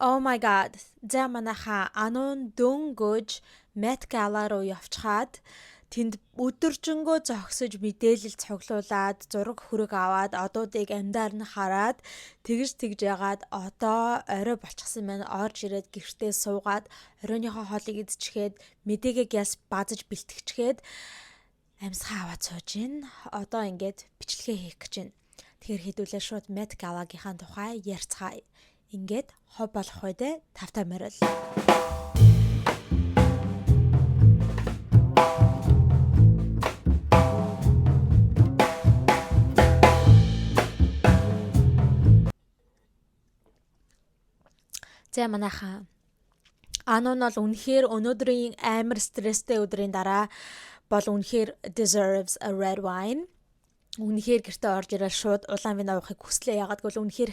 Oh my God. За, манайхаа, Ануун дөнгөж Met Gala руу явчихаад, тэнд өдөржингөө зогсож, мэдээлэл цуглуулад, зураг хөрөг аваад, одуудыг амьдаар нь хараад, тэгж тэгж ягаад одоо орой болчихсон байна. Орж ирээд гэртээ суугаад, оройныхоо хоолыг идчихээд, мэдээгээ гяс базаж бэлтгэчгээд амьсгаа аваад сууж гин. Одоо ингээд бичлэгээ хийх гэж байна. Тэгэхээр хэдүүлээ шууд Met Gala-гийнхаа тухай ярьцгаая. Ингээд хов болох үедээ тавтай морил. За, манайхаа, Ануу нь бол үнэхээр өнөөдрийн амар стресстэй өдрийн дараа бол үнэхээр deserves a red wine. Үнэхээр гэртээ орж ирээд шууд улаан вино уухыг хүслээ. Ягаад гэвэл үнэхээр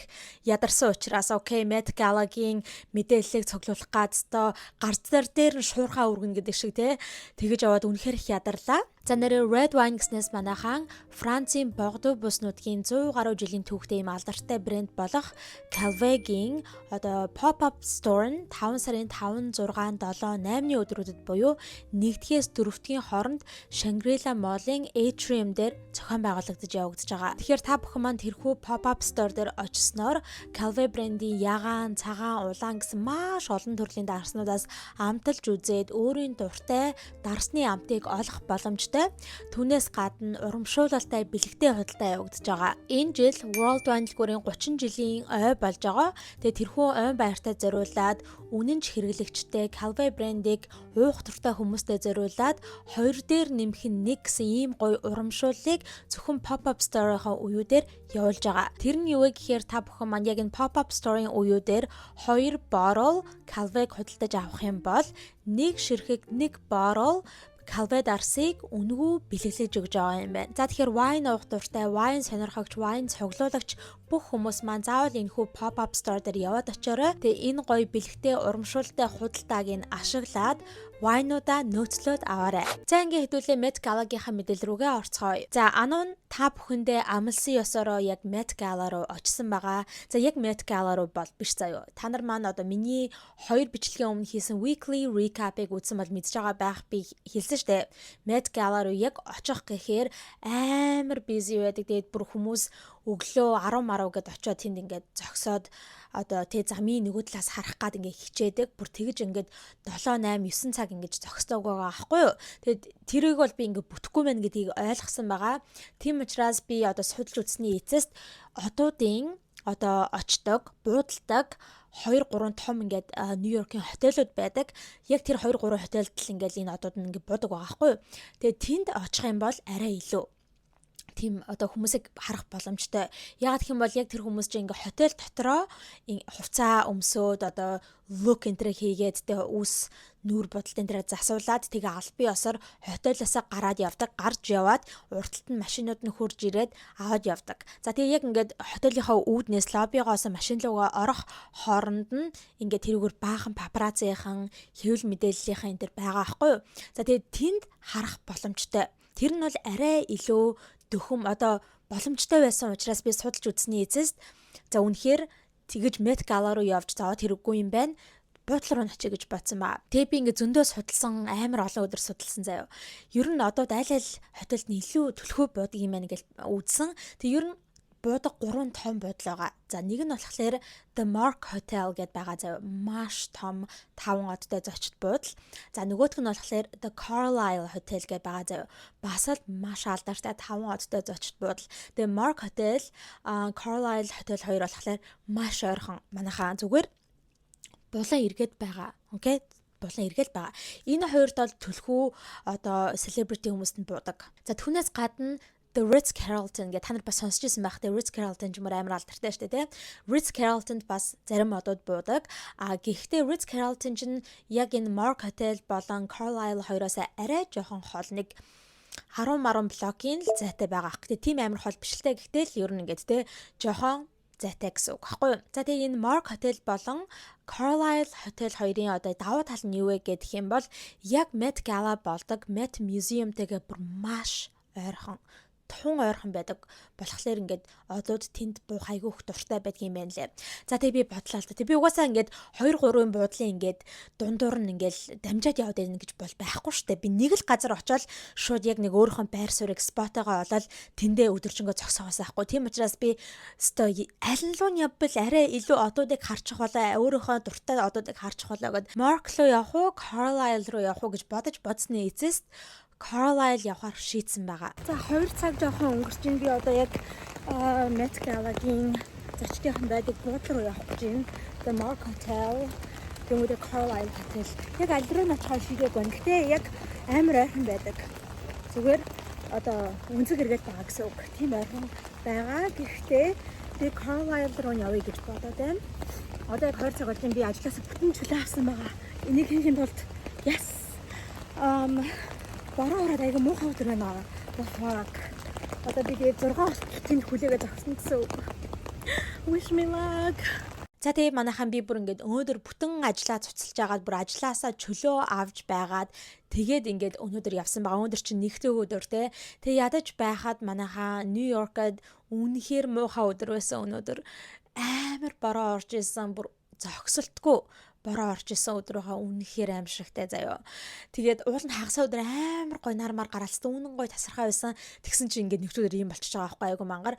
ядарсан учраас, okay, Met Gala-гийн мэдээллийг цуглуулах гад ёстой гарц дээр нь шуурхаа үргэн гэдэг шиг те, тэгэж аваад үнэхээр их ядарлаа. За, нэрээ Red Wine гэснээс манайхан Францын Бордо бүс нутгийн 100 гаруй жилийн түүхтэй юм алдартай брэнд болох Calvé-гийн одоо pop-up store нь 5 сарын 5, 6, 7, 8-ны өдрүүдэд буюу 1-ээс 4-ийн хооронд Shangri-La Mall-ын Atrium дээр зохион байгуулагдаж явагдаж байгаа. Тэгэхээр та бүхэн маань тэрхүү pop-up store дээр очисноор Calvé брендийн ягаан, цагаан, улаан гэсэн маш олон төрлийн дарснуудаас амталж үзээд өөрийн дуртай дарсны амтыг олох боломжтой. Түүнээс гадна урамшуулалтай бэлэгтэй худалдаа явагдаж байгаа. Энэ жил World Wine дэлгүүрийн 30 жилийн ой болж байгаа. Тэгээ тэрхүү ойн баяртай зориулаад үнэнч хэрэглэгчтэй, Calvé брендийг уух дуртай хүмүүстэй зориулаад хоёр дээр нэмэх нь нэг гэсэн ийм гоё урамшууллыг зөвхөн pop-up store-ийн үеүүдээр явуулж байгаа. Тэр нь юу вэ гэхээр та бүхэн маань яг энэ pop-up store-ын үеүүдээр хоёр bottle Calvé-г худалдаж авах юм бол нэг ширхэг, нэг bottle Calvé дарсыг үнэгүй бэлэглэж өгж байгаа юм байна. За, тэгэхээр wine уух дуртай, wine сонирхогч, wine цуглуулагч бүх хүмүүс маань заавал энэхүү pop up store дээр яваад очоорой. Тэгээ энэ гоё бэлэгтэй урамшуултай худалдааг нь ашиглаад wine-уудаа нөөцлөөд аваарай. За, ингээ хэдүүлээ Met Gala-гийнхаа мэдээлэл рүүгээ орцгоё. За, Ануун та бүхэндээ амлсан ёсороо яг Met Gala руу очисон байгаа. За, яг Met Gala руу бол биш заяо. Та нар маань одоо миний хоёр бичлэгийн өмнө хийсэн weekly recap-ыг үзсэн бол мэдж байгаа байх, би хэлсэн штэ. Met Gala руу яг очих гэхээр амар busy байдаг. Тэгээд бүр хүмүүс өглөө 10 маруу гэд очиод тэнд ингээд зогсоод, одоо тэ замын нөгөө талаас харах гад ингээд хичээдэг. Бүр тэгэж ингээд 7 8 9 цаг ингэж зогсдог байгаа аахгүй юу. Тэгээд тэрийг бол би ингээд бүтэхгүй байна гэдгийг ойлгосон байгаа. Тийм учраас би одоо судалж үзсний эцэст одуудын одоо очдог, буудалдаг 2 3 том ингээд Нью-Йоркийн хотелууд байдаг. Яг тэр 2 3 хотелд л ингээд энэ одууд нь ингээд буудаг байгаа байхгүй юу. Тэгээд тэнд очих юм бол арай илүү тийм одоо хүмүүсийг харах боломжтой. Яагаад гэх юм бол яг тэр хүмүүс чинь ингээ хотел дотроо хувцаа өмсөөд, одоо look энэ хийгээд, тэгээ үс нүүр будалт энэ засуулаад, тэгээ албан ёсоор хотелоосоо гараад явдаг. Гарч яваад урталт нь машинууд нь хурж ирээд аваад явдаг. За, тэгээ яг ингээд хотелийнхаа үүднээс лоббигоос машин руугаа орох хооронд нь ингээд тэрүүгээр баахан папараццийн, хэвлэл мэдээллийнхэн энэ төр байгаа аахгүй юу. За, тэгээ тэнд харах боломжтой. Тэр нь бол арай илүү дөхөм одоо боломжтой байсан учраас би судалж үзсний эцэст, за, үнэхээр тэгэж Met Gala руу явж заавал хэрэггүй юм байна, буудлын руу очие гэж бодсон ба. Тэгээ би ингээ зөндөө судалсан, амар олон өдөр судалсан заяо. Ер нь одоо аль аль хотелд нь илүү түлхүү буудаг юм байна гэж үзсэн. Тэгээ ер нь буудаг гурван том буудал байгаа. За, нэг нь болохоор The Mark Hotel гэдээ байгаа заяа. Маш том таван одтой зочид буудал. За, нөгөөх нь болохоор The Carlyle Hotel гэдээ байгаа заяа. Бас л маш алдартай таван одтой зочид буудал. Тэгээ Mark Hotel, Carlyle Hotel хоёр болохоор маш ойрхон. Манайхаа зүгээр булан эргээд байгаа. Okay, булан эргээл байгаа. Энэ хоёрт бол түлхүү одоо celebrity хүмүүст нь буудаг. За, түүнээс гадна The Ritz Carlton гэх та нар бас сонсч ирсэн байх. The Ritz Carlton ч юм уу амар алдартай шүү дээ, тий. Ritz Carlton-д бас зарим одууд буудаг. А гэхдээ Ritz Carlton чинь яг энэ Mark Hotel болон Carlyle хоёроос арай жоохон хол, нэг 10 маран блокийн л зайтай байгаа. Гэтэ тийм амар хол биш л дээ. Гэхдээ л ер нь ингээд те жоохон зайтай гэсэн үг байхгүй юу. За, тэгээ энэ Mark Hotel болон Carlyle Hotel хоёрын одоо давуу тал нь юу вэ гэх юм бол яг Met Gala болдог Met Museum-тэйгээ бүр маш ойрхон. Тун ойрхон байдаг болохоор ингээд одууд тэнд буух айгүй их дуртай байдгийн юм байна лээ. За, тэгээ би бодлоо л да. Тэг би угаасаа ингээд 2 3 буудлын ингээд дундуур нь ингээд дамжаад яваад байна гэж бол байхгүй штэ. Би нэг л газар очиод шууд яг нэг өөрийнхөө байр суурийг, spot оогоо олоод тэндээ өдөржингөө зогсоогоос байхгүй. Тийм учраас би өстой аль нь луу нь явбал арай илүү одуудыг харчих болоо, өөрийнхөө дуртай одуудыг харчих болоо гэд Mark руу явах уу, Carlyle руу явах уу гэж бодож бодсны эцэст Carlyle явахаар шийдсэн байгаа. За, 2 цаг жоохон өнгөрч байна. Би одоо яг Met Gala-гийн зочдынхан байдаг буудлын руу явах гэж байна. The Mark Hotel, тэгмүүдээ Carlyle Hotel. Яг аль руу нь очихоор шийдээгүй байна. Гэтэ яг амар ойрхон байдаг. Зүгээр одоо өнцөг эргээд байгаа гэсэн үг. Тийм ойрхон байгаа. Гэхдээ би Carlyle руу явъя гэж бодоод байна. Одоо яг 2 цаг болж байна. Би ажлаас бүтэн чөлөө авсан байгаа. Энийг хийхин тулд, yes. Бороо ороод айгүй муухай өдөр байна. The fuck. Одоо би тэгээд 6 болтол тэнд хүлээгээ зогсно гэсэн үг. Wish me luck. За, тэгээ манайхан, би бүр ингээд өнөөдөр бүтэн ажлаа цуцалж агаад, бүр ажлаасаа чөлөө авч байгаад, тэгээд ингээд өнөөдөр явсан байгаа. Өнөөдөр чинь нэгдэх өдөр те. Тэгээ ядаж байхад, манайхаа, Нью-Йоркод үнэхээр муухай өдөр байсан өнөөдөр. Амар бороо орж исэн, бүр зогсолтгүй бороо орж исэн өдөр байгаа, үнэхээр аимшигтай заяо. Тэгээд уул нь хагас өдөр амар гой нар мар гараалцсан, үнэн гой тасархай байсан. Тэгсэн чинь ингээд нэгт өдөр ийм болчихж байгаа байхгүй, айгу мангар.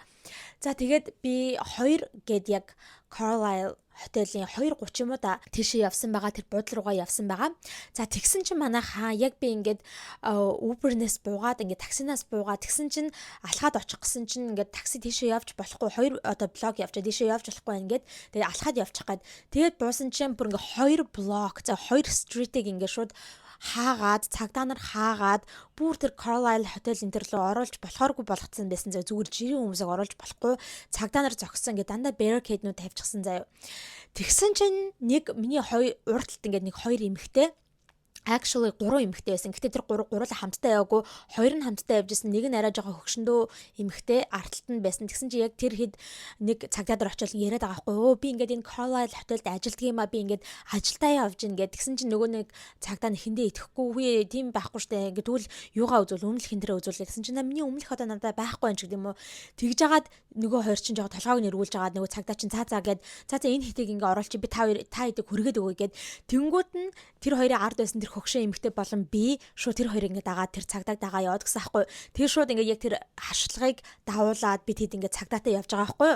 За, тэгээд би 2 гээд яг Carlyle хотелийн 2:30 юм уу да, тийшээ явсан байгаа, тэр буудлын руугаа явсан байгаа. За, тэгсэн чинь манайхаа яг би ингээд Uber-нээс буугаад, ингээд таксинаас буугаад, тэгсэн чинь алхаад очих гэсэн чинь ингээд такси тийшээ явж болохгүй, хоёр одоо блок явчаа тийшээ явж болохгүй, ингээд тэгээд алхаад явчих гад. Тэгээд буусан чинь бүр ингээд хоёр блок, за, хоёр street-ийг ингээд шууд хаагаад, цагдаа нар хаагаад, бүр тэр Carlyle Hotel энэ төр рүү оруулж болохооргүй болгоцсон байсан заяа. Зүгээр жирийн хүмүүсийг оруулж болохгүй, цагдаа нар зогссон, ингээд дандаа barricade-нууд тавьчихсан заяа. Тэгсэн чинь нэг миний хоёр урд талд ингээд нэг хоёр эмэгтэй, actually гурван эмэгтэй байсан. Гэтэ тэр гурав гурлаа хамтдаа яваагүй. Хоёр нь хамтдаа явж исэн. Нэг нь арай жоохон хөгшөндөө эмэгтэй ард талд нь байсан. Тэгсэн чи яг тэр хэд нэг цагдаа дээр очил яриад байгаа байхгүй юу? Би ингээд энэ Carlyle хотелд ажилддаг юм а. Би ингээд ажилдаа явж гин гэд. Тэгсэн чинь нөгөө нэг цагдаа нь эхэндээ итгэхгүй, хүү, тийм байхгүй штэ. Ингээд тэгвэл юугаа үзүүл, өмнөх хин дээрээ үзүүлээ. Тэгсэн чинь миний өмнөх одоо надад байхгүй юм ч гэдэг юм уу. Тэгж жагаад нөгөө хоёр чинь жоохон толгойг нэргүүлж жагаад нөгөө цагдаа чинь цаа цаа гэд, цаа цаа, энэ хитийг ингээ оруулчих, би та хоёр, та хэдийг хүргээд өгье гэд. Тэнгүүд нь тэр хоёрын ард байсан тэр хөгшин эмэгтэй болон би шууд тэр хоёрыг ингээ дагаад, тэр цагдааг дагаа яваад гэсэн аахгүй. Тэр шууд ингээ яг тэр хашлагыг давуулаад би тэд ингээ цагдаатай явж байгаа аахгүй.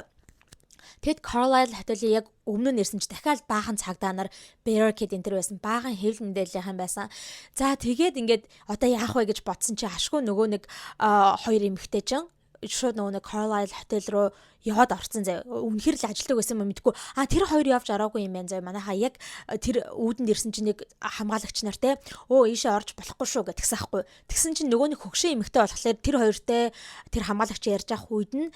Тэгэд Carlyle хотелийн яг өмнө нь ирсэн чи дахиад баахан цагдаа нар barricade энэ төр байсан. Баахан хэвлэл мэдээллийнхэн байсан. За, тэгээд ингээд одоо яах вэ гэж бодсон чи ашгүй нөгөө нэг хоёр эмэгтэй чинь шууд нөгөө нэг Carlyle хотел руу яваад орцсон заяа. Үнэхэр л ажилтдаг байсан юм мэдгүй. А, тэр хоёр явж араагүй юм байна заяа. Манайхаа яг тэр үүдэнд ирсэн чинь нэг хамгаалагч нар те, "Өө, ийшээ орж болохгүй шүү" гэтгсэн ахгүй. Тэгсэн чинь нөгөө нэг хөгшин эмэгтэй болохоор тэр хоёртой тэр хамгаалагч ярьж явах үед нь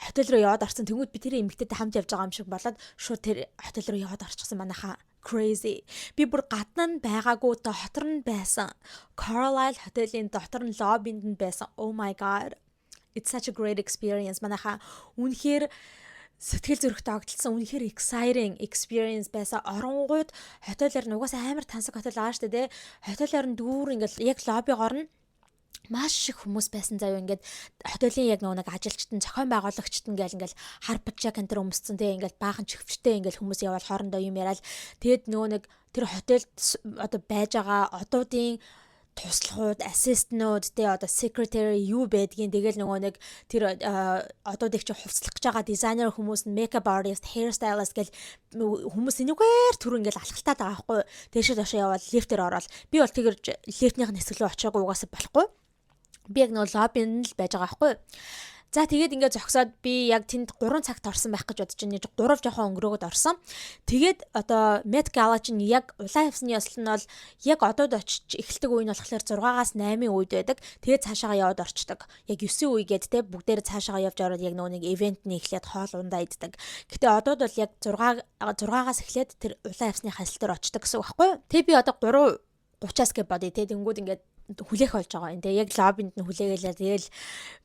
хотел руу яваад орсон. Тэнгүүд би тэр эмэгтэйтэй хамт явж байгаа юм шиг болоод шууд тэр хотел руу яваад орчихсон манайхаа, crazy. Би бүр гадна нь байгаагүй, дотор нь байсан. Carlyle хотелийн дотор нь, лоббинд нь байсан. Oh my God. It's such a great experience. Манайхаа, үнэхээр сэтгэл зүрх догдолсон, үнэхээр exciting experience байсан. Оронгууд хотелоор нь угаасаа амар тансаг хотел байгаа шүү дээ, тэ. Хотелоор нь дүүр ингээл яг лоббигоор нь маш их хүмүүс байсан заяа. Ингээд хотелийн яг нөгөө нэг ажилчид нь, зохион байгуулагчид нь гээл ингээл хар пиджак энэ төр өмссөн те, ингээл баахан чихвчтэй ингээл хүмүүс яваал хоорондоо юм яриад, тэгэд нөгөө нэг тэр хотелд одоо байж байгаа одуудын туслахууд, assistant нууд те, одоо secretary юу байдгийг, тэгэл нөгөө нэг тэр одуудыг чи хувцлах гэж байгаа дизайнер хүмүүс нь, makeup artist, hair stylist гэл хүмүүс энэгээр түр ингээл алхалтаад байгаа байхгүй. Дээшээ доошоо явбал лифтээр ороод, би бол тэгэр лифтнийх нь хэсэг рүү очиагүй, угаасаа болохгүй. Би яг нөгөө лоббинд л байж байгаа байхгүй. За, тэгээд ингээд зогсоод би яг тэнд 3 цагт орсон байх гэж бодож байна. 3 жоохон өнгөрөөгд орсон. Тэгээд одоо Met Gala чинь яг улаан хивсний ёслол нь бол яг одод очиж эхэлдэг үе нь болохоор 6-аас 8-ын үед байдаг. Тэгээд цаашаага яваад орчдөг. Яг 9 үе гээд те, бүгдээр цаашаага явж ороод яг нөгөө нэг event нь эхлээд хоол ундаа иддэг. Гэтэ одод бол яг 6-аас эхлээд тэр улаан хивсний хасал дээр очдог гэсэн үг байхгүй юу? Тэгээ би одоо 3:30-аас гэж бодъё те. Тэнгүүд ингээд хүлээх болж байгаа юм те. Яг лоббинд нь хүлээгэлээ. Тэгэл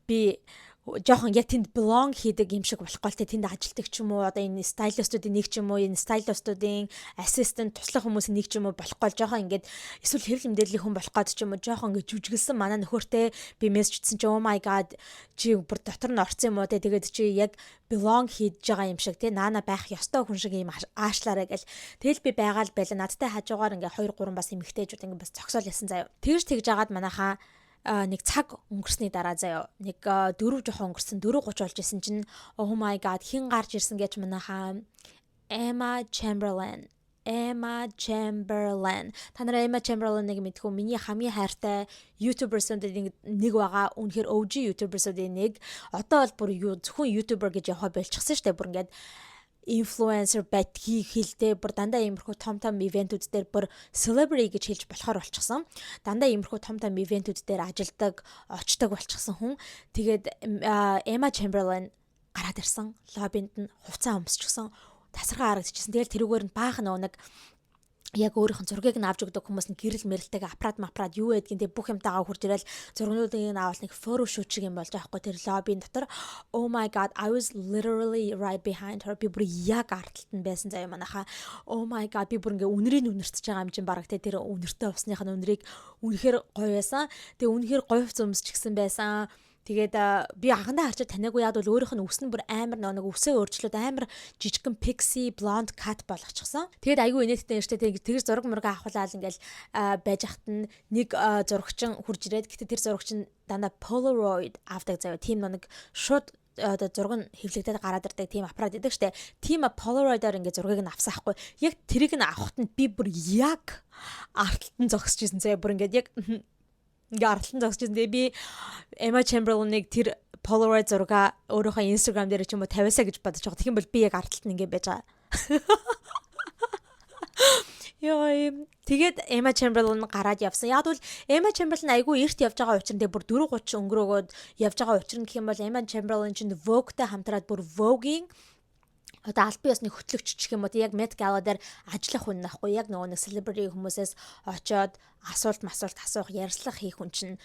би Жоохон яг тэнд belong хийдэг юм шиг болохгүй л те, тэнд ажилтдаг ч юм уу, одоо энэ stylist уудын нэг ч юм уу, энэ stylist уудын assistant, туслах хүмүүсийн нэг ч юм уу болохгүй л, жоохон ингээд эсвэл хэвлэл мэдээллийн хүн болох гээд ч юм уу, жоохон ингээд жүжиглсэн. Манай нөхөртэй би мессеждсэн чи "Oh my God, чи бүр дотор нь орсон юм уу те, тэгээд чи яг belong хийж байгаа юм шиг те, наана байх ёстой хүн шиг юм аашлаарай" гэл. Тэгэл би байгаа л байла. Надтай хажуугаар ингээ 2 3 бас эмэгтэйчүүд ингээ бас зогсоол ясан заяа. Тэгж тэгж агаад манайхаа нэг цаг өнгөрсний дараа заяо, нэг 4 жоохон өнгөрсөн, 4:30 болж исэн чинь, oh my God, хэн гарч ирсэн гэж манайхаа Emma Chamberlain. Emma Chamberlain. Та нар Emma Chamberlain-ыг мэдэх үү? Миний хамгийн хайртай YouTuber-суудын нэг байгаа. Үнэхээр OG YouTuber-суудын нэг. Одоо бол бүр юу, зөвхөн YouTuber гэж явхаа болчихсон шүү дээ. Бүр ингээд инфлюенсер байдгийг хэлдэг, бүр дандаа иймэрхүү том том event үүд дээр, бүр celebrity гэж хэлж болохоор болчихсон. Дандаа иймэрхүү том том event үүд дээр ажилдаг, очдог болчихсон хүн. Тэгээд Emma Chamberlain гараад ирсэн. Лоббинд нь хувцас өмсчихсэн. Тасархай харагдчихсан. Тэгэл тэрүүгээр нь баахан нөгөө нэг яг өөрийнх нь зургийг нь авч өгдөг хүмүүс нь гэрэл мэрэлтэйг аппарат маппарат юу байдгийг тэ бүх юмтайгаа хурж ирэл зургнуудыг нь авал нэг photo shoot шиг юм болж байгаа хгүй тэр лоббийн дотор. Oh my God, I was literally right behind her. Би бүр яг ардталт нь байсан заяа манайхаа. Oh my God, би бүр ингээ үнэрийг үнэртэж байгаа юм чинь бараг те, тэр үнэртэй усных нь үнэрийг. Үнэхээр гоё байсан. Тэгээ үнэхээр гоё хувцас өмсчихсэн байсан. Тэгээд би анхандаа харчаад таниагүй. Яг бол өөрийнх нь үс нь бүр амар нэг үсээ өөрчлөөд амар жижигхэн pixie blonde cut болгочихсон. Тэгээд айгүй инээдтэй нэртэй. Тэгээд тэгэр зураг мураг авахлаа ингээл байж хат нь нэг зурагчин хурж ирээд, гэтээ тэр зурагчин дандаа Polaroid авдаг заяа. Тийм нэг шууд одоо зураг нь хэвлэгдээд гараад ирдэг тийм аппарат байдаг штэ. Тийм Polaroid-оор ингээ зургийг нь авсан хгүй. Яг тэрийг нь авахт нь би бүр яг арталт нь зогсож исэн заяа. Бүр ингээд яг ингээ ардталт нь зогсож исэн. Тэгээ би Emma Chamberlain-ыг тэр Polaroid зургаа өөрийнхөө Instagram дээр ч юм уу тавиасаа гэж бодож байгаа. Тэгэх юм бол би яг ардталт нь ингээ байж байгаа. Йой. Тэгээд Emma Chamberlain гараад явсан. Яг бол Emma Chamberlain айгүй эрт явж байгаа учраас, тэгээ бүр 4:30 өнгөрөөгөөд явж байгаа учраас гэх юм бол Emma Chamberlain чинь Vogue-тай хамтраад бүр Vogue-ийн одоо албан ёсны хөтлөгч гэх юм уу, яг Met Gala дээр ажиллах хүн нахгүй, яг нөгөө нэг celebrity хүмүүсээс очоод асуулт масуулт асуух, ярьцлах хийх хүн чинь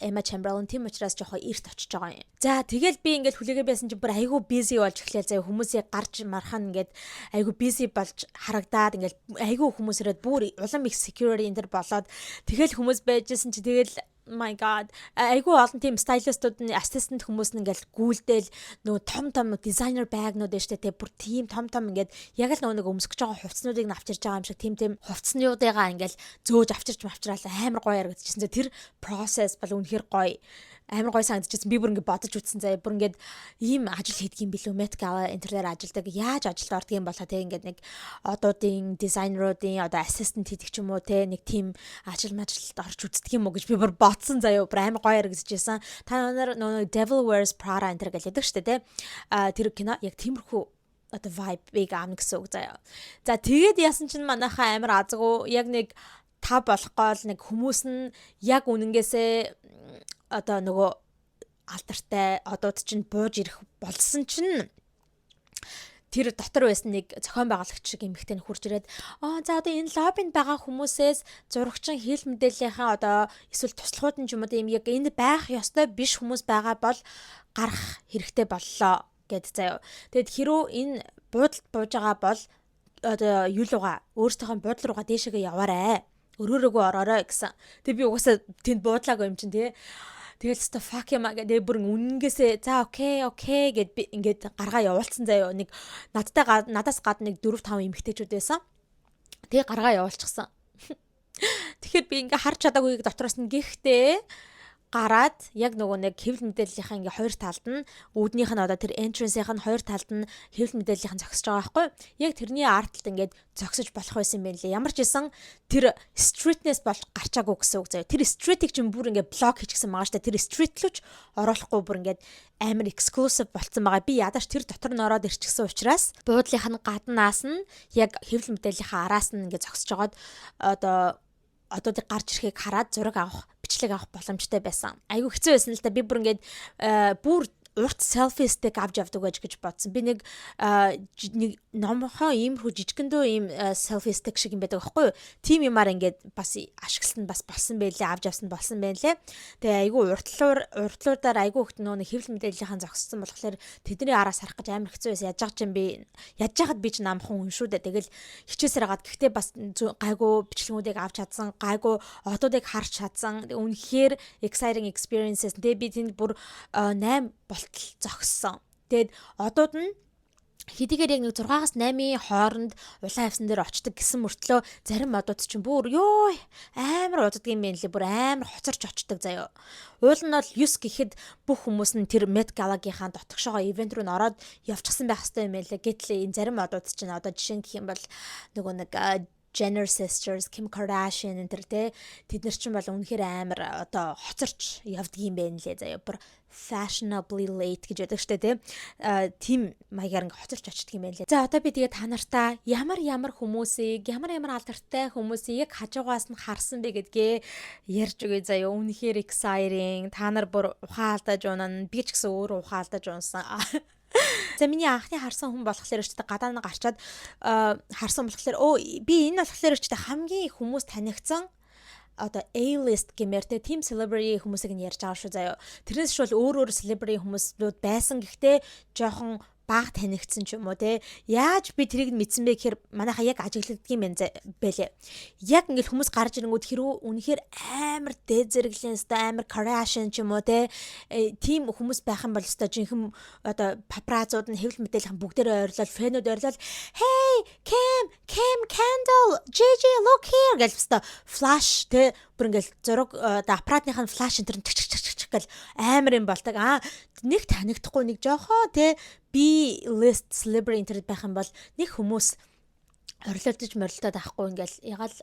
Emma Chamberlain. Тийм учраас жоохон эрт очиж байгаа юм. За, тэгэл би ингээд хүлээгээ байсан чинь бүр айгүй busy болж эхлэв заяа. Хүмүүсийг гарч мархан ингээд айгүй busy болж харагдаад, ингээд айгүй хүмүүс ирээд, бүр улам их security энэ төр болоод, тэгэл хүмүүс байжсэн чи тэгэл my God, айгүй олон тийм stylist ууд нь, assistant хүмүүс нь ингээл гүйлдэл, нөгөө том том designer bag нууд байна штэ те, бүр тийм том том ингээд яг л нөгөө нэг өмсгөж байгаа хувцснуудыг нь авчирж байгаа юм шиг тийм тийм хувцснуудыгаа ингээл зөөж авчирч мавчраал амар гоё ярагдчихсан. Тэр process бол үнэхээр гоё, амар гоё санагдчихсан. Би бүр ингээд бодож үзсэн заяа. Бүр ингээд ийм ажил хийдэг юм билүү? Met Gala энэ дээр ажилдаг. Яаж ажилд ордог юм болоо те, ингээд нэг одуудын дизайнеруудын одоо assistant хийдэг ч юм уу те, нэг тийм ажил мажилд орж үздэг юм уу гэж би бүр бодсон заяа. Бүр амар гоё ярагдчихсан. Та нар нөгөө Devil Wears Prada энэ төр гэлээдэг штэ те. А тэр кино яг тиймэрхүү одоо vibe-ыг аавна гэсэн үг заяа. За, тэгээд яасан чинь манайхаа амар азгүй, яг нэг 5 болох гол нэг хүмүүс нь яг үнэнгээсээ одоо нөгөө алдартай одууд чинь бууж ирэх болсон чинь тэр дотор байсан нэг зохион байгуулагч шиг эмэгтэй нь хурж ирээд, "Аа, за, одоо энэ лоббинд байгаа хүмүүсээс зурагчин, хэвлэл мэдээллийнхаа одоо эсвэл туслахууд нь ч юм уу, тийм яг энэ байх ёстой биш хүмүүс байгаа бол гарах хэрэгтэй боллоо" гэд заяа. Тэгэд хэрүү энэ буудалд бууж байгаа бол одоо юу луга өөрсдийнхөө буудлын руугаа дээшээгээ яваарэ. Өрөөрөөгөө ороорой гэсэн. Тэг би угаасаа тэнд буудлаагүй юм чинь тий. Тэгэл өстой fuck юм а гэдэг, бүр үнэнгээсээ за okay гэд би ингээд гаргаа явуулсан заяо. Нэг надтай, надаас гадна нэг 4 5 эмэгтэйчүүд байсан. Тэгээ гаргаа явуулчихсан. Тэгэхээр би ингээ харж чадаагүйг дотроос нь, гэхдээ гараад яг нөгөө нэг хэвлэл мэдээллийнхаа ингээ хоёр талд нь, үүднийх нь одоо тэр entrance-ийнх нь хоёр талд нь хэвлэл мэдээллийнх нь зогсож байгаа байхгүй. Яг тэрний ард талд ингээд зогсож болох байсан юм байна лээ. Ямар ч байсан тэр street-нээс болж гарчаагүй гэсэн үг заяа. Тэр street-ийг чинь бүр ингээд block хийчихсэн байгаа штэ. Тэр street рүү ч оруулахгүй, бүр ингээд амар exclusive болцсон байгаа. Би ядаж тэр дотор нь ороод ирчихсэн учраас буудлынх нь гаднаас нь яг хэвлэл мэдээллийнхаа араас нь ингээд зогсож жагаад одоо одуудыг гарч ирэхийг хараад зураг авах, бичлэг авах боломжтой байсан. Айгүй хэцүү байсан л та, би бүр ингээд бүр Урт selfie stick авч явдаг байж гэж бодсон. Би нэг номхон иймэрхүү жижигэндөө ийм selfie stick шиг юм байдаг аахгүй юу? Тим юмар ингээд бас ашигласан бас болсон байлээ, авч явсан болсон байна лээ. Тэгээ айгүй уртлуурдаар айгүй ихт нөө хэвлэл мэдээллийнхэн зогссон болохоор тэдний араас харах гэж амар хэцүү байсан. Яаж байгаа юм би яаж яхад би ч намхан хүн шүү дээ. Тэгэл хичээсээр хагаад, гэхдээ бас гайгүй бичлэгүүдийг авч чадсан, гайгүй одуудыг харж чадсан. Үнэхээр exciting experiences. Тэгээ би тэнд бүр 8 болтол зогссон. Тэгээд одууд нь хэдийгээр яг нэг 6-аас 8-ийн хооронд улаан хивсэн дээр очдог гэсэн мөртлөө зарим одууд чинь бүр ёо амар уддаг юм байна лээ. Бүр амар хоцорч очдог заяо. Уул нь бол 9 гэхэд бүх хүмүүс нь тэр Met Gala-гийнхаа дотгошоогоо event руу н ороод явчихсан байх хэрэгтэй юм байна лээ. Гэтэл энэ зарим одууд чинь, одоо жишээ нь гэх юм бол нөгөө нэг Jenner sisters, Kim Kardashian энэ тэр те, тэд нар чинь бол үнэхээр амар одоо хоцорч явдаг юм байна лээ заяа. Бүр fashionably late гэж байдаг штэ, те. Тим маягаар ингээ хоцорч очдөг юм байна лээ. За, одоо би тэгээ та нартаа ямар ямар хүмүүсийг, ямар ямар алдартай хүмүүсийг яг хажуугаас нь харсан бэ гэдгээ ярьж өгье заяа. Үнэхээр exciting. Та нар бүр ухаан алдаж унана. Би ч гэсэн өөрөө ухаан алдаж унсан. За, миний анхны харсан хүн болохоор ч гадаа нь гарчаад харсан болохоор би энэ болохоор ч хамгийн их хүмүүс танигдсан одоо A-list гэмээр те, team celebrity хүмүүсийг нь ярьж байгаа шүү заяа. Тэрнээс шул өөр өөр celebrity хүмүүсүүд байсан, гэхдээ жоохон бага танигдсан ч юм уу те. Яаж би тэрийг мэдсэн бэ гэхээр манайхаа яг ажиглагддаг юм байна бэлээ. Яг ингээл хүмүүс гарч ирэнгүүт хэрүү үнэхээр амар дээд зэрэглэн өстой амар Kardashian ч юм уу те, тийм хүмүүс байх юм бол өстой жинхэнэ одоо папарацууд нь, хэвлэл мэдээллийн бүгдээрээ ойрлол, fan үүд ойрлол, "Hey, Kim, Kim, Kendall, Gigi, look here" гэж өстой flash те, бүр ингээл зураг одоо аппаратных нь flash энэ төр чик чик чик чик гэл амар юм болдог. Аа, нэг танигдахгүй нэг жоохоо те B list celebrity интернет байх юм бол нэг хүмүүс орилолдож морилтоод авахгүй, ингээл ягаал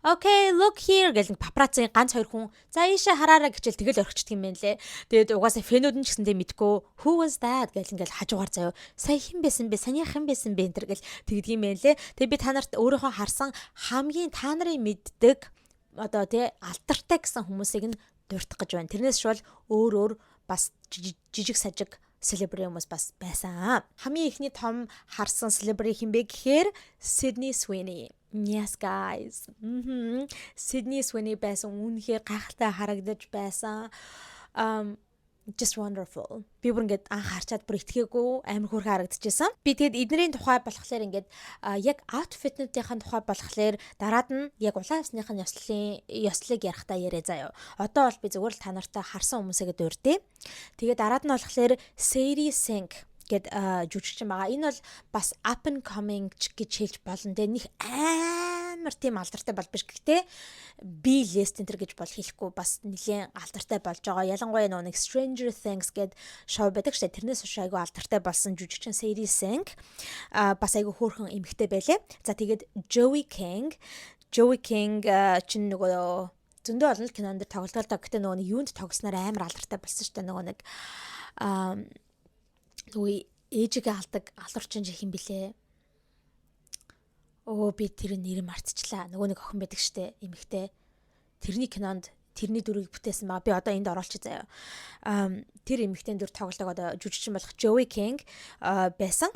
"Okay, look here" гэл нэг папарацци ганц хоёр хүн за ийшээ хараараа гэчэл тэгэл орхичдөг юм байна лээ. Тэгээд угаасаа fan үүд нь ч гэсэндээ мэдгүй "Who was that?" гэл ингээл хажуугаар заяо. Сая хэн байсан бэ? Санийх хэн байсан бэ энэ төр гэл тэгдэг юм байна лээ. Тэгээд би та нарт өөрийнхөө харсан хамгийн та нарын мэддэг одоо тий алдартай гэсэн хүмүүсийг нь дурдах гэж байна. Тэрнээс шул өөр өөр бас жижиг сажиг celebrity хүмүүс бас байсан. Хамгийн эхний том харсан celebrity хэн бэ гэхээр Sydney Sweeney. Yes, guys. Sydney Sweeney байсан. Үнэхээр гайхалтай харагдаж байсан. Just wonderful. Би бүр ингээд анх харчаад бүр итгээгүй, амар хөөрхөн харагдчихсан. Би тэгэд эднэрийн тухай болохоор ингээд яг outfit-нуудынхаа тухай болохоор дараад нь яг улаан хивсных нь ёслолыг ярихдаа яриа заяа. Одоо бол би зүгээр л та нартай харсан хүмүүсээ дурдъя. Тэгээд дараад нь болохоор Sadie Sink гэд жүжигчин байгаа. Энэ бол бас up and coming гэж хэлж болно. Тэгээ них амар тийм алдартай бол биш. Гэхдээ B list энэ гэж бол хэлэхгүй, бас нэлээд алдартай болж байгаа. Ялангуяа нөгөө нэг Stranger Things гэд шоу байдаг шээ. Тэрнээс хойш айгүй алдартай болсон жүжигчин Sadie Sink бас айгүй хөөрхөн эмэгтэй байлээ. За, тэгээд Joey King. Joey King чинь нөгөө зөндөө олон кинонд дэр тоглолтоо. Гэхдээ нөгөө нэг юунд тоглосноор амар алдартай болсон шүү дээ. Нөгөө нэг нөгөө ээжигээ алдаг алуурчин жих юм блэ. Өө, би тэр нэр мартчихлаа. Нөгөө нэг охин байдаг штэ, эмэгтэй. Тэрний кинонд тэрний дүрийг бүтээсэн ба би одоо энд оруулчих заяа. Тэр эмэгтэй дүр тоглодог одоо жүжигчин болох Joey King байсан.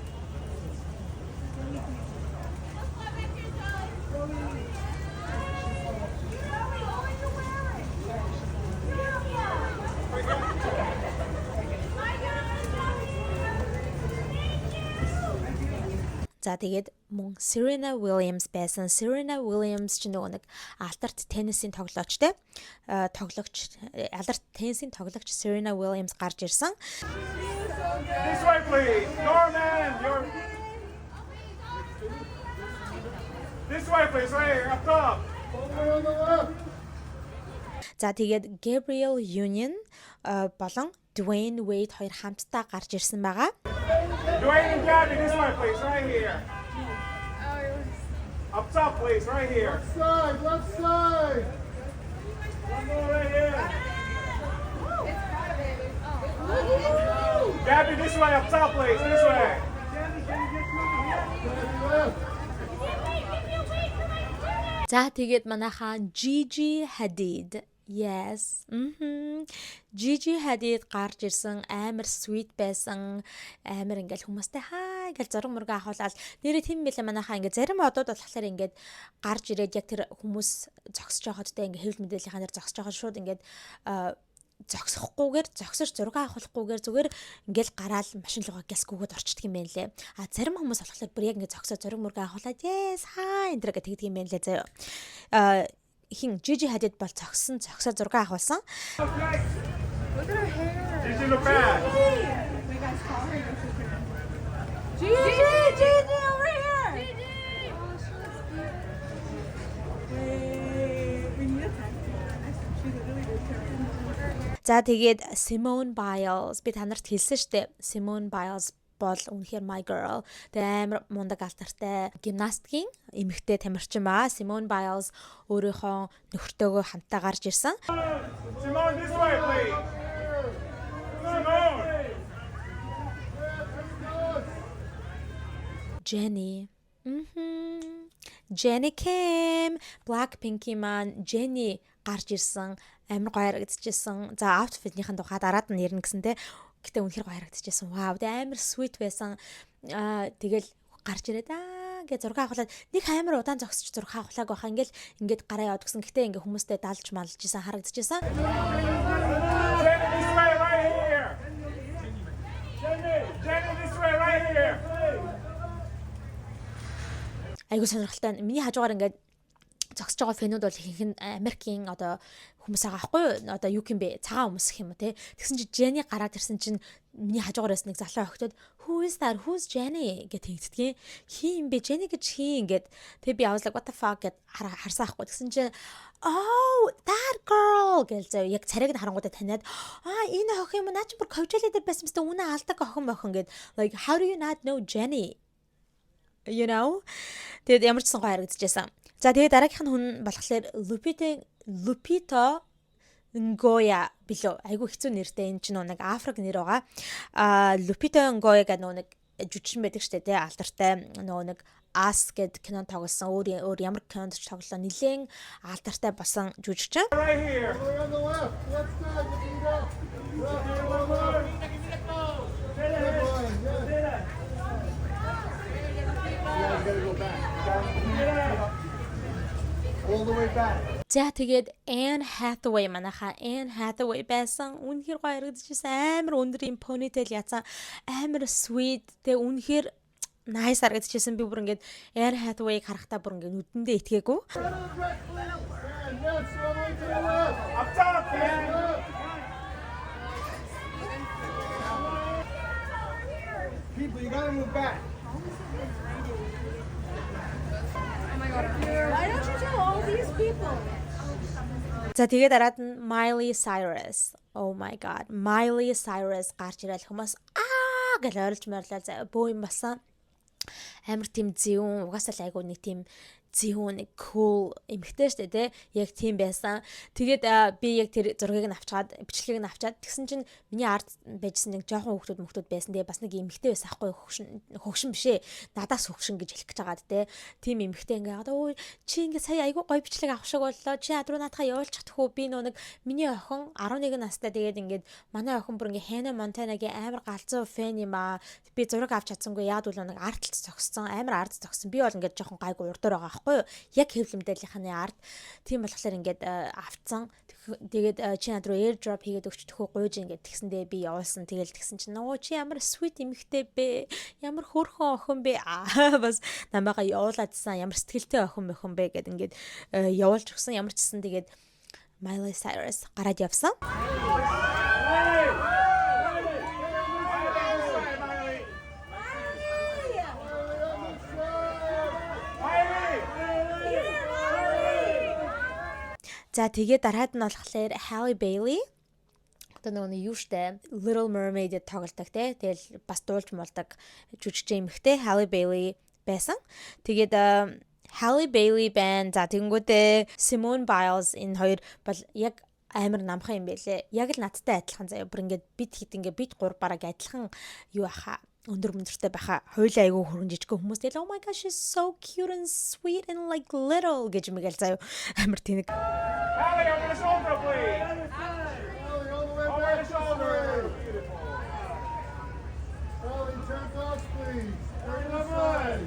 За, тэгээд мөн Serena Williams байсан. Serena Williams ч нөгөө нэг алдарт теннисийн тоглоочтой. Тоглогч, алдарт теннисийн тоглогч Serena Williams гарч ирсэн. This way, please. Norman, you're. This way, please. Right here, up top. Over on the left. За, тэгээд Gabrielle Union болон Dwayne Wade хоёр хамтдаа гарч ирсэн байгаа. Dwayne and Gabby, this way, please. Right here. Up top, please. Right here. Left side, left side. One more right here. Gabby, this way. Up top, please. This way. Gabby left. За, тэгээд манайхаа Gigi Hadid. Yes. Мм. Gigi Hadid гарч ирсэн, амар sweet байсан. Амар ингээл хүмүүстэй хаа ингээл зураг мураг авахулаад нэрээ тийм байлаа манайхаа. Ингээд зарим одууд болохоор ингээд гарч ирээд яг тэр хүмүүс зогсож байхад те, ингээд хэвлэл мэдээллийнхаа дээр зогсож байхад шууд ингээд зогсохгүйгээр, зогсож зураг авахгүйгээр зүгээр ингээл гараал машин руугаа гялсгүйгээд орчдөг юм байна лээ. А зарим хүмүүс болохоор бүр яг ингээд зогсоо, зураг мураг авахулаад "Yes, hi" энэ гэх тэгдэг юм байна лээ заяа. А хин Gigi Hadid бол зогссон, зогсоо зураг авахулсан. Look at her hair. Gigi, look back. Wait, guys, call her. Gigi, Gigi, over here. Gigi. Oh, she looks beautiful. Wait, we need a tag team. She literally did turn. За, тэгээд Simone Biles, би та нарт хэлсэн штэ. Simone Biles бол үнэхээр my girl. Тэгээ амар мундаг, алдартай гимнастикийн эмэгтэй тамирчин ба. Simone Biles өөрийнхөө нөхөртөөгөө хамтаа гарч ирсэн. Simone, this way, please. Simone. Jennie. Jennie Kim, Blackpink-ийн маань Jennie гарч ирсэн. Амар гоё харагдчихсан. За, outfit-ийн тухай дараад нь ярина гэсэн те. Гэтэ үнэхээр гоё харагдчихсан. Вау, тэ амар sweet байсан. Аа, тэгэл гарч ирээд аа гэ зураг авахлаад нэг амар удаан зогсож зураг авахлааг байхаа, ингээл ингээд гараа яваад гисэн. Гэтэ ингээ хүмүүстэй далж малж исэн харагдчихсан. Jennie, this way, right here. Jennie, Jennie, this way, right here. Айгуу сонирхолтой. Миний хажуугаар ингээд зогсож байгаа fan үүд бол ихэнх нь Америкийн одоо хүмүүс байгаа байхгүй юу? Одоо юу юм бэ? Цагаан хүмүүс гэх юм уу те. Тэгсэн чинь Jennie гараад ирсэн чинь миний хажуугаар байсан нэг залуу охтод "Who is that? Who's Jennie?" гэж тэгдэгин. Хин юм бэ? Jennie гэж хин гэд. Тэг би I was like, "What the fuck?" гэд харсан байхгүй. Тэгсэн чинь "Oh, that girl" гэл заяа, яг царайг нь харангуутаа таниад, "Аа, энэ охин юм уу? Наа чи бүр Coachella дээр байсан мэт үнэ алдаг охин мохин" гэд. Like, how do you not know Jennie? You know? Тэгээд ямар ч сан гоё харагдчихсан. За, тэгээд дараагийнх нь хүн болохоор Lupita Nyong'o билүү. Айгу хэцүү нэртэй, энэ чинь нэг Африк нэр байгаа. А Lupita Nyong'o гэдэг нөгөө нэг жүжигчин байдаг штэ тий, алдартай, нөгөө нэг Us гэд кинонд тоглосон, өөр өөр ямар кинонд ч тоглолоо, нилээн алдартай болсон жүжигчин. Right here. We're on the left. Left side. Looking up. Left, left, left. Good one. Yes. You guys gotta go back. All the way back. За, тэгээд Anne Hathaway, манайхаа Anne Hathaway байсан. Үнэхээр гоё харагдчихсан. Амар өндөр юм ponytail яцсан. Амар sweet. Тэгээ үнэхээр nice харагдчихсан. Би бүр ингээд Anne Hathaway-г харахтаа бүр ингээд нүдэндээ итгээгүй. And yes, all the way to the left. Up top, man. Left. People, you gotta move back. Why don't you tell all these people? За, тэгээд дараад нь Miley Cyrus. Oh my God. Miley Cyrus гарч ирэл хүмүүс аа гэж ойрлж морилоо заяа, бөө юм болсон. Амар тийм зэвүүн, угаасаа л айгуу нэг тийм зэвүүн, нэг cool эмэгтэй штэ тий, яг тийм байсан. Тэгээд би яг тэр зургийг нь авчгаад, бичлэгийг нь авчаад тэгсэн чинь миний ард байжсан нэг жоохон хүүхдүүд мөхтүүд байсан. Тэгээ бас нэг эмэгтэй байсан ахгүй, хөгшин, хөгшин бишээ. Надаас хөгшин гэж хэлэх гэж байгаад тий. Тийм эмэгтэй ингээ одоо "Чи ингээ сая айгуу гоё бичлэг авах шиг боллоо. Чи адруу наадхаа явуулчих тхүү, би нөө нэг миний охин 11 настай, тэгээд ингээд манай охин бүр ингээ Hannah Montana-гийн амар галзуу fan юм аа. Би зураг авч чадсангүй. Яг бол нэг ард талд зогссон. Амар ард зогссон. Би бол ингээд жоохон гайгүй урдуур байгаа байхгүй юу? Яг хэвлэл мэдээллийнхээ ард. Тийм болохоор ингээд авцсан. Тэгээд чи над руу airdrop хийгээд өгч төхөө гуйж ингээд тэгсэндээ би явуулсан. Тэгэл тэгсэн чинь "Нөө чи ямар sweet эмэгтэй бэ? Ямар хөөрхөн охин бэ?" Аа, бас намайгаа явуулаадсан. "Ямар сэтгэлтэй охин мөхөн бэ?" гэд ингээд явуулж өгсөн. Ямар ч гэсэн тэгээд Miley Cyrus гараад явсан. Miley! Miley! Miley! За, тэгээд дараад нь болохоор Halle Bailey, одоо нөгөө нэг юу штэ, Little Mermaid-д тоглодог те, тэгэл бас дуулж муулдаг жүжигчин эмэгтэй Halle Bailey байсан. Тэгээд Halle Bailey байна. За, тэгэнгүүтээ Simone Biles, энэ хоёр бол яг амар намхан юм байлээ. Яг л надтай адилхан заяа. Бүр ингээд бид хэд ингээд бид гур бараг адилхан юу аха. Өндөр мөндөртэй байхаа хоёулаа айгүй хөрөн жижигхэн хүмүүс тэгэл, "Oh my gosh, she's so cute and sweet and like little" гэж мэгэл заяа, амар тэнэг. Halle, over the shoulder, please. Halle, all the way Over back the this shoulder. way. Beautiful. Halle, turn to us, please. Turn this side.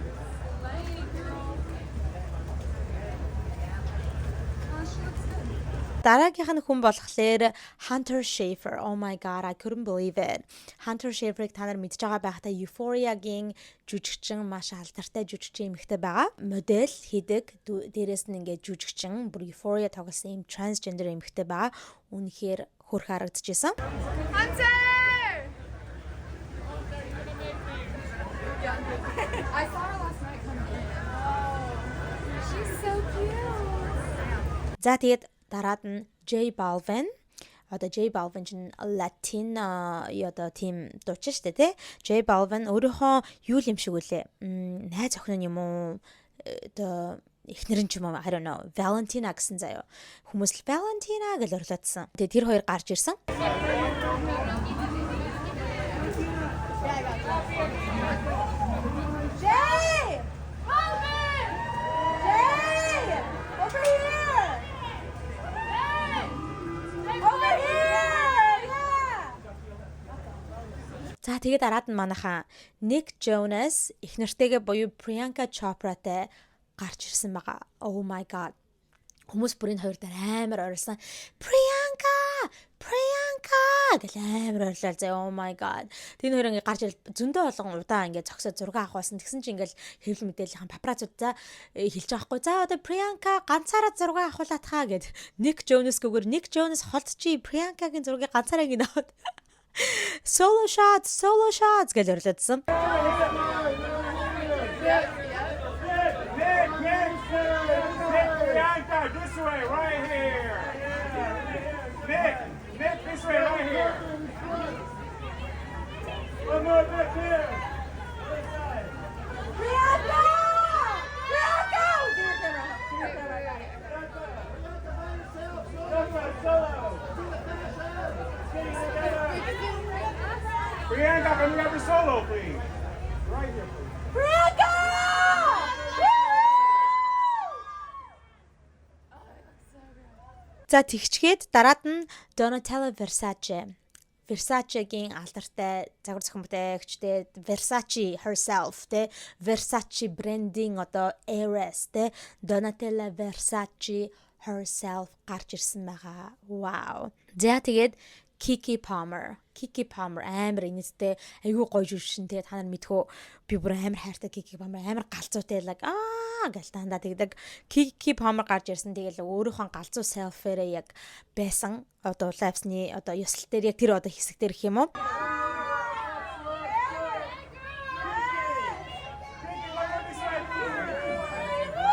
Oh, she looks good. Дараагийнх нь хүн болохоор Hunter Schafer. Oh my God, I couldn't believe it. Hunter Schafer-ыг та нар мэдж байгаа байхдаа Euphoria-гийн жүжигчин, маш алдартай жүжигчин эмэгтэй байгаа. Модель хийдэг. Дээрээс нь ингээд жүжигчин, бүр Euphoria тоглосон юм transgender эмэгтэй байгаа. Үнэхээр хөөрхөн харагдчихсан. Hunter! I saw her last night coming in. She's so cute. За, тэгээд дараад нь J Balvin. Одоо J Balvin чинь Latin одоо тийм дуучин шүү дээ, тий. J Balvin өөрийнхөө юу юм шиг үлээ. Найз охин нь юм уу? Одоо эхнэр нь ч юм уу, I don't know. Valentina гэсэн заяо. Хүмүүс л Valentina гэж орлоодсон. Тэгээд тэр хоёр гарч ирсэн. Jay! Balvin! Jay! Over here! Over here! Yeah! За, тэгээд дараад нь манайхаа Nick Jonas эхнэртэйгээ буюу Priyanka Chopra-тай гарч ирсэн байгаа. Oh my God. Хүмүүс бүр энэ хоёр дээр амар орилсон. "Priyanka! Priyanka!" гэл амар орилол заяа. Oh my God. Тэр хоёр ингээ гарч ирэл зөндөө олон удаа ингээ зогсоо зураг авах байсан. Тэгсэн чинь ингээл хэвлэл мэдээллийн папарацууд за хэлж байгаа хгүй. За, одоо Priyanka ганцаараа зураг авахулаатхаа гэд Nick Jonas-гүйгээр Nick Jonas холдчи Priyanka-гийн зургийг ганцаараа ингэ аваад "Solo shots, solo shots" гэж орилоодсан. Nick, Nick, Nick, Priyanka, this way, right here. Nick, Nick, this way, right here. One more back here. Priyanka! Priyanka! Give her camera. Give her camera. I got it. Solo, solo. Priyanka, can you have the solo, please? Right here, please. Priyanka! Woo! За, тэгчгээд дараад нь Donatella Versace. Versace-гийн алдартай загвар зохион бүтээгчтэй Versace herself те, Versace брендийн одоо heiress те, Donatella Versace herself гарч ирсэн байгаа. Вау. За, тэгээд Keke Palmer. Keke Palmer амар инээдтэй, айгүй гоё жүжигчин те, та нар мэдхүү, би бүр амар хайртай Keke Palmer, амар галзуутай, like аа гэл дандаа тэгдэг. Keke Palmer гарч ирсэн. Тэгэл өөрийнхөө галзуу selfie-рээ яг байсан. Одоо улаан хивсний одоо ёслол дээр яг тэр одоо хэсэг дээр гэх юм уу? Keke, one more this way, please.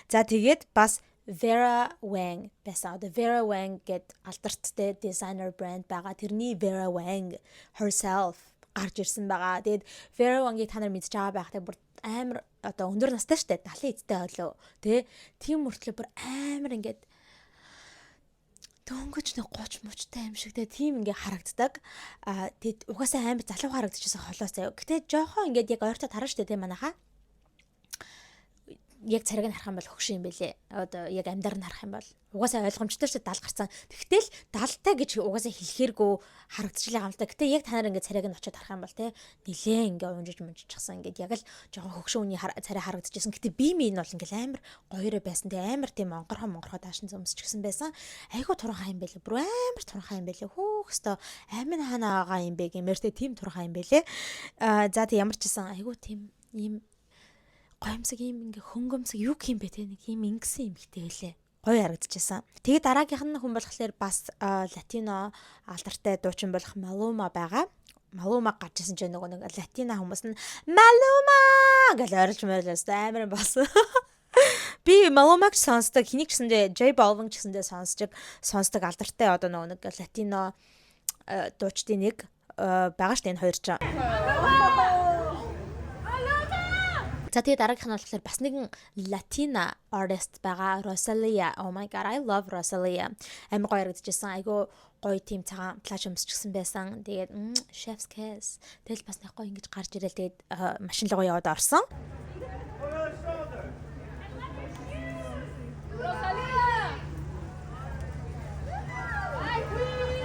За, тэгээд бас Vera Wang байсан. Одоо Vera Wang гэд алдарттай дизайнер брэнд байгаа. Тэрний Vera Wang herself гарч ирсэн байгаа. Тэгээд Vera Wang-ыг та нар мэдж байгаа байхтай, бүр амар одоо өндөр настай штэ, 70 эдтэй болоо. Тэ, тийм мөртлөө бүр амар ингээд дөнгөж нэг 30 мучтай юм шиг те, тийм ингээ харагддаг. А тэгэд угаасаа амар залуу харагдчихсан холоос заяа. Гэтэ жоохон ингээд яг ойртоо тарна штэ те, манайхаа яг цариг нь харах юм бол хөгшин юм бэлээ. Одоо яг амьдар нь харах юм бол угаасаа ойлгомжтой шүү дээ, 70 гарцсан. Тэгтэл 70-тай гэж угаасаа хэлэхэргүй харагдчихлаа юм л та. Гэтэ яг та нар ингээд царайг нь очиод харах юм бол те, нилээ ингээ унжиж мунжчихсан, ингээд яг л жоохон хөгшин үний царай харагдчихсан. Гэтэ би минь бол ингээд амар гоёроо байсан. Тэ, амар тийм онгорхоо монгорхоо даашин өмсчихсэн байсан. Айгу туранхай юм бэлээ. Бүр амар туранхай юм бэлээ. Хөөх өсто амин хаана байгаа юм бэ гэмээр те, тийм туранхай юм бэлээ. Аа, за, тэг ямар ч гэсэн айгу тийм ийм гоёмсог, ийм ингээ хөнгөмсөг юу гэх юм бэ те, нэг ийм ингэсэн юм хтэй байлээ. Гоё харагдчихсан. Тэгээ дараагийнх нь хүн болохоор бас латино алдартай дуучин болох Малума байгаа. Малума гарч ирсэн чинь нөгөө нэг латино хүмүүс нь "Малума" гэж орилж морилоо амар болсон. Би Малумаг сонсдог, хэнийг ч гэсэндээ J Balvin ч гэсэндээ сонсдог алдартай одоо нөгөө нэг латино дуучдын нэг байгаа шүү дээ энэ хоёр чинь. За, тэгээ дараагийнх нь болохоор бас нэгэн Latina artist байгаа, Rosalia. Oh my God, I love Rosalia. Амар гоё харагдчихсан. Айгу гоё тийм цагаан плаж өмсчихсэн байсан. Тэгээд chef's kiss. Тэгэл бас нэг гоё ингэж гарч ирэл, тэгээд машин руу яваад орсон. Rosalía! Hi, Queen!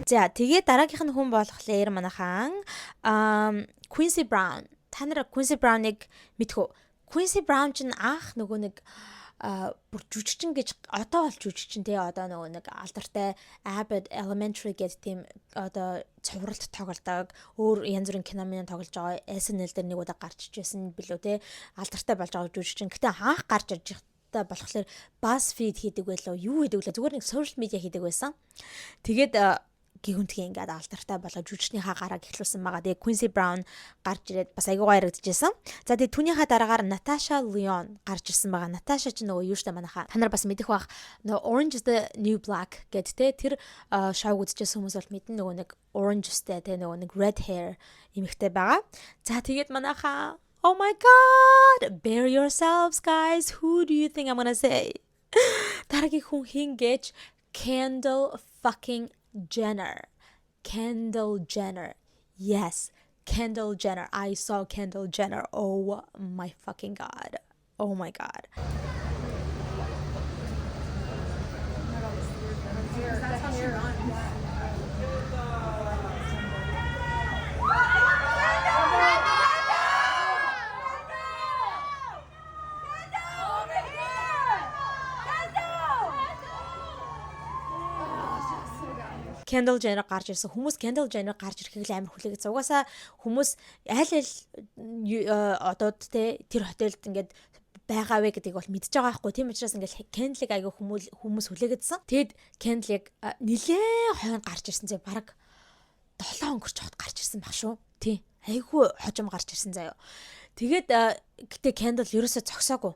За, тэгээ дараагийнх нь хүн болохоор манайхан Quincy Brown. Та нар Quincy Brown-ыг мэдэх үү? Quincy Brown ч анх нөгөө нэг бүр жүжигчин гэж, одоо бол жүжигчин тий, одоо нөгөө нэг алдартай Abbott Elementary гэдэг тийм одоо цувралт тоглодог, өөр янз бүрийн кино минь тоглож байгаа, SNL дээр нэг удаа гарч ижсэн билүү те, алдартай болж байгаа жүжигчин. Гэтэ анх гарч ирж та болохоор BuzzFeed хийдэг байлоо, юу хийдэг вэ, зүгээр нэг social media хийдэг байсан. Тэгээд гигүнтгий ингээд алдартай болоод жүжигчнийхаа гарааг эхлүүлсэн байгаа. Тэгээ Quincy Brown гарч ирээд бас айгуу гоё харагдчихсан. За, тэгээ түүнийхээ дараагаар Natasha Lyonne гарч ирсэн байгаа. Natasha ч нөгөө юу штэ, манайхаа. Та нар бас мэдэх бах, нөгөө Orange is the New Black гэд те, тэр шоуг үзчихсэн хүмүүс бол мэднэ, нөгөө нэг orange үстэй те, нөгөө нэг red hair эмэгтэй байгаа. За, тэгээд манайхаа, oh my God, bear yourselves, guys. Who do you think I'm gonna say? Дараагийн хүн хэн гэж, Kendall fucking Jenner. Kendall Jenner. Yes, Kendall Jenner. I saw Kendall Jenner. Oh my fucking God. Oh my God. That's how she runs. Over here! Kendall! Oh, she looks so good. Kendall Jenner гарч ирсэн. Хүмүүс Kendall Jenner гарч ирэхийг л амар хүлээгээд. Угаасаа хүмүүс аль аль одод те тэр хотелд ингээд байгаа вэ гэдгийг бол мэдж байгаа байхгүй. Тийм учраас ингээл Kendall-ыг айгүй хүмүүс хүлээгээдсэн. Тэгэд Kendall-ыг нилээн хойно гарч ирсэн зэ, бараг 7 өнгөрч хот гарч ирсэн баг шүү. Тий. Айгүй хожим гарч ирсэн заяо. Тэгээд гэтээ Kendall ерөөсөө зогсоогүй.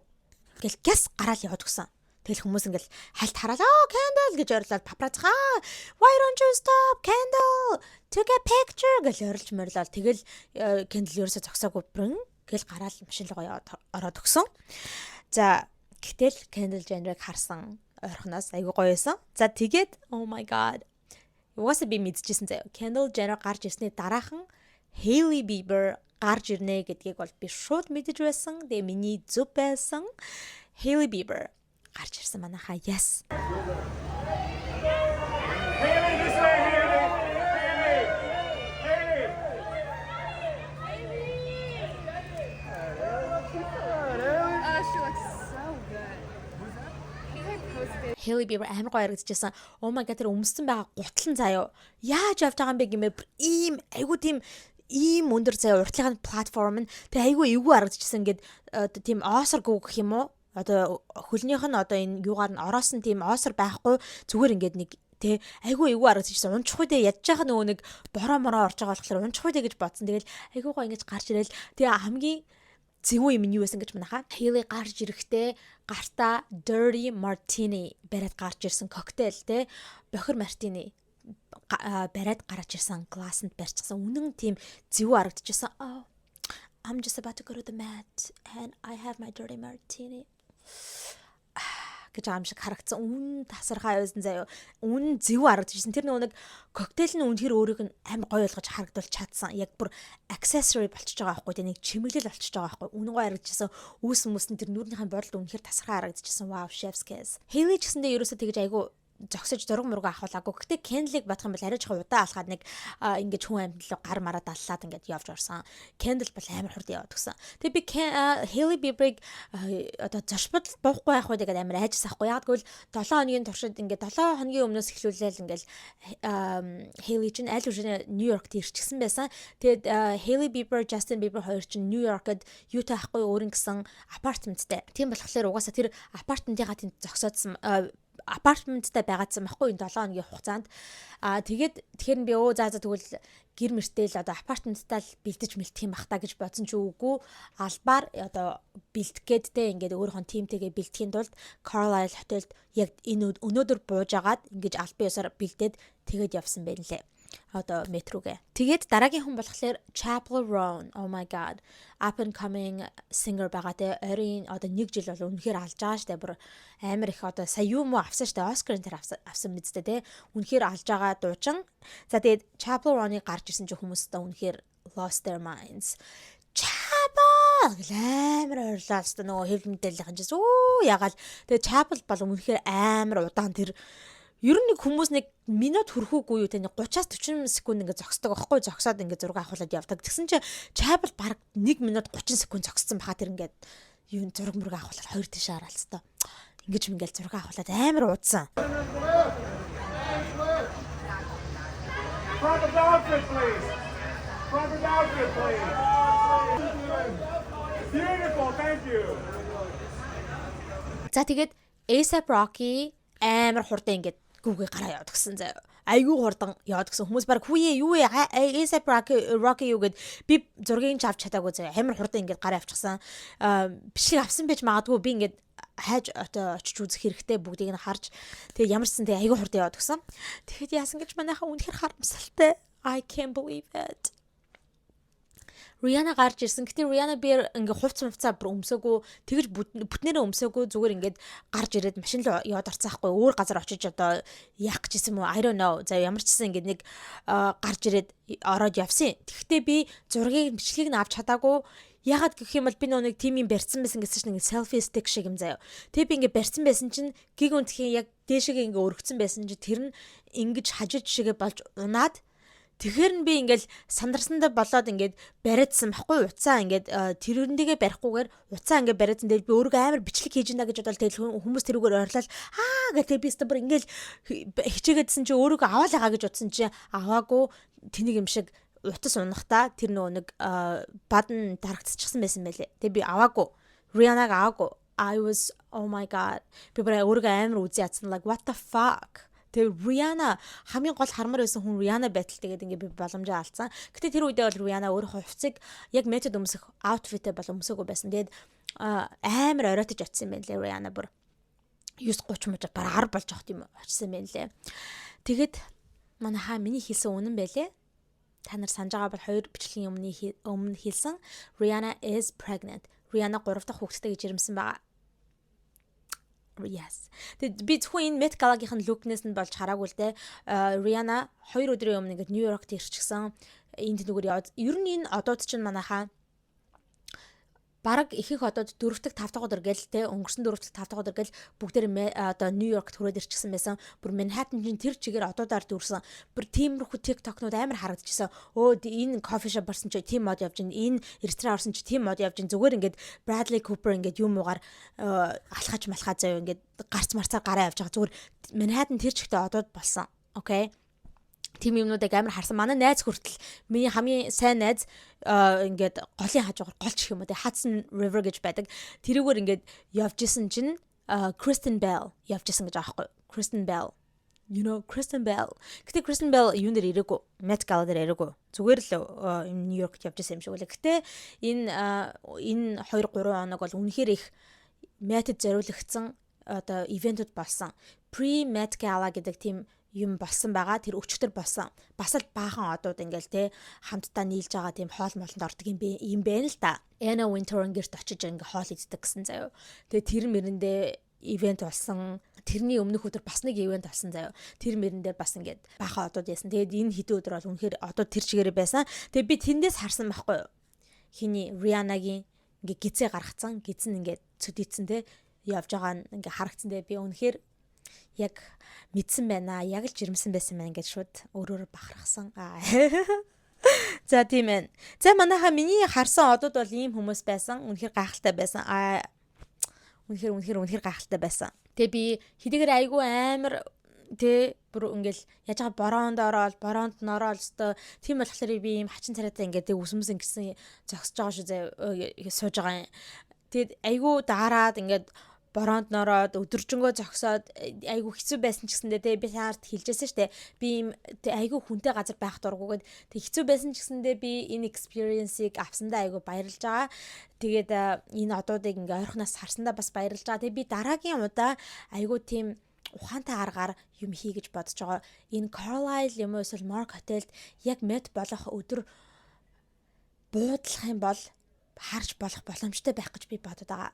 Ингээл гяс гараал яваад гисэн. Тэгэл хүмүүс ингээл хальт хараад "Oh, Kendall" гэж орилоод, папарацци "Why don't you stop, Kendall, to get picture" гэж орилж морилол. Тэгэл Kendall ерөөсөө зогсоогүй, бүрэн гэл гараал машин руу яваад ороод өгсөн. За, гэтэл Kendall Jenner-ыг харсан ойрхоноос айгүй гоё байсан. За, тэгээд oh my God. Угаасаа би мэдчихсэн заяа. Kendall Jenner гарч ирсний дараахан Hailey Bieber гарч ирнэ гэдгийг бол би шууд мэдэж байсан. Тэгээ миний зөв байсан. Hailey Bieber гарч ирсэн манайхаа. Yes. Hailey, this way, Hailey. Hailey. Hailey. Oh, she looks so good. I think I posted Hailey Bieber амар гоё харагдчихсан. Oh my God, тэр өмссөн байгаа гутлан заяо. Яаж явж байгаа юм бэ гэмээр ийм айгу тийм ийм өндөр заяа, уртлын платформ нь тэг айгу эвгүй харагдчихсан. Ингээд одоо тийм оосоргүй гэх юм уу? Одоо хөлнийх нь одоо энэ юугаар нь ороосон тийм оосор байхгүй, зүгээр ингээд нэг тэ айгу эвгүй харагдчихсан. Унчих үедээ ядж байгаа нөгөө нэг бороо мороо орж байгаа болохоор унчих үедээ гэж бодсон. Тэгэл айгу гоё ингэж гарч ирэл, тэгээ хамгийн зэвүүн юм нь юу байсан гэж манайхаа. Hailey гарч ирэхдээ гартаа dirty martini бариад гарч ирсэн, коктейл те, бохир мартини бариад гарч ирсэн, глаасанд барьчихсан. Үнэн тийм зэвүү харагдчихсан. "Oh, I'm just about to go to the Met and I have my dirty martini" гэж байгаа юм шиг харагдсан. Үнэн тасархай байсан заяо. Үнэн зэвүү харагдчихсан. Тэр нөгөө нэг коктейл нь үнэхээр өөрийг нь амар гоё болгож харагдуулж чадсан. Яг бүр accessory болчихж байгаа байхгүй. Тэр нэг чимэглэл болчихж байгаа байхгүй. Үнэн гоё харагдчихсан. Үүс мүс нь тэр нүүрнийхэн бодолд үнэхээр тасархай харагдчихсан. Wow, chef's kiss. Hailey ч гэсэндээ ерөөсөө тэгэж айгу Зогсож зураг мураг авахулаагүй. Гэхдээ Kendall-ыг бодох юм бол арай жоохон удаан алхаад нэг ингэж хүн амьтан руу гар мараа даллаад ингээд явж орсон. Kendall бол амар хурд яваад гисэн. Тэгээ би Hailey Bieber-ыг одоо зочбод буухгүй байх уу гэдэг амар айжсан ахгүй. Яг гэвэл 7 хоногийн туршид, ингээд 7 хоногийн өмнөөс эхлүүлээл ингээд Hailey чинь аль үшээ Нью-Йоркт ирчихсэн байсан. Тэгээд Hailey Bieber, Justin Bieber хоёр чинь Нью-Йоркод юутай ахгүй, өөрийн гэсэн apartment тай. Тийм болохоор угаасаа тэр apartment ыгаа тэнд зогсоодсон, apartment тай байгаадсан байхгүй энэ 7 хоногийн хугацаанд. Аа, тэгээд тэгэхээр би өө за за, тэгвэл гэр мөртэл одоо apartment таа л бэлдэж мэлтэх юм бах та гэж бодсон чи үгүй, албаар одоо бэлдэх гээд те, ингээд өөрийнхөө team тэйгээ бэлтгэхийн тулд Carlyle хотелд яг энэ өнөөдөр бууж агаад ингэж албан ёсоор бэлдээд тэгээд явсан байх лээ одоо Met рүүгээ. Тэгээд дараагийн хүн болохоор Chappell Roan. Oh my God. Up and coming singer байгаа те. Ойрын одоо нэг жил бол үнэхээр алж байгаа штэ. Бүр амар их одоо сая юу муу авсан штэ. Оскар энэ төр авсан мэт те. Үнэхээр алж байгаа дуучин. За, тэгээд Chappell Roan-ыг гарч ирсэн чи хүмүүс одоо үнэхээр lost their minds. Chappell гэл амар ойрлоо хэвээ, нөгөө хэвлэл мэдээллийн чинь өө ягаал. Тэгээд Chappell бол үнэхээр амар удаан, тэр ер нь нэг хүмүүс нэг минут хүрхүүгүй юу те, нэг 30-аас 40 секунд ингээ зогсдог аахгүй, зогсоод ингээ зураг авахулаад явдаг. Тэгсэн чи Chappell баг 1 минут 30 секунд зогссон баха. Тэр ингээд юу зураг мураг авахулаад хоёр тийш хараад хэвээ. Ингэж мингээл зураг авахулаад амар уудсан. Private outfit, please. Private outfit, please. Beautiful, thank you. За, тэгээд ASAP Rocky амар хурдан ингээд гүгээ гараа яваад гисэн заяа. Айгүй хурдан яваад гисэн. Хүмүүс баг хүүе юу вэ? ASAP Rocky юу гэд би зургийг ч авч чадаагүй заяа. Амар хурдан ингээд гараа явчихсан. Аа, бичлэг авсан байж магадгүй, би ингээд хайж одоо очиж үзэх хэрэгтэй бүгдийг нь харж. Тэгээ ямар ч сан тэгээ айгүй хурдан яваад гисэн. Тэгэхэд яасан гэж манайхаа үнэхэр харамсалтай. I can't believe it. Rihanna гарч ирсэн. Гэтэ Rihanna би ингээ хувц мувцаа бүр өмсөөгүй, тэгж бүтнээрээ өмсөөгүй, зүгээр ингээд гарч ирээд машин руу яваад орсон хгүй. Өөр газар очиж одоо яах гэж исэн юм уу? I don't know. За, ямар ч гэсэн ингээд нэг гарч ирээд ороод явсан. Тэгэхдээ би зургийг, бичлэгийг нь авч чадаагүй. Ягаад гэх юм бол би нэг тим юм барьсан байсан гэсэн чинь нэг selfie stick шиг юм заяа. Тэгээ би ингээ барьсан байсан чинь гиг үнтхийн яг дээшээгээ ингээ өргөцсөн байсан чинь тэр нь ингэж хажиж шигээ болж унаад. Тэгэхээр нь би ингээл сандарсандаа болоод ингээд бариадсан байхгүй, уцаа ингээд тэрүүндээгээ барихгүйгээр уцаа ингээд бариадсан. Тэгээд би өөрийгөө амар бичлэг хийж ийна гэж бодоод, тэгэл хүмүүс тэрүүгээр ойрлол аа гэх. Тэгээд би өстө бүр ингээл хичээгээдсэн чи өөрийгөө аваал байгаа гэж бодсон чи аваагүй, тэнийг юм шиг утас унахтаа тэр нөгөө нэг бадан дарагдчихсан байсан байлээ. Тэгээ би аваагүй. Rihanna-г аваагүй. I was, oh my God. Би бүр өөрийгөө амар үзий ядсан, like, what the fuck. Тэгээ Rihanna, хамгийн гол хармаар байсан хүн Rihanna байтал тэгээд ингээ би боломжоо алдсан. Гэтэ тэр үедээ бол Rihanna өөрийнхөө хувцсыг яг Met-д өмсөх outfit ээ бол өмсөөгүй байсан. Тэгээд амар оройтож очсон юм байна лээ Rihanna, бүр 9:30 мужаа баг 10 болж явах юм очсон юм байна лээ. Тэгээд манай хаа миний хэлсэн үнэн байлээ. Та нар санаж байгаа бол хоёр бичлэгийн өмнө хэлсэн Rihanna is pregnant. Rihanna 3 дахь хүүхэдтэй гэж ирэмсэн байгаа. Yes. Тэгээд би зөвхөн энэ Met Gala-гийнх нь look нээс нь болж хараагүй л дээ. Rihanna 2 өдрийн өмнө ингээд Нью-Йоркт ирчихсэн. Энд нүгэр яваад ер нь энэ одууд чинь манайхаа бараг ихэнх одод 4 дахь 5 дахь өдөр гэл те, өнгөрсөн 4 дахь 5 дахь өдөр гэл бүгдээр одоо Нью-Йоркт хүрээд ирчихсэн байсан. Бүр Манхэттен чинь тэр чигээр одуудаар дүүрсэн. Бүр тиймэрхүү TikTok-нууд амар харагдчихсан. Өө, энэ coffee shop орсон чи тийм мод явж гин, энэ ресторан орсон чи тийм мод явж гин. Зүгээр ингээд Bradley Cooper ингээд юм уугаар алхаж малхаа заяа, ингээд гарц марцаар гараа явж байгаа. Зүгээр Манхэттен тэр чигтээ одууд болсон. Okay, тийм юмнуудыг амар харсан. Манай найз хүртэл, миний хамгийн сайн найз ингээд голын хажуугаар, гол ч гэх юм уу те, Hudson River гэж байдаг. Тэрүүгээр ингээд явж исэн чинь Kristen Bell явж исэн гэж байгаа байхгүй. Kristen Bell. You know Kristen Bell. Гэтэ Kristen Bell юун дээр ирээгүй. Met Gala дээр ирээгүй. Зүгээр л Нью-Йоркт явж исэн юм шиг үлээ. Гэтэ энэ 2 3 хоног бол үнэхээр их Met-д зориулагдсан одоо event үүд болсон. Pre Met Gala гэдэг тийм юм болсон байгаа. Тэр өчигдөр болсон. Бас л баахан одууд ингээл те хамтдаа нийлж байгаа тийм хоол молонд ордог юм бэ юм байна л да. Anna Wintour гэрт очиж ингээ хоол иддэг гэсэн заяо. Тэгээ тэр мэрэндээ event болсон. Тэрний өмнөх өдөр бас нэг event болсон заяо. Тэр мөрөн дээр бас ингээд баахан одууд яасан. Тэгээд энэ хэдэн өдөр бол үнэхээр одууд тэр чигээрээ байсан. Тэгээд би тэндээс харсан байхгүй юу? Хиний Rihanna-гийн ингээ гизээ гаргацсан. Гиз нь ингээд цөдийцэн те явж байгаа нь ингээ харагдсан. Тэгээ би үнэхээр Яг мэдсэн байна. Яг л жирэмсэн байсан байна гэж шууд өөрөөрөө бахархсан. За, тийм ээ. За, манайха, миний харсан одод бол ийм хүмүүс байсан. Үнэхээр гайхалтай байсан. Аа, үнэхээр, үнэхээр, үнэхээр гайхалтай байсан. Тэгээ би хэдийгээр айгүй амар тэ бүр ингээл яаж байгаа бороонд ороод, бороонд нь ороод өстой тийм болохоор би ийм хачин царайтай ингээд үсмэс ингэсэн зогсож байгаа шүү заяа, сууж байгаа юм. Тэгээд айгүй daarаад, ингээд бороонд нороод, өдөржингөө зогсоод айгүй хэцүү байсан ч гэсэндээ те би цаарт хэлжсэн штэ, би ийм айгүй хүнтэй газар байх дургүйгээд тэг хэцүү байсан ч гэсэндээ би энэ experience-ийг авсандаа айгүй баярлж байгаа. Тэгээд энэ одуудыг ингээ ойрхоноос харсандаа бас баярлж байгаа. Тэгээд би дараагийн удаа айгүй тийм ухаантай аргаар юм хий гэж бодож байгаа. Энэ Carlyle юм уу эсвэл Mark Hotel-д яг Met болох өдөр буудлах юм бол харж болох боломжтой байх гэж би бодод байгаа.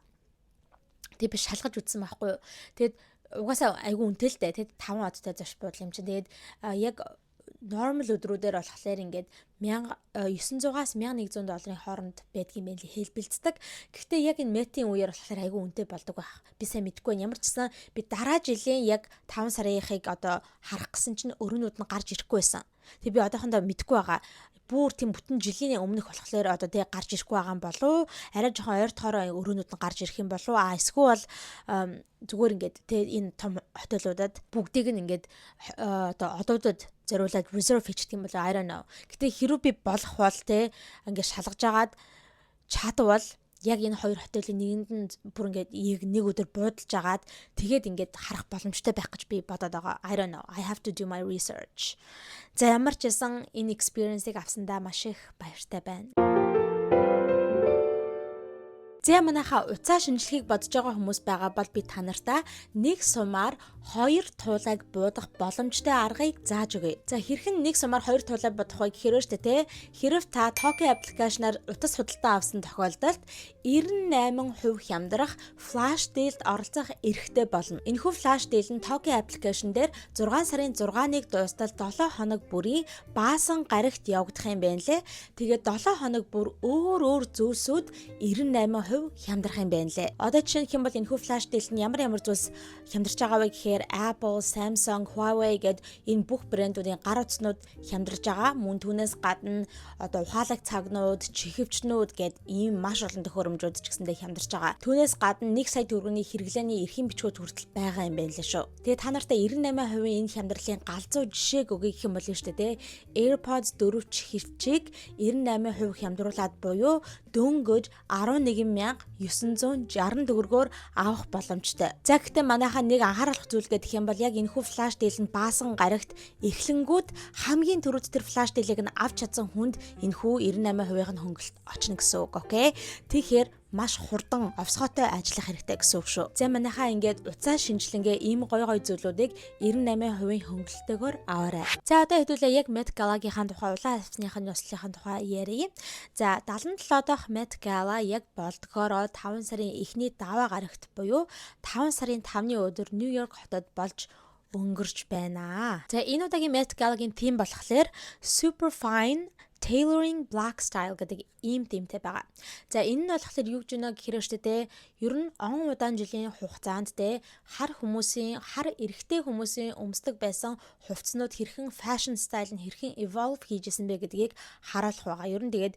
Тэгээ би шалгаж үзсэн байхгүй юу. Тэгээд угаасаа айгүй үнэтэй л дээ. Тэгээд 5 одтой зочид буудал юм чинь. Тэгээд яг normal өдрүүдээр болохоор ингээд 1900-аас 1100 долларын хооронд байдгийн байх лээ, хэлбэлцдэг. Гэхдээ яг энэ Met-ийн үеэр болохоор айгүй үнэтэй болдог байх. Би сайн мэдэхгүй байна. Ямар ч гэсэн би дараа жилийн яг 5 сарынхыг одоо харах гэсэн чинь өрөөнүүд нь гарч ирэхгүй байсан. Тэгээ би одоохондоо мэдэхгүй байгаа, бүр тийм бүтэн жилийн өмнөх болохоор одоо тэг гарч ирэхгүй байгаа юм болов, арай жоохон ойртохороо өрөөнүүд нь гарч ирэх юм болов, а эсвэл зүгээр ингээд тэг энэ том хотелуудад бүгдийг нь ингээд одоо одуудад зориулаад reserve хийчихдэг юм болоо, I don't know. Гэтэ хэрүү би болох бол те ингээд шалгаж агаад чадвал яг энэ хоёр хотелийн нэгэнд нь бүр ингээд яг нэг өдөр буудалж агаад тэгээд ингээд харах боломжтой байх гэж би бодоод байгаа. I don't know. I have to do my research. За, ямар ч байсан энэ experience-ыг авсандаа маш их баяртай байна. За, манайхаа, утсаа шинэчлэхийг бодож байгаа хүмүүс байгаа бол би та нартаа нэг сумаар хоёр туулайг буудах боломжтой аргыг зааж өгье. За, хэрхэн нэг сумаар хоёр туулай будах вэ гэхээр шүү дээ, тэ. Хэрв та Toki application-аар утас худалдан авсан тохиолдолд 98% хямдрах flash deal-д оролцох эрхтэй болно. Энэхүү flash deal нь Toki application дээр 6 сарын 6-ыг дуустал 7 хоног бүрийн баасан гарагт явагдах юм байна лээ. Тэгээд 7 хоног бүр өөр өөр зүйлсүүд 98% хямдрах юм байна лээ. Одоо жишээ нь юм бол энэхүү flash deal нь ямар ямар зүйлс хямдарч байгаа вэ гэхээр Apple, Samsung, Huawei гэд энэ бүх брэндүүдийн гар утаснууд хямдарч байгаа. Мөн түүнээс гадна одоо ухаалаг цагнууд, чихэвчнүүд гэд ийм маш олон төхөөрөмжүүд ч гэсэндээ хямдарч байгаа. Түүнээс гадна 1 сая төгрөгийн хэрэглээний эрхийн бичгүүд хүртэл байгаа юм байна лээ шүү. Тэгээ та нартай 98% энэ хямдралын галзуу жишээг өгье гэх юм бол шүү дээ. AirPods 4 чихэвчийг 98% хямдруулад буюу дөнгөж 11,960 төгрөгөөр авах боломжтой. За, гэхдээ манайхаа нэг анхааруулах зүйл гэх юм бол яг энэхүү flash deal нь баасан гарагт эхлэнгүүд хамгийн түрүүд тэр flash deal-ийг нь авч чадсан хүнд энэхүү 98% нь хөнгөлөлт очно гэсэн үг. Okay. Тэгэхээр маш хурдан овсгоотой ажиллах хэрэгтэй гэсэн үг шүү. За, манайхаа, ингээд утсаа шинэчлэнгээ ийм гой гой зүйлүүдийг 98% хөнгөлөлтөөр аваарай. За, одоо хэдүүлээ яг Met Gala-гийнхаа тухай, улаан хивсийнхаа ёслолынхаа тухай ярья. За, 77 дахь Met Gala яг болдгоороо 5 сарын эхний даваа гарагт буюу 5 сарын 5-ны өдөр Нью-Йорк хотод болж өнгөрч байна. За, энэ удаагийн Met Gala-гийн theme болохоор Superfine Tailoring Black Style гэдэг ийм theme-тэй байгаа. За, энэ нь болохоор юу гэж байна гэхээр штэ те ер нь он удаан жилийн хугацаанд те хар хүмүүсийн, хар эрэгтэй хүмүүсийн өмсдөг байсан хувцснууд хэрхэн fashion style нь хэрхэн evolve хийжсэн бэ гэдгийг харуулах байгаа. Ер нь тэгээд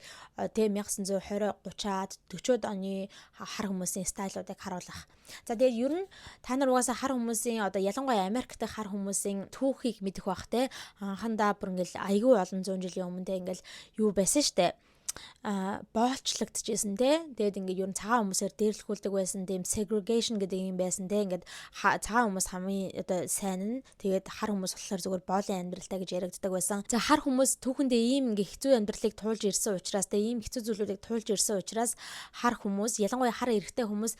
те 1920 30-аад 40-од оны хар хүмүүсийн style уудыг харуулах. За, тэгээд ер нь та нар угаасаа хар хүмүүсийн, одоо ялангуяа Америк дахь хар хүмүүсийн түүхийг мэдэх бах те. Анхандаа бүр ингээл айгүй олон зуун жилийн өмнө те ингээл юу байсан штэ, боолчлогдчихсэн те. Тэгээд ингээд ер нь цагаан хүмүүсээр дээрлэхүүлдэг байсан, тийм segregation гэдэг юм байсан те. Ингээд цагаан хүмүүс хамгийн одоо сайн нь, тэгээд хар хүмүүс болохоор зүгээр боолын амьдралтай гэж яригддаг байсан. За, хар хүмүүс түүхэндээ ийм ингээд хэцүү амьдралыг туулж ирсэн учраас те, ийм хэцүү зүйлүүдийг туулж ирсэн учраас хар хүмүүс, ялангуяа хар эрэгтэй хүмүүс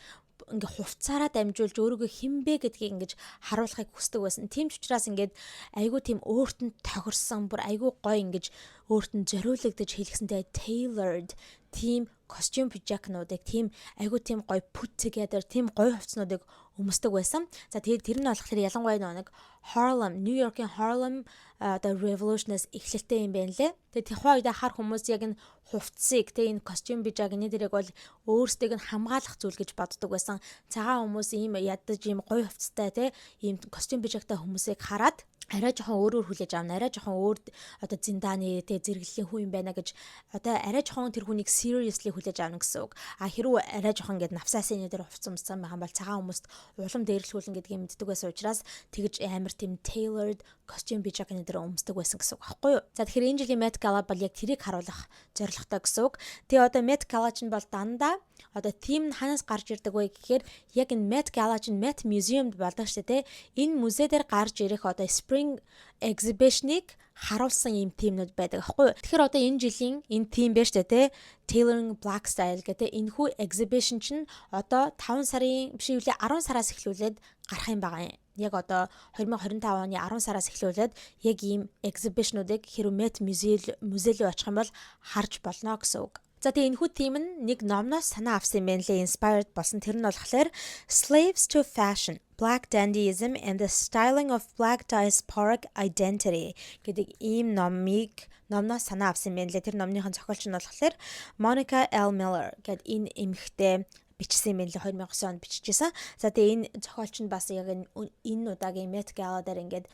ингээ хувцаараа дамжуулж өөрийгөө хэн бэ гэдгийг ингэж харуулахыг хүсдэг байсан. Тийм ч учраас ингээд айгүй тийм өөрт нь тохирсон, бүр айгүй гоё ингэж өөрт нь зориулагдаж хийлгэсэнтэй tailored тийм костюм пижакнуудыг, тийм айгуу тийм гоё put together, тийм гоё хувцснуудыг өмсдөг байсан. За, тэгээд тэр нь болохоор ялангуяа нэг Harlem, New York-ийн Harlem одоо Revolution-аас эхлэлтэй юм байна лээ. Тэгээд тухайн үед хар хүмүүс яг энэ хувцсыг, тэ, энэ костюм пижак энэ дэрэг бол өөрсдийг нь хамгаалах зүйл гэж боддог байсан. Цагаан хүмүүс ийм ядаж ийм гоё хувцастай, тэ, ийм костюм пижактай хүмүүсийг хараад арай жоохон өөрөөр хүлээж авна, арай жоохон өөр одоо зиндааны, тэ, зэрэглэлийн хүн юм байна гэж одоо арай жоохон тэр хүнийг seriously хүлээж авна гэсэн үг. А хэрвээ арай жоохон ингээд навсаасын дээр хувцас өмссөн байх юм бол цагаан хүмүүст улам дээрлэхүүлнэ гэдгийг мэддэг байсан учраас тэгж амар тийм tailored костюм пижакны дээр өмсдөг байсан гэсэн үг байхгүй юу? За, тэгэхээр энэ жилийн Met Gala бол яг тэрийг харуулах зорилготой гэсэн үг. Тэгээ одоо Met Gala чинь бол дандаа одоо theme нь хаанаас гарч ирдэг вэ гэхээр яг энэ Met Gala чинь Met Museum-д болдог шүү дээ. Энэ музей дээр гарч ирэх одоо Spring exhibition-ыг харуулсан ийм theme нүүд байдаг аахгүй юу. Тэгэхээр одоо энэ жилийн энэ theme байж тээ, те, Tailoring Black Style гэдэг энэхүү exhibition чинь одоо 5 сарын биш үлээ, 10 сараас эхлүүлээд гарах юм байгаа юм. Яг одоо 2025 оны 10 сараас эхлүүлээд яг ийм exhibition-уудыг хэрвээ Met музей рүү очих юм бол харж болно гэсэн үг. За, тэгээ энэхүү theme нь нэг номноос санаа авсан юм байна лээ. Inspired болсон. Тэр нь болохоор Slaves to Fashion: Black Dandyism and the Styling of Black Diasporic Identity гэдэг ийм номноос санаа авсан юм байна лээ. Тэр номныхон зохиолч нь болохоор Monica L. Miller гэдэг энэ эмэгтэй бичсэн юм байна лээ, 2009 онд биччихсэн. За, тэгээ энэ зохиолч нь бас яг энэ удаагийн Met Gala дээр ингээд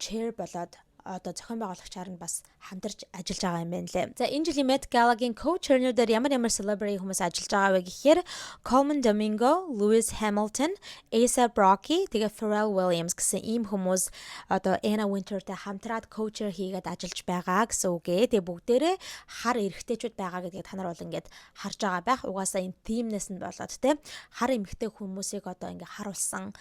chair болоод одоо зохион байгуулагчаар нь бас хамтарч ажиллаж байгаа юм байна лээ. За, энэ жилийн Met Gala-гийн co-chair-нүүдээр ямар ямар celebrity хүмүүс ажиллаж байгаа вэ гэхээр Colman Domingo, Lewis Hamilton, A$AP Rocky, тэгээ Pharrell Williams гэсэн ийм хүмүүс одоо Anna Wintour-тай хамтраад co-chair хийгээд ажиллаж байгаа гэсэн үг ээ. Тэгээ бүгдээрээ хар эрэгтэйчүүд байгаа гэдгийг та нар бол ингээд харж байгаа байх. Угаасаа энэ theme нээс нь болоод, те, хар эмэгтэй хүмүүсийг одоо ингээд харуулсан,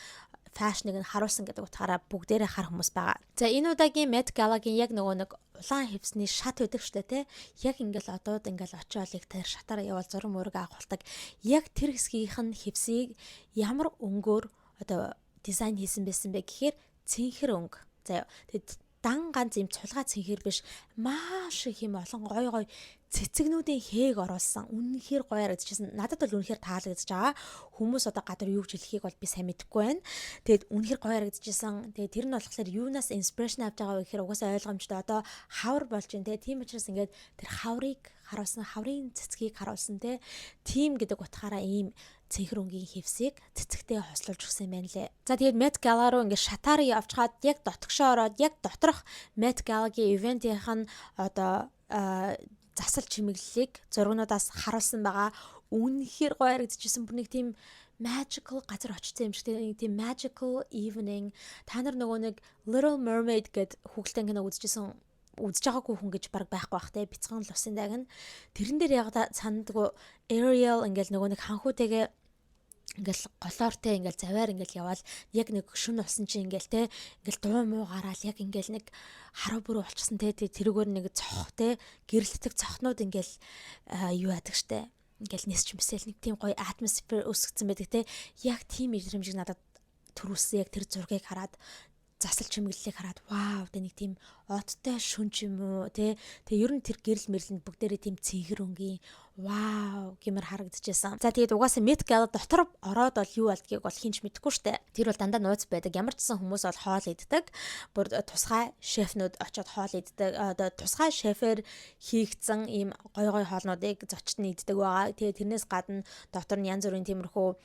fashion ыг нь харуулсан гэдэг утгаараа бүгдээрээ хар хүмүүс байгаа. За, энэ удаагийн Met Gala-гийн яг нөгөө нэг улаан хивсний шат байдаг штэ, те. Яг ингээл одууд ингээл очиод яг тэр шатаараа явал зураг мөрөг авахулдаг. Яг тэр хэсгийнх нь хивсийг ямар өнгөөр одоо дизайн хийсэн байсан бэ гэхээр цэнхэр өнгө. За, тэгэд дан ганц юм цулгаа цэнхэр биш, маш их юм олон гой гой цэцэгнүүдийн хээг оруулсан. Үнэнхээр гоё харагдчихсан. Надад бол үнэхээр таалагдчихж байгаа. Хүмүүс одоо гадар юу гэж хэлхийг бол би сайн мэдэхгүй байна. Тэгээд үнэхээр гоё харагдчихсан. Тэгээд тэр нь болохоор юунаас inspiration авч байгаа вэ гэхээр угаасаа ойлгомжтой. Одоо хавар болж байна, те. Тийм учраас ингээд тэр хаврыг харуулсан, хаврын цэцгийг харуулсан, те. Тим гэдэг утгаараа ийм цэнхэр өнгийн хивсийг цэцэгтэй хослуулж өгсөн юм байна лээ. За, тэгээд Met Gala руу ингээд шатаар явчгаад яг дотгошоо ороод яг доторх Met Gala-гийн event ийнх нь одоо засал чимэглэлийг зургнуудаас харуулсан байгаа. Үнэхээр гоё харагдчихсан. Бүр нэг тийм magical газар очсон юм шиг, нэг тийм magical evening. Та нар нөгөө нэг Little Mermaid гэд хүүхэлдэйн кино үзчихсэн, үзэж байгаагүй хүн гэж баг байхгүй бах, те, бяцхан л усын дайг нь. Тэрэн дээр яг сандгүй Ariel ингээл нөгөө нэг ханхүүтэйгээ ингээл голоортой ингээл заваар ингээл яваал яг нэг шүн усан чи ингээл, те, ингээл дуу муу гараал яг ингээл нэг харуу бүрүү болчихсон, те, тэрүүгээр нэг цох, те, гэрэлтдэг цохнууд ингээл юу яадаг штэ, ингээл нисч мэсэл нэг тийм гоё атмосфер үүсгэсэн байдаг, те. Яг тийм мэдрэмжийг надад төрүүлсэн. Яг тэр зургийг хараад, засал чимэглэлийг хараад, вау, тэ, нэг тийм одтой шүн ч юм уу, тэ. Тэгээ ер нь тэр гэрэл мэрлэнд бүгдээрээ тийм цэнхэр өнгийн вау гэмээр харагдчихсан. За, тэгээд угаасаа Met Gala дотор ороод бол юу болдгийг бол хэн ч мэдэхгүй штэ. Тэр бол дандаа нууц байдаг. Ямар ч сан хүмүүс бол хоол иддэг. Бүр тусгай шефнүүд очиод хоол иддэг. Одоо тусгай шефээр хийгдсэн ийм гой гой хоолнуудыг зочд нь иддэг байгаа. Тэгээд тэрнээс гадна дотор нь янз бүрийн тиймэрхүү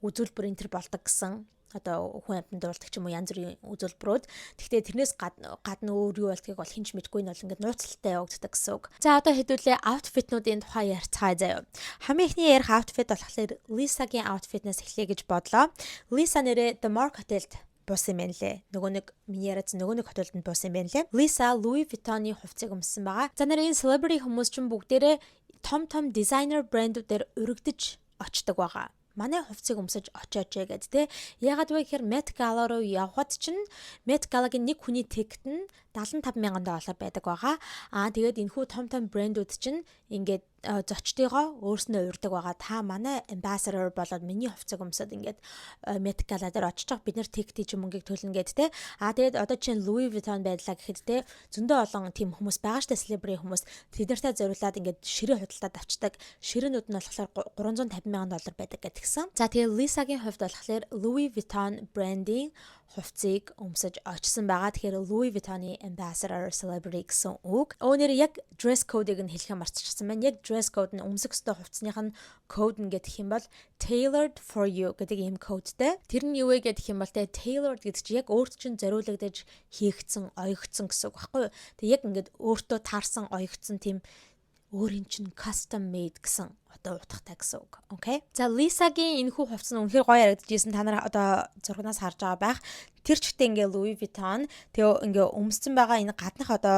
үзүүлбэр энэ төр болдог гэсэн, одоо хүн амьтанд дуулдаг ч юм уу, янз бүрийн үзүүлбэрүүд. Гэхдээ тэрнээс гадна өөр юу болдгийг бол хэн ч мэдэхгүй нь бол ингээд нууцлалтай явагддаг гэсэн үг. За, одоо хэдүүлээ outfit нуудын тухай ярьцгаая заяа. Хамгийн эхний ярих outfit болохоор Lisa-гийн outfit наас эхлэе гэж бодлоо. Lisa нэрээ The Mark Hotel-д буусан юм байна лээ. Нөгөө нэг миний яриадсан нөгөө нэг хотелд нь буусан юм байна лээ. Lisa Louis Vuitton-ы хувцсыг өмссөн байгаа. За, нэр энэ celebrity хүмүүс ч бүгдээрээ том том дизайнер брэндүүдээр өргөдөж очдог байгаа, манай хувцсыг өмсөж очооч гэд, те. Яагаад вэ гэхээр Met Gala руу явхад чинь Met Gala-гийн нэг хүний ticket нь 75 мянган доллар байдаг байгаа. Аа, тэгээд энэхүү том том брэндүүд чинь ингээд Зочдыгоо өөрснөө урьдаг байгаа. Та манай ambassador болоод миний хувцаг өмсөд ингээд Met Gala дээр очиж байгаа, бид нар ticket чи мөнгийг төлнө гэд те. А тэгээд одоо чинь Louis Vuitton байдлаа гэхэд те, зөндөө олон тийм хүмүүс байгаа штэ, celebrity хүмүүс. Тэд нартай зориулаад ингээд ширээ худалдаад авчдаг. Ширээнүүд нь болохоор 350 мянган доллар байдаг гэдгсэн. За, тэгээд Lisa-гийн хувьд болохоор Louis Vuitton брендийн хувцсыг өмсөж очсон байгаа. Тэгэхээр Louis Vuitton-ы ambassador celebrity гэсэн үг. Өөнөр яг dress code-ыг нь хэлэх мартчихсан байна. Яг dress code нь, өмсөх ёстой хувцсных нь код нь гэх юм бол "tailored for you" гэдэг ийм кодтай. Тэр нь юу вэ гэх юм бол те, tailored гэдэг чинь яг өөрт чинь зориулагдаж хийгдсэн, оёгдсон гэсэн үг байхгүй юу? Тэг яг ингээд өөртөө таарсан, оёгдсон, тийм өөрийн чинь custom made гэсэн одоо утгатай гэсэн үг. Okay. За, Lisa-гийн энэхүү хувцас нь үнэхээр гоё харагдажсэн. Та нар одоо зургнаас харж байгаа байх. Тэр чигтээ ингээ Louis Vuitton тэгээ ингээ өмссөн байгаа. Энэ гаднах одоо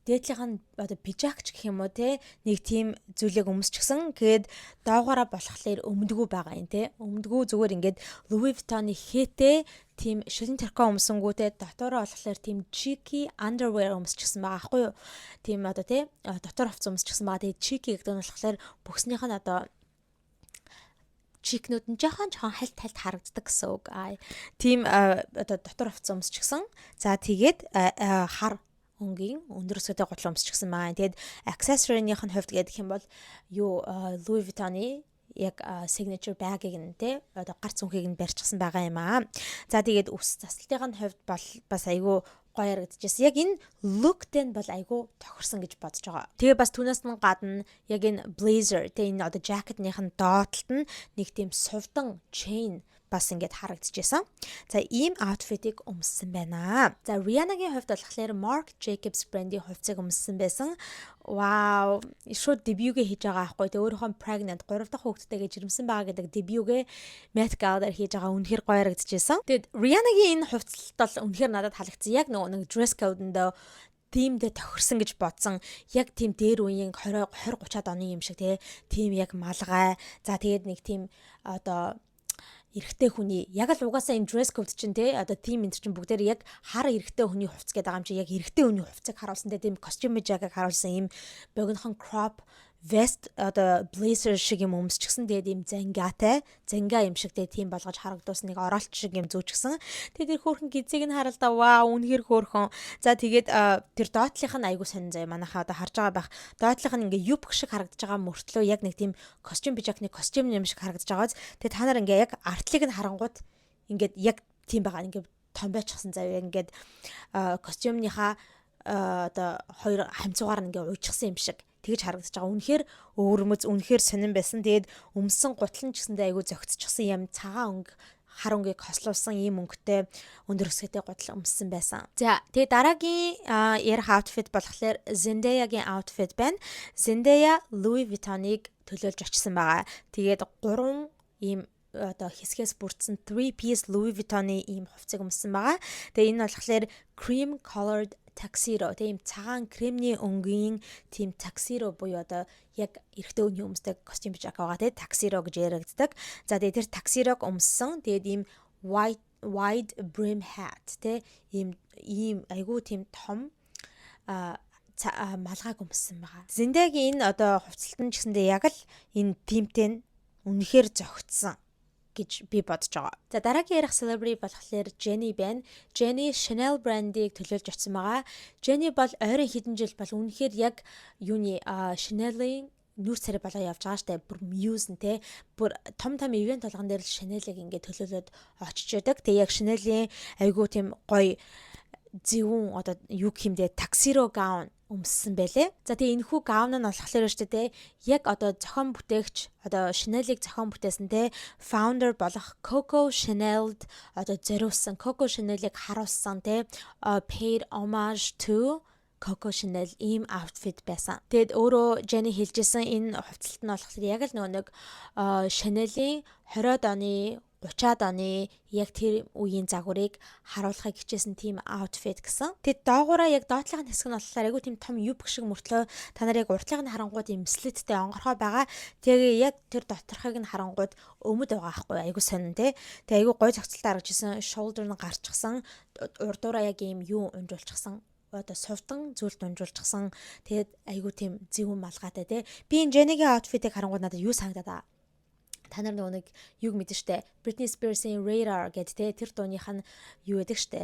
дээдлийнх нь одоо пижакч гэх юм уу те, нэг тийм зүйлийг өмсчихсэн. Тэгээд доогоороо болохоор өмдгүү байгаа юм те. Өмдгүү, зүгээр ингээд Louis Vuitton-ы хээтэй тийм шилэн трико өмсөнгүүтээ дотоороо болохоор тийм cheeky underwear өмсчихсэн байгаа аахгүй юу? Тийм одоо те, дотор хувцас өмсчихсэн байгаа. Тэгээд cheeky гэдэг нь болохоор бүхснийх нь одоо cheek нүүд нь жоохон жоохон хальт хальт харагддаг гэсэн үг. Аа, тийм одоо дотор хувцас өмсчихсэн. За, тэгээд хар өнгийн өндөр өсгөтэй гутлаа өмсчихсэн байгаа. Тэгээд accessory-ных нь хувьд гэх юм бол юу, Louis Vuitton-ы яг signature bag-ыг нь те, одоо гарц үхийг нь барьчихсан байгаа юм аа. За, тэгээд үс заслалтын хувьд бол бас айгүй гоё харагдчихсан. Яг энэ look-тэй нь бол айгүй тохирсон гэж бодож байгаа. Тэгээ бас түүнээс нь гадна яг энэ blazer те, энэ одоо jacket-ных нь доод талд нь нэг тийм сувдан chain бас ингээд харагдчихсан. За, ийм outfit-ыг өмссөн байна. За, Rihanna-гийн хувьд болохоор Marc Jacobs брендийн хувцсыг өмссөн байсан. Вау, шууд дебюгээ хийж байгаа байхгүй. Тэгээ өөрийнхөө pregnant, 3 дахь хүүхэдтэйгээ жирэмсэн байгаа гэдэг дебюгээ Met Gala дээр хийж байгаа, үнэхээр гоё харагдчихсан. Тэгээд Rihanna-гийн энэ хувцлалт бол үнэхээр надад таалагдсан. Яг нөгөө нэг dress code-ндөө тиймдээ тохирсон гэж бодсон. Яг тийм дээр үеийн 20 20 30-аад оны юм шиг те. Тийм яг малгай. За, тэгээд нэг тийм одоо эрэгтэй хүний яг л угаасаа энэ dress code чинь те, одоо team энэ чинь бүгдээр яг хар эрэгтэй хүний хувцас гэдэг байгаа юм чи, яг эрэгтэй хүний хувцсыг харуулсан те, тийм костюм жагаг харуулсан, ийм богинохон crop vest, одоо blazer шиг юм өмсчихсэн. Тэгээд ийм зангиатай, зангаа юм шиг те, тийм болгож харагдуулсан, нэг оролт шиг юм зүүчихсэн. Тэгээд тэр хөөрхөн гизийг нь харалда, вау, үнэхэр хөөрхөн. За, тэгээд тэр доотлих нь айгу сонин заяа. Манайхаа одоо харж байгаа байх. Доотлих нь ингээ юбк шиг харагдаж байгаа мөртлөө яг нэг тийм костюм пижакны костюм юм шиг харагдаж байгааз. Тэгээд та нар ингээ яг артлыг нь харангууд ингээд яг тийм байгаа, ингээ том байчихсан заяа, ингээд костюмныхаа одоо хоёр хамцуугаар нь ингээ уйчихсан юм шиг тэгж харагдаж байгаа. Үнэхээр өвөрмөц, үнэхээр сонин байсан. Тэгээд өмсөн гутал нь ч гэсэндээ айгүй зөгцчихсэн юм, цагаан өнгө, хар өнгийг хослуулсан ийм өнгөтэй өндөр өсгөтэй гутал өмссөн байсан. За, тэгээ дараагийн ярих outfit болохоор Zendaya-гийн outfit байна. Zendaya Louis Vuitton-ыг төлөөлж очсон байгаа. Тэгээд гурван ийм одоо хэсгээс бүрдсэн 3 piece Louis Vuitton-ы ийм хувцсыг өмссөн байгаа. Тэгээ энэ болохоор cream colored tuxedo, тийм цагаан кремний өнгийн тийм tuxedo буюу одоо яг эрэгтэй хүний өмсдөг костюм пижак байгаа тийм, tuxedo гэж яригддаг. За, тэгээ тэр tuxedo-г өмссөн. Тэгээд ийм white wide brim hat те, ийм ийм айгүй тийм том малгайг өмссөн байгаа. Зендагийн энэ одоо хувцалт нь ч гэсэндээ яг л энэ theme тэй нь үнэхээр зохицсон гэж би бодож байгаа. За, дараагийн ярих celebrity болохоор Jennie байна. Jennie Chanel брендийг төлөөлж очсон байгаа. Jennie бол ойрын хэдэн жил бол үнэхээр яг юуны Chanel-ийн нүүр царай болоо явж байгаа штэ, бүр muse нь те, бүр том том event болгон дээр л Chanel-ыг ингээд төлөөлөд очиж яадаг. Тэгээ яг Chanel-ийн айгуу тийм гоё зөвүүн одоо юу гэх юм бэ, tuxedo gown өмссөн байлээ. За, тэгээ энэхүү gown нь болохоор шүү дээ, яг одоо зохион бүтээгч, одоо Chanel-ыг зохион бүтээсэн те, founder болох Coco Chanel-д одоо зориулсан, Coco Chanel-ыг харуулсан те, paid homage to Coco Chanel ийм outfit байсан. Тэгэд өөрөө Jennie хэлжсэн, энэ хувцалт нь болохоор яг л нөгөө нэг Chanel-ийн 20-од оны, 30-аад оны яг тэр үеийн загварыг харуулахыг хичээсэн тийм outfit гэсэн. Тэгэд доогоороо яг доотлын хэсэг нь болохоор айгүй тийм том юбк шиг мөртлөө та нар яг уртлыг нь харангууд юм slit тэй онгорхой байгаа. Тэгээ яг тэр доторхыг нь харангууд өмд байгаа байхгүй, айгүй сонин те. Тэгээ айгүй гой зохицолтой харагдчихсан, shoulder нь гарчихсан, урдуураа яг ийм юу унжуулчихсан. одоо сувдан зүйл дунжуулчихсан. Тэгээд айгүй тийм зэвүүн малгайтай, те. Би энэ Jennie-гийн outfit-ыг харангуут надад юу санагдаад байгаа? Та нар нөгөө нэг юг мэдэн штэ. Britney Spears-ийн Radar гэдэг, те, тэр дууных нь юу гэдэг штэ.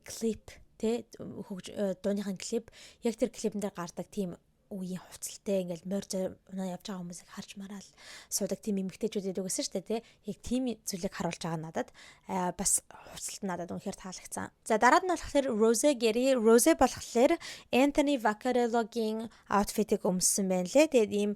Клип, те, хөгж дууных нь клип, яг тэр клипэн дээр гардаг тийм үеийн хувцалтай, ингээл морь унаа явж байгаа хүмүүсийг харж мараал суудаг тийм эмэгтэйчүүд байдаг гэсэн шүү дээ, тий. Яг тийм зүйлийг харуулж байгаа надад бас хувцалт надад үнэхээр таалагдсан. За, дараад нь болохоор Rose Gary. Rose болохоор Anthony Vaccarello-гийн outfit-ыг өмссөн байна лээ. Тэгээд ийм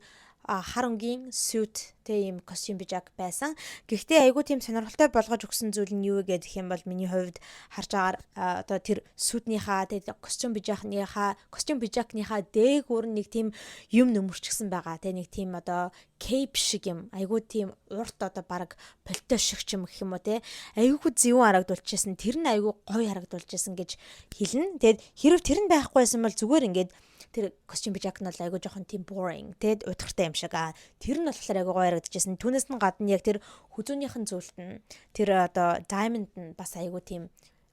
хар өнгийн suit, тэ, ийм костюм пижак байсан. Гэхдээ айгүй тийм сонирхолтой болгож өгсөн зүйл нь юу вэ гэх юм бол миний хувьд харж байгаагаар одоо тэр suit нийхаа, тэ, костюм пижакныхаа дээгүүр нэг тийм юм нөмөрчгсөн байгаа. Тэ, нэг тийм одоо cape шиг юм. Айгүй тийм урт, одоо баг пальто шиг ч юм гэх юм уу, тэ. Айгүй зэвүүн харагдуулчихсан. Тэр нь айгүй гоё харагдуулчихсан гэж хэлнэ. Тэгээд хэрв тэр нь байхгүй байсан бол зүгээр ингээд тэр костюм пижак нь бол айгүй жоохон тийм boring, тэгэд утгартай юм шиг. А тэр нь болохоор айгүй гоё харагдчихсан. Түүнээс нь гадна яг тэр хүзүүнийх нь зүйлт нь тэр одоо diamond нь бас айгүй тийм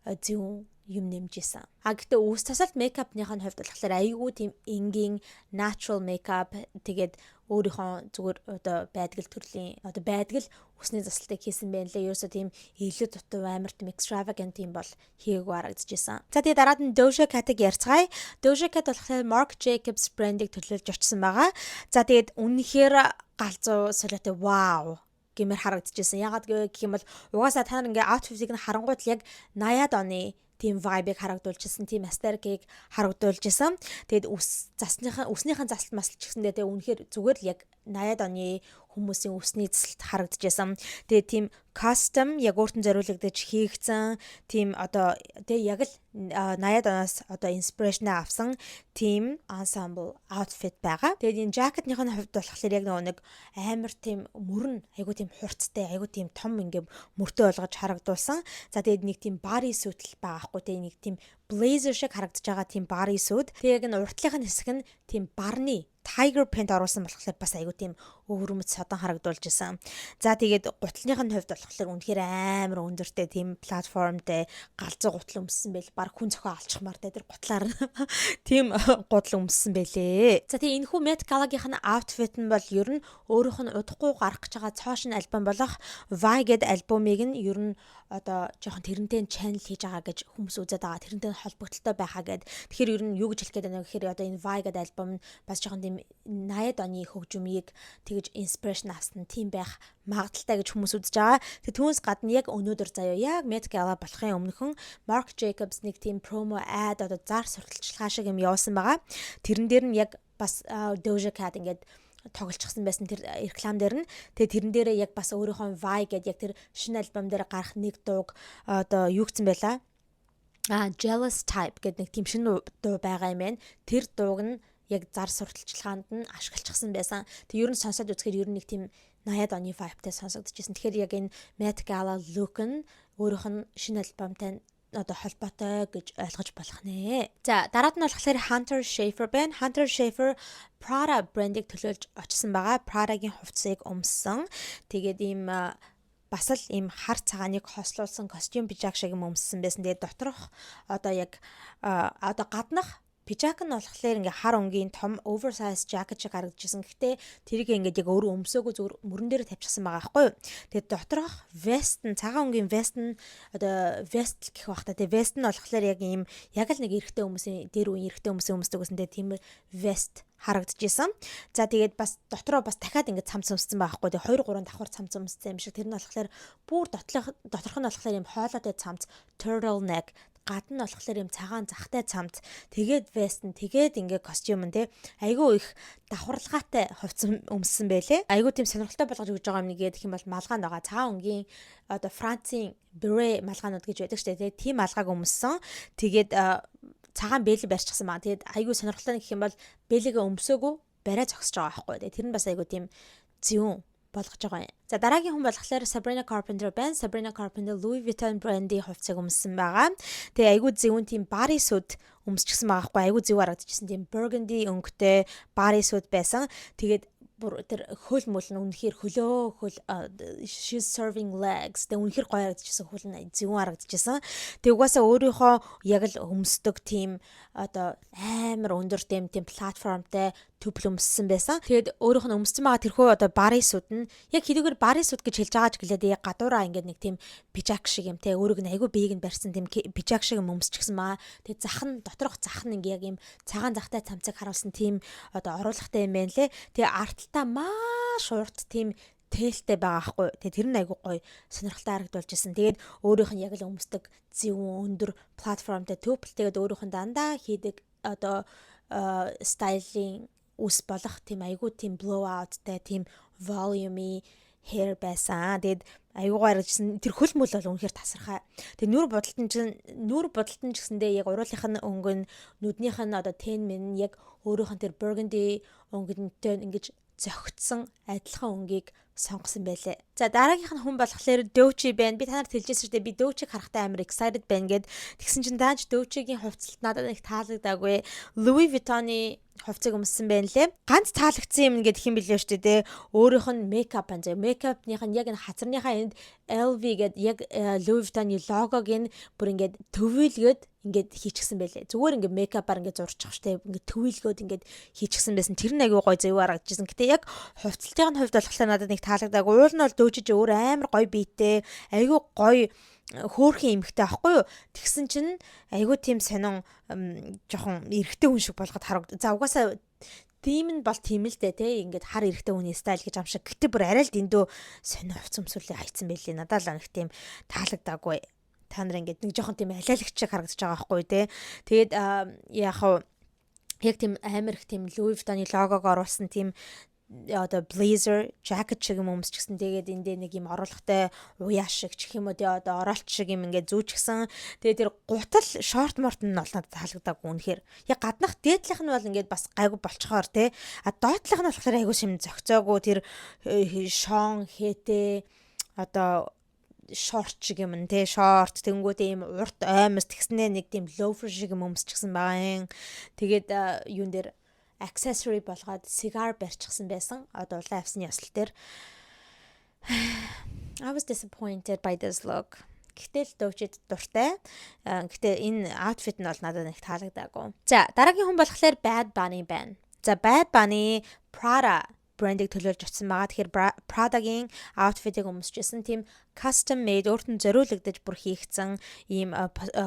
зэвүүн юм нэмжсэн. А гэхдээ үс тасалт makeup ных нь хувьд болохоор айгүй тийм энгийн natural makeup, тэгээд өөрийнхөө зүгээр одоо байдаг л төрлийн одоо байдаг л үсний засалтыг хийсэн байна лээ. Ерөөсөө тийм илүү дутуу, амар тийм extravagant тийм бол хийгээгүй харагдчихсан. За, тэгээ дараад нь Doja Cat-ыг ярьцгаая. Doja Cat болохоор Marc Jacobs брендийг төлөөлж очсон байгаа. За, тэгээд үнэхээр галзуу солиотой, вау гэмээр харагдчихсан. Ягаад гэх юм бол угаасаа та нар ингээ outfit-ыг нь харангуут л яг 80-ад оны тийм vibe-ыг харагдуулчихсан, тийм aesthetic-ыг харагдуулчихсан. Тэгээд үс засныхаа үснийхэн засалт маслч гэсэндээ тэгээ үнэхээр зүгээр л яг 80-ад оны хүмүүсийн үсний засалт харагдчихсан. Тэгээд тийм custom, яг өөртөө зориулагдаж хийгдсэн тийм одоо тэгээ яг л 80-ад оноос одоо inspiration авсан тийм ensemble outfit байгаа. Тэгээд энэ jacket-ных нь хувьд болохоор яг нөгөө нэг амар тийм мөрөн айгу тийм хурцтай, айгу тийм том ингээ мөртөө болгож харагдуулсан. За, тэгээд нэг тийм body suit л байгаа хгүй, тэгээ нэг тийм blazer шиг харагдаж байгаа тийм body suit. Тэгээд яг энэ уртлынх нь хэсэг нь тийм барны tiger print оруулсан болохоор бас айгу тийм өвөрмөц, содон харагдуулж исэн. За, тэгээд гутлных нь хувьд болохоор үнэхээр амар өндөртэй тийм платформтой галзуу гутал өмссөн байл. Баг хүн зохио алчхмаар те тэр гутлаар тийм гутал өмссөн байлээ. За, тэгээ энэхүү Met Gala-гийнх нь outfit нь бол ер нь өөрийнх нь удахгүй гарах гэж байгаа цоо шинэ альбом болох Vai гэд альбомыг нь ер нь одоо жоохон тэрнтэй channel хийж байгаа гэж хүмүүс үзээд байгаа. Тэрнтэй холбогдлолтой байхаа гэд. Тэгэхээр ер нь юу гэж хэлэх гээд байна вэ гэхээр одоо энэ Vai гэд альбом нь бас жоохон тийм 80-ад оны хөгжмийг тэгж inspiration авсан тийм байх магадлалтай гэж хүмүүс үзэж байгаа. Тэгээ түүнээс гадна яг өнөөдөр заяа, яг Met Gala болохын өмнөхөн Marc Jacobs нэг тийм promo ad, одоо зар сурталчилгаа шиг юм явуулсан байгаа. Тэрэн дээр нь яг бас Doja Cat ингээд тоглолцсон байсан тэр реклам дээр нь. Тэгээ тэрэн дээрээ яг бас өөрийнхөө Vai гэдэг яг тэр шинэ альбом дээр гарах нэг дууг одоо юу гэсэн байла? А Jealous Type гэдэг нэг тийм шинэ дуу байгаа юм байна. Тэр дууг нь яг зар сурталчилгаанд нь ашиглчихсан байсан. Тэг ер нь сонсоод үзэхээр ер нь нэг тийм 80-ад оны vibe-тай сонсогдчихсэн. Тэгэхээр яг энэ Met Gala look нь өөрийнх нь шинэ альбомтай одоо холбоотой гэж ойлгож болох нэ. За, дараад нь болохоор Hunter Schafer байна. Hunter Schafer Prada брендийг төлөөлж очсон байгаа. Prada-гийн хувцсыг өмссөн. Тэгээд ийм бас л ийм хар цагааныг хослуулсан костюм пижак шиг юм өмссөн байсан. Тэгээд доторх одоо яг одоо гаднах пижак нь болохоор ингээ хар өнгийн том oversize jacket шиг харагдчихсан. Гэхдээ тэрийг ингээд яг өөрөө өмсөөгөө, зүгээр мөрөн дээр тавьчихсан байгаа байхгүй юу. Тэгээд доторх vest нь, цагаан өнгийн vest нь, одоо vest гэх бах та. Тэгээд vest нь болохоор яг ийм яг л нэг эрэгтэй хүмүүсийн, дээр үеийн эрэгтэй хүмүүсийн өмсдөг гэсэн тийм vest харагдчихсан. За, тэгээд бас дотроо бас дахиад ингээд цамц өмссөн байгаа хгүй. Тэгээд 2 3 давхар цамц өмссөн юм шиг. Тэр нь болохоор бүр дотлох доторх нь болохоор ийм хоолойтой цамц, turtle neck, гадна нь болохоор юм цагаан захтай цамц, тэгээд vest нь, тэгээд ингээ костюм нь, те, айгүй их давхарлагаатай хувцас өмссөн байлээ. Айгүй тийм сонирхолтой болгож өгж байгаа юм нэг гэх юм бол малгаанд байгаа. Цагаан өнгийн одоо Францын beret малгаанууд гэж байдаг шүү дээ, те, тийм малгааг өмссөн. Тэгээд цагаан бээлий барьчихсан маа. Тэгээд айгүй сонирхолтой гэх юм бол бээлийгээ өмсөөгөө бариа зогсож байгаа байхгүй. Тэр нь бас айгүй тийм зэвүүн болгож байгаа юм. За, дараагийн хүн болохоор Sabrina Carpenter байна. Sabrina Carpenter Louis Vuitton брендийн хувцсыг өмссөн байгаа. Тэгээ айгүй зэвүүн тийм body suit өмсчихсэн байгаа хгүй. Айгүй зөв харагдчихсан тийм burgundy өнгөтэй body suit байсан. Тэгээд Бүр тэр хөл мөл нь үнэхээр хөлөө хөл, she's serving legs. Тэгээ үнэхээр гоё харагдчихсан, хөл нь зөвүүн харагдчихсан. Тэгээ угаасаа өөрийнхөө яг л өмсдөг тийм одоо амар өндөр тийм платформтой төбөл өмссөн байсан. Тэгээд өөрийнх нь өмссөн байгаа тэрхүү одоо bodysuit нь яг хэдийгээр bodysuit гэж хэлж байгаа ч гэлээд яг гадуураа ингээд нэг тийм пижак шиг юм те, өөрөг нь айгүй биеийг нь барьсан тийм пижак шиг юм өмсчихсэн маа. Тэгээд зах нь, доторх зах нь ингээ яг юм цагаан захтай цамцыг харуулсан тийм одоо оруулахтай юм байна лээ. Тэгээ арталтаа маш урт тийм тээлтэй байгаа хгүй. Тэгээ тэр нь айгүй гоё сонирхолтой харагдуулж исэн. Тэгээд өөрийнх нь яг л өмсдөг зөвүүн өндөр платформтой төпл, тэгээд өөрийнх нь дандаа хийдэг одоо styling үс болох тийм айгүй тийм blow outтай, тийм volume hair байсан. Тэгээд айгуу гаргажсэн, тэр хөл мөл бол үнэхээр тасархай. Тэгээд нүүр будалт нь ч гэсэндээ яг уруулынх нь өнгө нь, нүднийх нь одоо тэн мэн яг өөрийнх нь тэр burgundy өнгөнтэй ингэж зөгцсөн адилхан өнгийг сонгосон байлээ. За, дараагийнх нь хүн болохоор Doechii байна. Би та нарт хэлжсэн шүү дээ. Би Doechii-г харахтаа амар excited байна гэд. Тэгсэн чинь дааж Doechii-гийн хувцалт надад их таалагдаагүй. Louis Vuitton-ы хувцыг өмссөн байна лээ. Ганц таалагдсан юм гэдэг юм билээ шүү дээ. Өөрийнх нь makeup энэ. Makeup-ных нь яг энэ хазарныхаа энд LV гэд яг Louis Vuitton-ы логог нь бүр ингээд төвөөлгöd ингээд хийчихсэн байлээ. Зүгээр ингээд makeup аар ингээд зурчих штэ. Ингээд төвөөлгөөд ингээд хийчихсэн байсан. Тэр нь айгүй гоё зөв харагдчихсан. Гэтэ яг хувцалтын хувьд болохоор надад нэг таалагдаагүй. Уул нь бол Doechii өөр амар гоё биетэй, айгүй гоё хөөрхөн эмхтэй аахгүй юу? Тэгсэн чинь айгүй тийм сонин жоохон эрэгтэй хүн шиг болгоод харагд. За, угаасаа тийм нь бол тийм л дээ тий, ингээд хар эрэгтэй хүний style гэж юм шиг. Гэтэ бүр арай л дэндүү сонин хувц өмсүүлээ хайцсан байлээ. Надад л нэг тийм таалагдаагүй. Та нар ингээд нэг жоохон тийм алиалагч шиг харагдаж байгаа байхгүй тий. Тэгээд яг яг тийм амар их тийм Louis Vuitton-ы логог оруулсан тийм одоо blazer jacket шиг юм өмсчихсэн. Тэгээд эндээ нэг юм оруулахтай уяа шиг ч гэх юм уу тий, одоо оролт шиг юм ингээд зүүчихсэн. Тэгээд тэр гутал шорт морт нь бол надад таалагдаагүй үнэхээр. Яг гаднах дээдлэх нь бол ингээд бас гайгүй болчхоор тий. А доотлох нь болохоор айгүй шим зохицоогүй, тэр шон хэтэ одоо шорт шиг юм те, шорт тэнгүүтээ ийм урт оймос, тэгснээ нэг тийм loafer шиг юм өмсчихсэн байгаа юм. Тэгээд юун дээр accessory болгоод cigar барьчихсан байсан. Одоо улаан авсны ёслол дээр. I was disappointed by this look. Гэхдээ л Doechii-д дуртай. Гэхдээ энэ outfit нь бол надад нэг таалагдаагүй. За, дараагийн хүн болохоор Bad Bunny байна. За, Bad Bunny Prada брендийг төлөөлж очсон байгаа. Тэгэхээр Prada-гийн outfit-ыг өмсөжсэн, тийм custom made, өөрт нь зориулагдаж бүр хийгдсэн ийм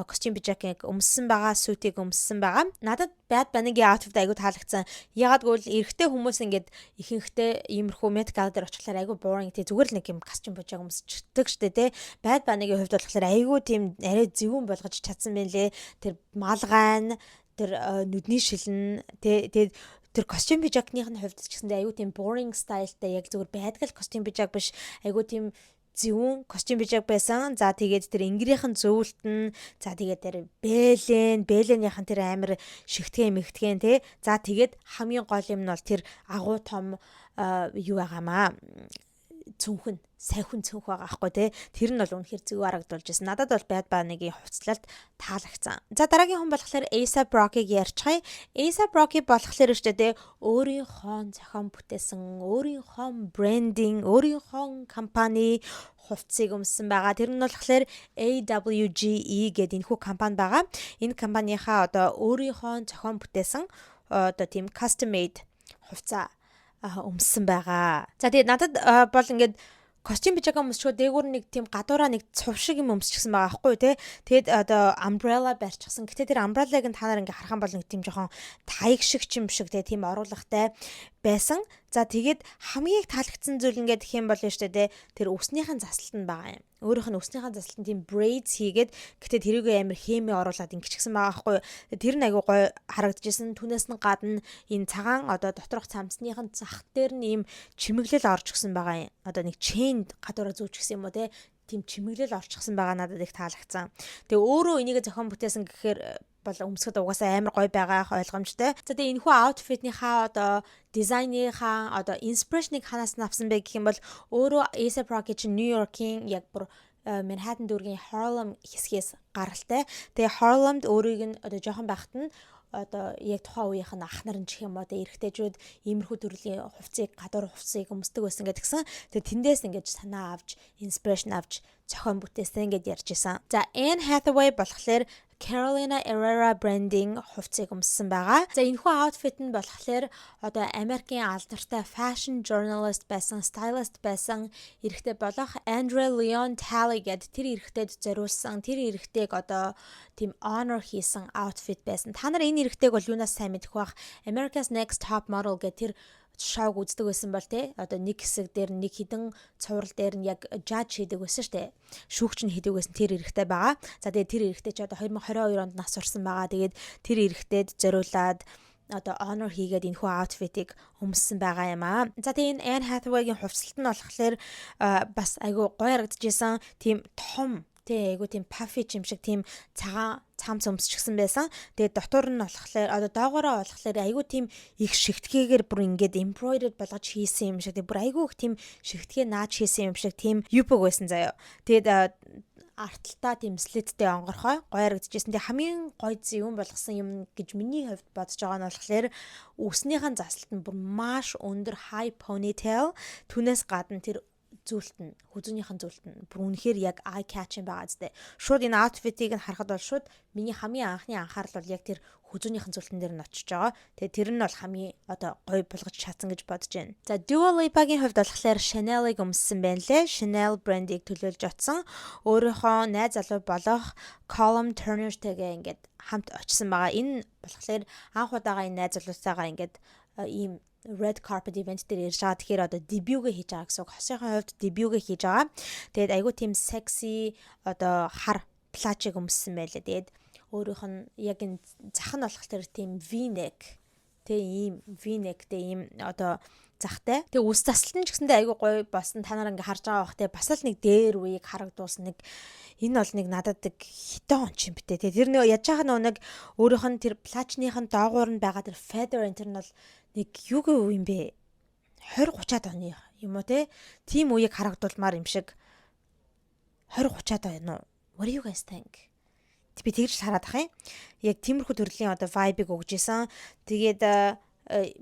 костюм пижакыг өмссөн байгаа, suit-ийг өмссөн байгаа. Надад Bad Bunny-гийн outfit айгу таалагдсан. Ягаад гэвэл эрэгтэй хүмүүс ингээд ихэнхдээ иймэрхүү Met Gala дээр очихлаар айгу boring тий, зүгээр л нэг юм костюм пижак өмсчдөг штэ тий. Bad Bunny-гийн хувьд болохоор айгу тийм арай зөвүүн болгож чадсан байх лээ. Тэр малгайн, тэр нүдний шилэн тий, тэгээд тэр костюм пижакных нь хувьд ч гэсэндээ айгүй тийм boring style тай, яг зүгээр байдаг л костюм пижак биш, айгүй тийм зөвүүн костюм пижак байсан. За, тэгээд тэр энгэрийнхэн зөвлөлт нь, за, тэгээд тэр бэлэн бэлэнийхэн тэр амар шигтгэн мэгтгэн тий. За, тэгээд хамгийн гол юм нь бол тэр агуу том юу байгаамаа, цүнхэн, сайхан цүнх байгаа аахгүй те. Тэр нь бол үнэхээр зөв харагдуулж байсан. Надад бол Bad Bunny-гийн хувцлалт таалагдсан. За, дараагийн хүн болохоор A$AP Rocky-г ярьчихъя. A$AP Rocky болохоор шүү дээ, өөрийнхөө зохион бүтээсэн, өөрийнхөө брендинг, өөрийнхөө компани хувцсыг өмссөн байгаа. Тэр нь болохоор AWGE гэдэг энэхүү компани байгаа. Энэ компанийнхаа одоо өөрийнхөө зохион бүтээсэн одоо тийм custom made хувцас өмссөн байгаа. За, тэгээд надад бол ингээд костюм пижак өмсчөө дээгүүр нэг тийм гадуураа нэг цув шиг юм өмсчихсэн байгаа байхгүй тий. Тэгээд одоо umbrella барьчихсан. Гэтэ тэр umbrella-г нь та нар ингээ харах юм бол нэг тийм жоохон таяг шиг ч юм шиг тий, тийм оруулахтай байсан. За, тэгээд хамгийн их таалагдсан зүйл ингээд гэх юм бол шүү дээ, тэр үснийхэн заслалт нь байгаа юм. Өөрийнх нь үснийхэн заслалт нь тийм braids хийгээд, гэтэ тэрийг амар хэмээ оруулаад ингэчихсэн байгаа байхгүй. Тэр нь айгуу гоё харагдчихсан. Түүнээс нь гадна энэ цагаан одоо доторх цамцныхын зах дээр нь ийм чимэглэл орж гисэн байгаа юм. Одоо нэг chain гадуураа зүүчихсэн юм уу те, тийм чимэглэл орчихсон байгаа надад их таалагдсан. Тэгээ өөрөө энийг зохион бүтээсэн гэхээр бол өмсөхөд угаасаа амар гоё байгаа ойлгомжтой. За, тэгээ энэхүү outfit-ийнхаа одоо дизайныхаа одоо inspiration-ыг ханаас нь авсан бэ гэх юм бол өөрөө A$AP Rocky чинь Нью-Йоркийн яг бүр Манхэттен дүүргийн Harlem хэсгээс гаралтай. Тэгээ Harlem-д өөрийг нь одоо жоохон байхад нь Одоо яг тухайн үеийнх нь ах нар нь ч юм уу, тэ, эрэгтэйчүүд иймэрхүү төрлийн хувцсыг, гадуур хувцсыг өмсдөг байсан гэдгсэн. Тэгээ тэндээс ингэж санаа авч, inspiration авч зохион бүтээсэн гэд ярьж исэн. За, Anne Hathaway болохоор Carolina Herrera брендing хувцсыг өмссөн байгаа. За, энэхүү outfit нь болохоор одоо Америкийн алдартай fashion journalist байсан, stylist байсан эрэгтэй болох Andre Leon Talley гэд тэр эрэгтэйд зориулсан, тэр эрэгтэйг одоо тийм honor хийсэн outfit байсан. Та нар энэ эрэгтэйг бол юунаас сайн мэдэх бах? America's Next Top Model гэх тэр шоуг үздэг байсан бол, те, одоо нэг хэсэг дээр, нэг хідэн цуврал дээр нь яг judge хийдэг байсан штэ, шүүгч нь хийдэг байсан тэр эрэгтэй байгаа. За, тэгээд тэр эрэгтэй ч одоо 2022 онд нас барсан байгаа. Тэгээд тэр эрэгтэйд зориулаад одоо honor хийгээд энэхүү outfit-ыг өмссөн байгаа юм аа. За, тэгээ энэ Anne Hathaway-гийн хувцлалт нь болохоор бас айгүй гоё харагдчихсан. Тийм том, тэ, айгу тийм puffy юм шиг тийм цагаан цамц өмсчихсэн байсан. Тэгээд дотор нь болохоор, одоо доогоороо болохоор айгу тийм их шигтгээгээр бүр ингээд embroidered болгож хийсэн юм шиг. Тэгээд бүр айгу их тийм шигтгээ нааж хийсэн юм шиг тийм юбка байсан заяа. Тэгээд арталтаа тийм slit тэй онгорхой гоё харагдчихсэн. Тэгээ хамгийн гоё юм болгосон юм гэж миний хувьд бодож байгаа нь болохоор үснийхэн заслалт нь бүр маш өндөр high ponytail, түүнээс гадна тэр зүйлт нь, хүзүүнийхэн зүйлт нь бүр үнэхээр яг eye catching байгаа зү. Шууд энэ outfit-ийг нь харахад бол шууд миний хамгийн анхны анхаарал бол яг тэр хүзүүнийхэн зүйлтэн дээр нь очиж байгаа. Тэгээ тэр нь бол хамгийн одоо гоё болгож чадсан гэж бодож байна. За, Dua Lipa-гийн хувьд болохоор Chanel-ыг өмссөн байна лээ. Chanel брендийг төлөөлж очсон. Өөрийнхөө найз залуу болох Callum Turner-тэйгээ ингээд хамт очисон байгаа. Энэ болохоор анх удаага энэ найз залуутайгаа ингээд ийм red carpet event дээр ярьж байгаа. Тэгэхээр одоо дебютгээ хийж байгаа гэсэн үг. Хосынхоо хувьд дебютгээ хийж байгаа. Тэгээд айгүй тийм sexy одоо хар плачыг өмссөн байлаа. Тэгээд өөрийнх нь яг энэ зах нь болох тэр тийм V-neck, тэ, ийм V-neck тэй ийм одоо захтай. Тэгээ үс заслалт нь ч гэсэндээ айгүй гоё болсон. Та нар ингээ харж байгаа бах те, бас л нэг дээр үеийг харагдуулсан нэг энэ бол нэг надад нэг хитэн он ч юм битээ. Тэгээ тэр нэг яаж байгаа нөө нэг өөрийнх нь тэр плачных нь доогуур нь байгаа тэр feather энэ тэр нь бол нэг юугийн үе юм бэ? 20 30-аад оны юм уу, те? Тийм үеийг харагдуулмаар юм шиг. 20 30-аад он уу? What do you guys think? Би тэгж хараад ах юм. Яг тиймэрхүү төрлийн одоо vibe-ыг өгж исэн. Тэгээд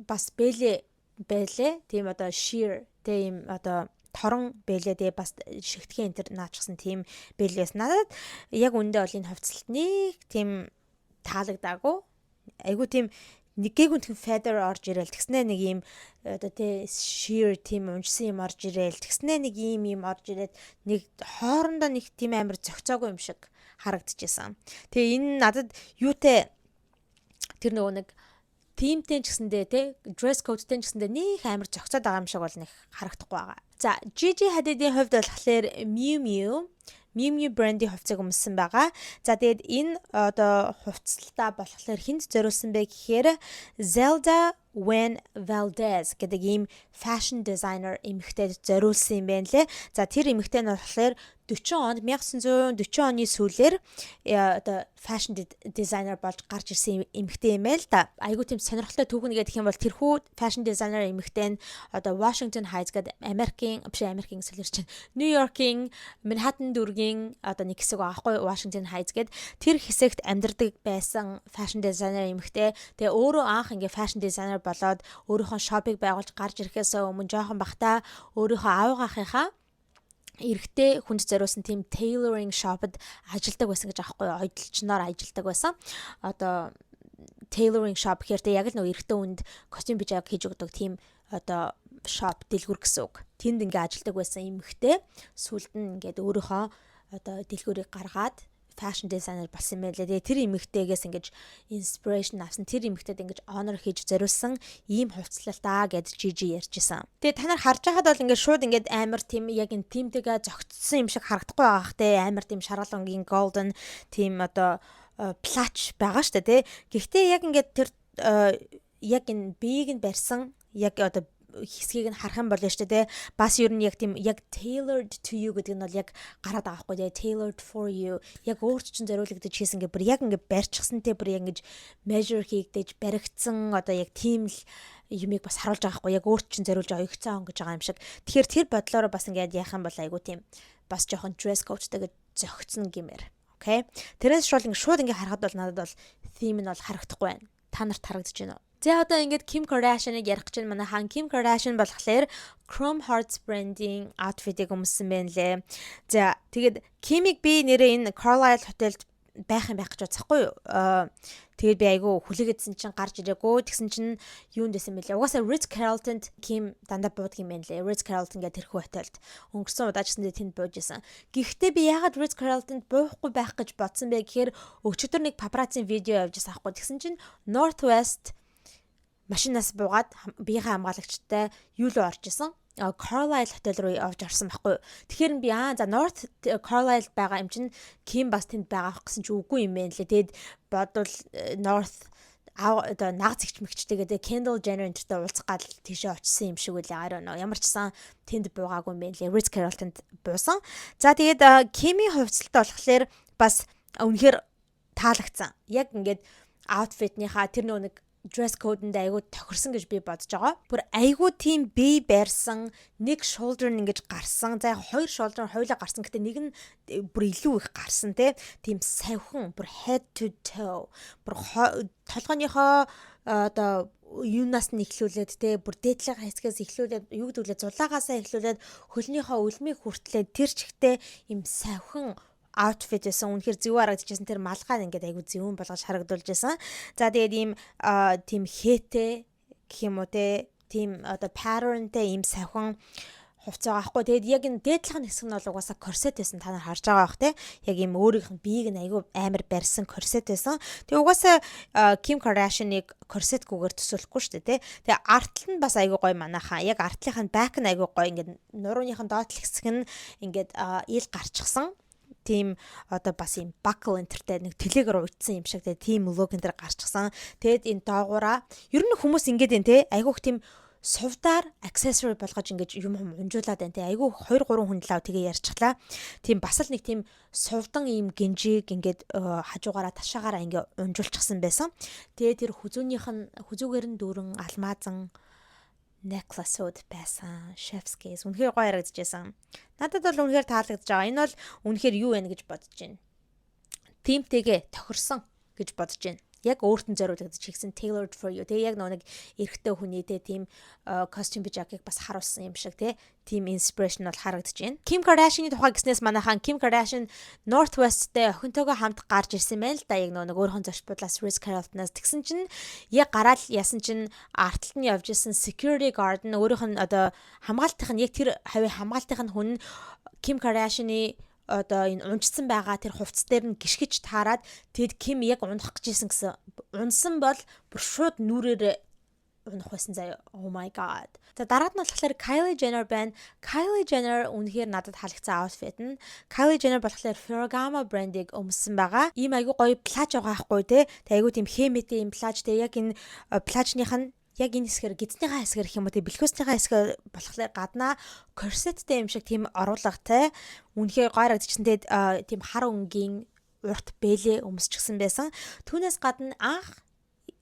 бас бэлээ байлээ. Тийм одоо sheer, тийм одоо торон бэлээ, тэгээ бас шигтгэн энэ төр наачсан тийм бэлээс надад яг үндэ бол энэ хувцлалт нэг тийм таалагдаагүй. Айгу тийм нэггээгүй тийм feather орж ирэл, тэгснэ нэг ийм одоо тий sheer тийм унжсан юм орж ирэл, тэгснэ нэг ийм юм орж ирээд нэг хоорондоо нэг тийм амар зохицоогүй юм шиг харагдчихсан. Тэгээ энэ надад юутай тэр нөгөө нэг тиймтэй ч гэсэндээ, те, dress code-тэй ч гэсэндээ нэг амар зохицоод байгаа юм шиг бол нэг харагдахгүй байгаа. За, Gigi Hadid-ийн хувьд болохоор Miu Miu брендийн хувцсыг өмссөн байгаа. За, тэгээд энэ одоо хувцлалтаа болохоор хэнд зориулсан бэ гэхээр Zelda Wen Valdez гэдэг ийм fashion designer эмэгтэйд зориулсан юм байна лээ. За, тэр эмэгтэй нь болохоор 40 онд, 1940 оны сүүлээр одоо fashion designer болж гарч ирсэн эмэгтэй юм байна л да. Айгуу тийм сонирхолтой түүхэн гэх юм бол тэрхүү fashion designer эмэгтэй нь одоо Washington Heights гэдэг Америкийн, биш, Америкийн гэсэн чинь Нью-Йоркийн Манхэттен дүүргийн одоо нэг хэсэг байгаа байхгүй, Washington Heights гээд тэр хэсэгт амьдардаг байсан fashion designer эмэгтэй. Тэгээ өөрөө анх ингээ fashion designer болоод өөрийнхөө shop ыг байгуулж гарч ирэхээс өмнө жоохон бахта өөрийнхөө аавга ахынхаа эрэгтэй хүнд зориулсан тийм tailoring shop-д ажилладаг байсан гэж аахгүй юу? Ойдолчноор ажилладаг байсан. Одоо tailoring shop гэхээр те яг л нөгөө эрэгтэй хүнд костюм пижак хийж өгдөг тийм одоо shop, дэлгүүр гэсэн үг. Тэнд ингээ ажилладаг байсан эмэгтэй сүүлд нь ингээд өөрийнхөө одоо дэлгүүрийг гаргаад fashion designer болсон юм байлээ. Тэгээ тэр эмэгтэйгээс ингэж inspiration авсан. Тэр эмэгтэйд ингэж honor хийж зориулсан ийм хувцлалт аа гэд Gigi ярьжсэн. Тэгээ та нар харж байхад бол ингээд шууд ингээд амар тийм яг энэ тиймтэйгээ зохицсон юм шиг харагдахгүй байгаа х, те, амар тийм шаргал өнгийн golden тийм одоо плач байгаа штэ, те. Гэхдээ яг ингээд тэр яг энэ биеийг нь барьсан яг одоо хэсгийг нь харах юм бол шүү дээ. Бас ер нь яг тийм яг tailored to you гэдэг нь бол яг гараад байгаа байхгүй те, tailored for you, яг өөрт чинь зориулагдаж хийсэн гэ бүр яг ингээ барьчихсан те, бүр яг ингэж measure хийгдэж баригдсан одоо яг тийм л юмыг бас харуулж байгаа байхгүй, яг өөрт чинь зориулж оёгцсон гэж байгаа юм шиг. Тэгэхээр тэр бодлороо бас ингээд яах юм бол айгу тийм бас жоохон dress code-тэйгээ зохицсон гэмээр. Окей. Тэрнээс шууд ингээ харахад бол надад бол theme нь бол харагдахгүй байна. Та нарт харагдаж байна уу? За, одоо ингээд Kim Kardashian-ыг ярих гэж байна. Манай хаан Kim Kardashian болохоор Chrome Hearts brand-ийн outfit-ыг өмссөн байна лээ. За, тэгээд Kim-ийг би нэрээ энэ Carlyle Hotel-д байх юм байх гэж бодсохгүй юу. Тэгээд би айгүй хүлээгээдсэн чинь гарч ирээгүй. Тэгсэн чинь юунд байсан бэлээ. Угаасаа Ritz Carlton-д Kim дандаа буудаг юм байна лээ. Ritz Carlton гэх тэрхүү хотелд өнгөрсөн удаа ч гэсэн тэнд бууж исэн. Гэхдээ би яагаад Ritz Carlton-д буухгүй байх гэж бодсон бэ гэхээр өчигдөр нэг папарацци видео явж байсан аахгүй. Тэгсэн чинь North West машинаас буугаад биеийнхээ хамгаалагчтай юу л орж исэн. Carlyle Hotel руу явж орсон байхгүй юу. Тэгэхээр би за, North Carlyle байгаа юм чинь Kim бас тэнд байгаа гэсэн чи үгүй юм байна лээ. Тэгэд бодвол North одоо нагц ихч мэгчтэйгээ Kendall Jenner энтертэй уулзах гал тийшээ очисон юм шиг үлээ. I don't know. Ямар ч сан тэнд буугаагүй юм байна лээ. Ritz Carlton-д буусан. За, тэгээд Kim-ийн хувьцлалт болохоор бас үнэхээр таалагдсан. Яг ингээд outfit-ийнхаа тэр нөө нэг dress code-нд айгүй тохирсон гэж би бодож байгаа. Бүр айгүй тийм бие барьсан, нэг shoulder нь ингэж гарсан. За, яг хоёр shoulder хоёулаа гарсан. Гэтэ нэг нь бүр илүү их гарсан те. Тийм савхан, бүр head to toe. Бүр толгойнхоо одоо юунаас нь эхлүүлээд те, бүр дээдлийнхаа хэсгээс эхлүүлээд, юу гэдэг лээ, зулаагаасаа эхлүүлээд хөлнийхөө өлмийг хүртлээ тэр чигтээ им савхан outfit байсан. Үнэхээр зөв харагдчихсан. Тэр малгай ингээд айгу зөвүүн болгож харагдуулж байсан. За, тэгээд ийм тийм хээтэй гэх юм уу те, тийм одоо patternтэй ийм савхан хувцас байгаа хгүй. Тэгээд яг энэ дээдлэх нь хэсэг нь бол угаасаа корсет байсан. Та нар харж байгаа бах те. Яг ийм өөрийнх нь биеийг нь айгүй амар барьсан корсет байсан. Тэгээ угаасаа Kim Kardashian-ыг корсетгүйгээр төсөөлөхгүй шүү дээ те. Тэгээ артл нь бас айгүй гоё манайхаа. Яг артлынх нь back нь айгүй гоё, ингээд нурууных нь доод хэсэг нь ингээд ил гарчихсан, тийм одоо бас юм buckle энтертэй нэг тэлээгээр уйдсан юм шиг те, тийм look энтер гарчихсан. Тэгэд энэ доогуура ер нь хүмүүс ингэж энэ те, айгүйх тийм сувдаар accessory болгож ингэж юм юм унжуулаад байна те. Айгүй 2 3 хүн лав тэгээ ярьчихлаа. Тийм бас л нэг тийм сувдан ийм гинжиг ингээд хажуугаараа ташаагаараа ингээ унжуулчихсан байсан. Тэгээ тэр хүзүүнийх нь хүзүүгээр нь дүүрэн алмаазан necklace-ууд байсан. Chef's kiss. Үнэхээр гоё харагдчихсан. Надад бол үнэхээр таалагдж байгаа. Энэ бол үнэхээр юу вэ гэж бодож байна. Тиймтэйгээ тохирсон гэж бодож байна, яг өөрт нь зориулагдаж хийгсэн, tailored for you. Тэгээ яг нэг эрэгтэй хүний те, тийм костюм пижакыг бас харуулсан юм шиг те, тийм inspiration бол харагдаж байна. Kim Kardashian-ы тухай гэснээс манайхан Kim Kardashian North West-тэй охинтойгоо хамт гарч ирсэн байна л да. Яг нэг өөрхөн зочд буудлаас, Ritz Carlton-аас. Тэгсэн чинь яг гараал ясан чинь артталт нь явж исэн security guard нь, өөрийнх нь одоо хамгаалтынх нь, яг тэр хавийн хамгаалтынх нь хүн Kim Kardashian-ы одоо энэ унжсан байгаа тэр хувцас дээр нь гიშгэж таарад тэгэд Ким яг унах гэж исэн гэсэн. Унсан бол бүр шууд нүрээр унах байсан заяа. Oh my God. За, дараад нь болохоор Kylie Jenner байна. Kylie Jenner үнэхээр надад таалагдсан outfit нь. Kylie Jenner болохоор Ferragamo брендийг өмссөн байгаа. Ийм айгу гоё плаж байгаа байхгүй те. Тэг айгу тийм хэмээтэй юм плаж те. Яг энэ плажных нь яг энэ хэсгээр, гидснийхаа хэсгээр гэх юм уу те, бэлхүүснийхаа хэсгээр болохоор гаднаа корсеттэй юм шиг тийм оруулгатай, үнэхээр гоё харагдчихсан. Тэгээд тийм хар өнгийн урт бэлээ өмсчихсэн байсан. Түүнээс гадна анх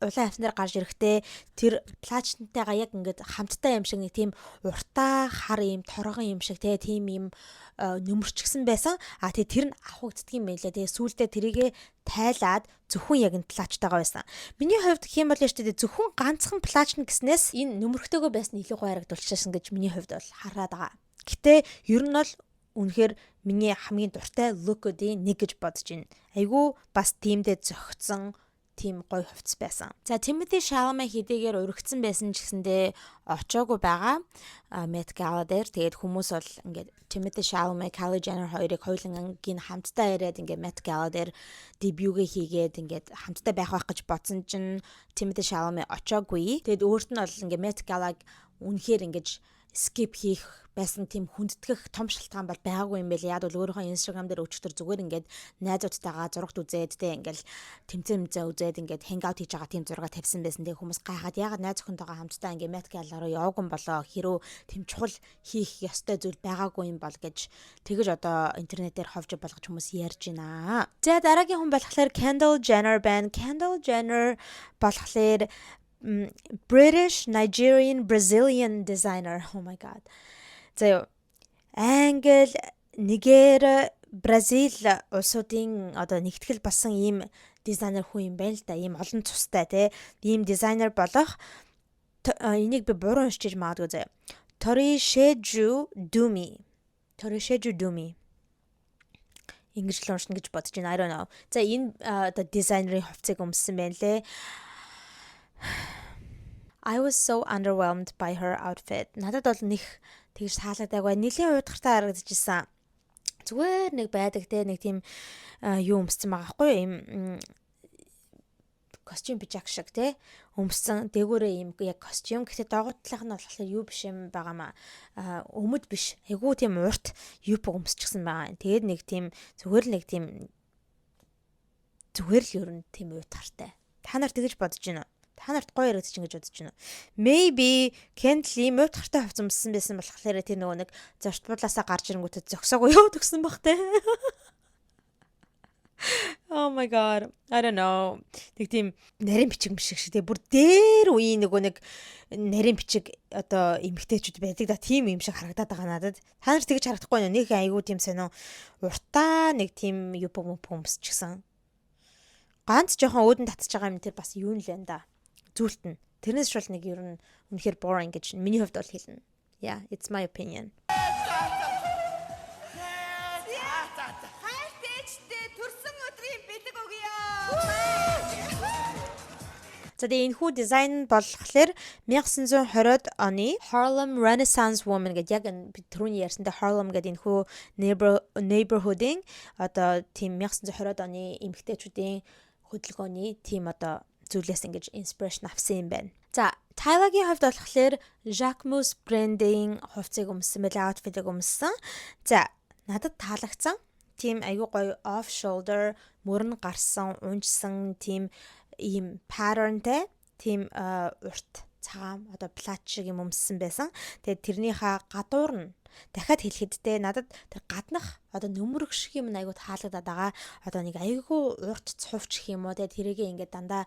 улаан хавтан дээр гарч ирэхдээ тэр плажтайгаа яг ингээд хамттай юм шиг нэг тийм уртаа хар юм торгон юм шиг те, тийм юм нөмөрчгсөн байсан. А тэгээ тэр нь авахгддаг юм байлаа. Тэгээ сүүлдээ тэрийгэ тайлаад зөвхөн яг энэ плажтайгаа байсан. Миний хувьд гэх юм бол шүү дээ, зөвхөн ганцхан плаж нь гэснээс энэ нөмөрхтэйгөө байсан илүү гоё харагдуулчихсан гэж миний хувьд бол хараад байгаа. Гэтэ ер нь бол үнэхээр миний хамгийн дуртай look-уудын нэг гэж бодож байна. Айгу бас тиймдээ зохицсон тийм гоё хувцас байсан. За, Тимоти Шаламе хэдийгээр уригдсан байсан ч гэсэндээ очоогүй байгаа. Met Gala дээр тэгээд хүмүүс бол ингээд Тимоти Шаламе, Kylie Jenner хоёрыг хоёулангийн хамтдаа ирээд ингээд Met Gala дээр дебютгээ хийгээд ингээд хамтдаа байх байх гэж бодсон чинь Тимоти Шаламе очоогүй. Тэгээд өөрт нь бол ингээд Met Gala-г үнэхээр ингээд skip хийх байсан тийм хүндэтгэх том шалтгаан бол байгаагүй юм байл. Яг бол өөрийнхөө Instagram дээр өчигдөр зүгээр ингээд найзуудтайгаа зурагт үзээд те, ингээд тэмцээн мзээ үзээд ингээд hangout хийж байгаа тийм зураг тавьсан байсан. Тэгээ хүмүүс гайхаад, яагаад найз охинтойгоо хамтдаа ингээд Met Gala руу яваагүй юм болоо, хэрүү тийм чухал хийх ёстой зүйл байгаагүй юм бол гэж тэгэж одоо интернетээр ховж болгож хүмүүс ярьж байна. За, дараагийн хүн болохоор Kendall Jenner байна. Kendall Jenner болохоор British, Nigerian, Brazilian designer. Oh my God. За юу. Англи, Нигер, Бразил улсуудын одоо нэгтгэл болсон ийм Дизайнер хүн юм байна л да. Ийм олон цустай, те. Ийм дизайнер болох энийг би буруу уншиж магадгүй заяа. Torishéju Dumi. Torishéju Dumi ингэж л уншина гэж бодож байна. I don't know. За, энэ одоо дизайнерын хувцсыг өмссөн байна лээ. I was so underwhelmed by her outfit. Надад бол нэх тэгж таалагдаагүй. Нилийн уйдгартай харагдчихсан. Зүгээр нэг байдаг те, нэг тийм юу өмссөн байгаа байхгүй юу? Ийм костюм пижак шиг те өмссөн. Дээгүүрээ ийм яг костюм. Гэхдээ догоо талынх нь болохоор юу биш юм байгаамаа. Өмд биш. Айгуу тийм урт юбка өмсчихсэн байгаа. Тэгээд нэг тийм зүгээр л нэг тийм зүгээр л ер нь тийм уйдгартай. Та нар тэгэж бодож байна уу? Та нарт гоё яригдчих ингэж бодож байна уу? Maybe Kendall ийм уйдгартай хувцас өмссөн байсан болохоор тэр нөгөө нэг зочид буудлаасаа гарч ирэнгүүтээ зөксөөгүй юу төгсөн бах те. Oh my God. I don't know. Нэг тийм нарийн бичиг мшиг шиг те, бүр дээр үеийн нөгөө нэг нарийн бичиг одоо эмгтээчүүд байдаг да, тийм юм шиг харагдаад байгаа надад. Та нар тэгж харагдахгүй нэг айгуу тийм сонио уртаа нэг тийм юбка өмсчихсэн. Ганц жоохон үүдэн татчих байгаа юм, тэр бас юу нь л энэ да. Зүйлт нь. Тэрнээс шул нэг ер нь үнэхээр boring гэж миний хувьд бол хэлнэ. Yeah, it's my opinion. Хайрт ээжтэй төрсөн өдрийн бэлэг өгье. За, тэгээ энэ хүү дизайн болохоор 1920-од оны Harlem Renaissance Woman гэдэг, яг энэ би түрүүний ярьсантай Harlem гэдэг энэ хүү neighborhood-ийн одоо тийм 1920-од оны эмэгтэйчүүдийн хөдөлгөөний тийм одоо зүйлээс ингэж inspiration авсан юм байна. За, Tyla-гийн хувьд болохоор Jacquemus брендийн хувцсыг өмссөн байлаа, outfit-ыг өмссөн. За, надад таалагдсан. Тийм айгүй гоё off shoulder, мөрн гарсан, унжсан тийм ийм pattern-тэй тийм урт цагаан одоо плат шиг юм өмссөн байсан. Тэгээд тэрнийхээ гадуур нь, дахиад хэлэхэд те, надад тэр гаднах одоо нөмрөх шиг юм айгуу таалагдаад байгаа. Одоо нэг айгуу урт цувч гэх юм уу те, тэрийгээ ингээд дандаа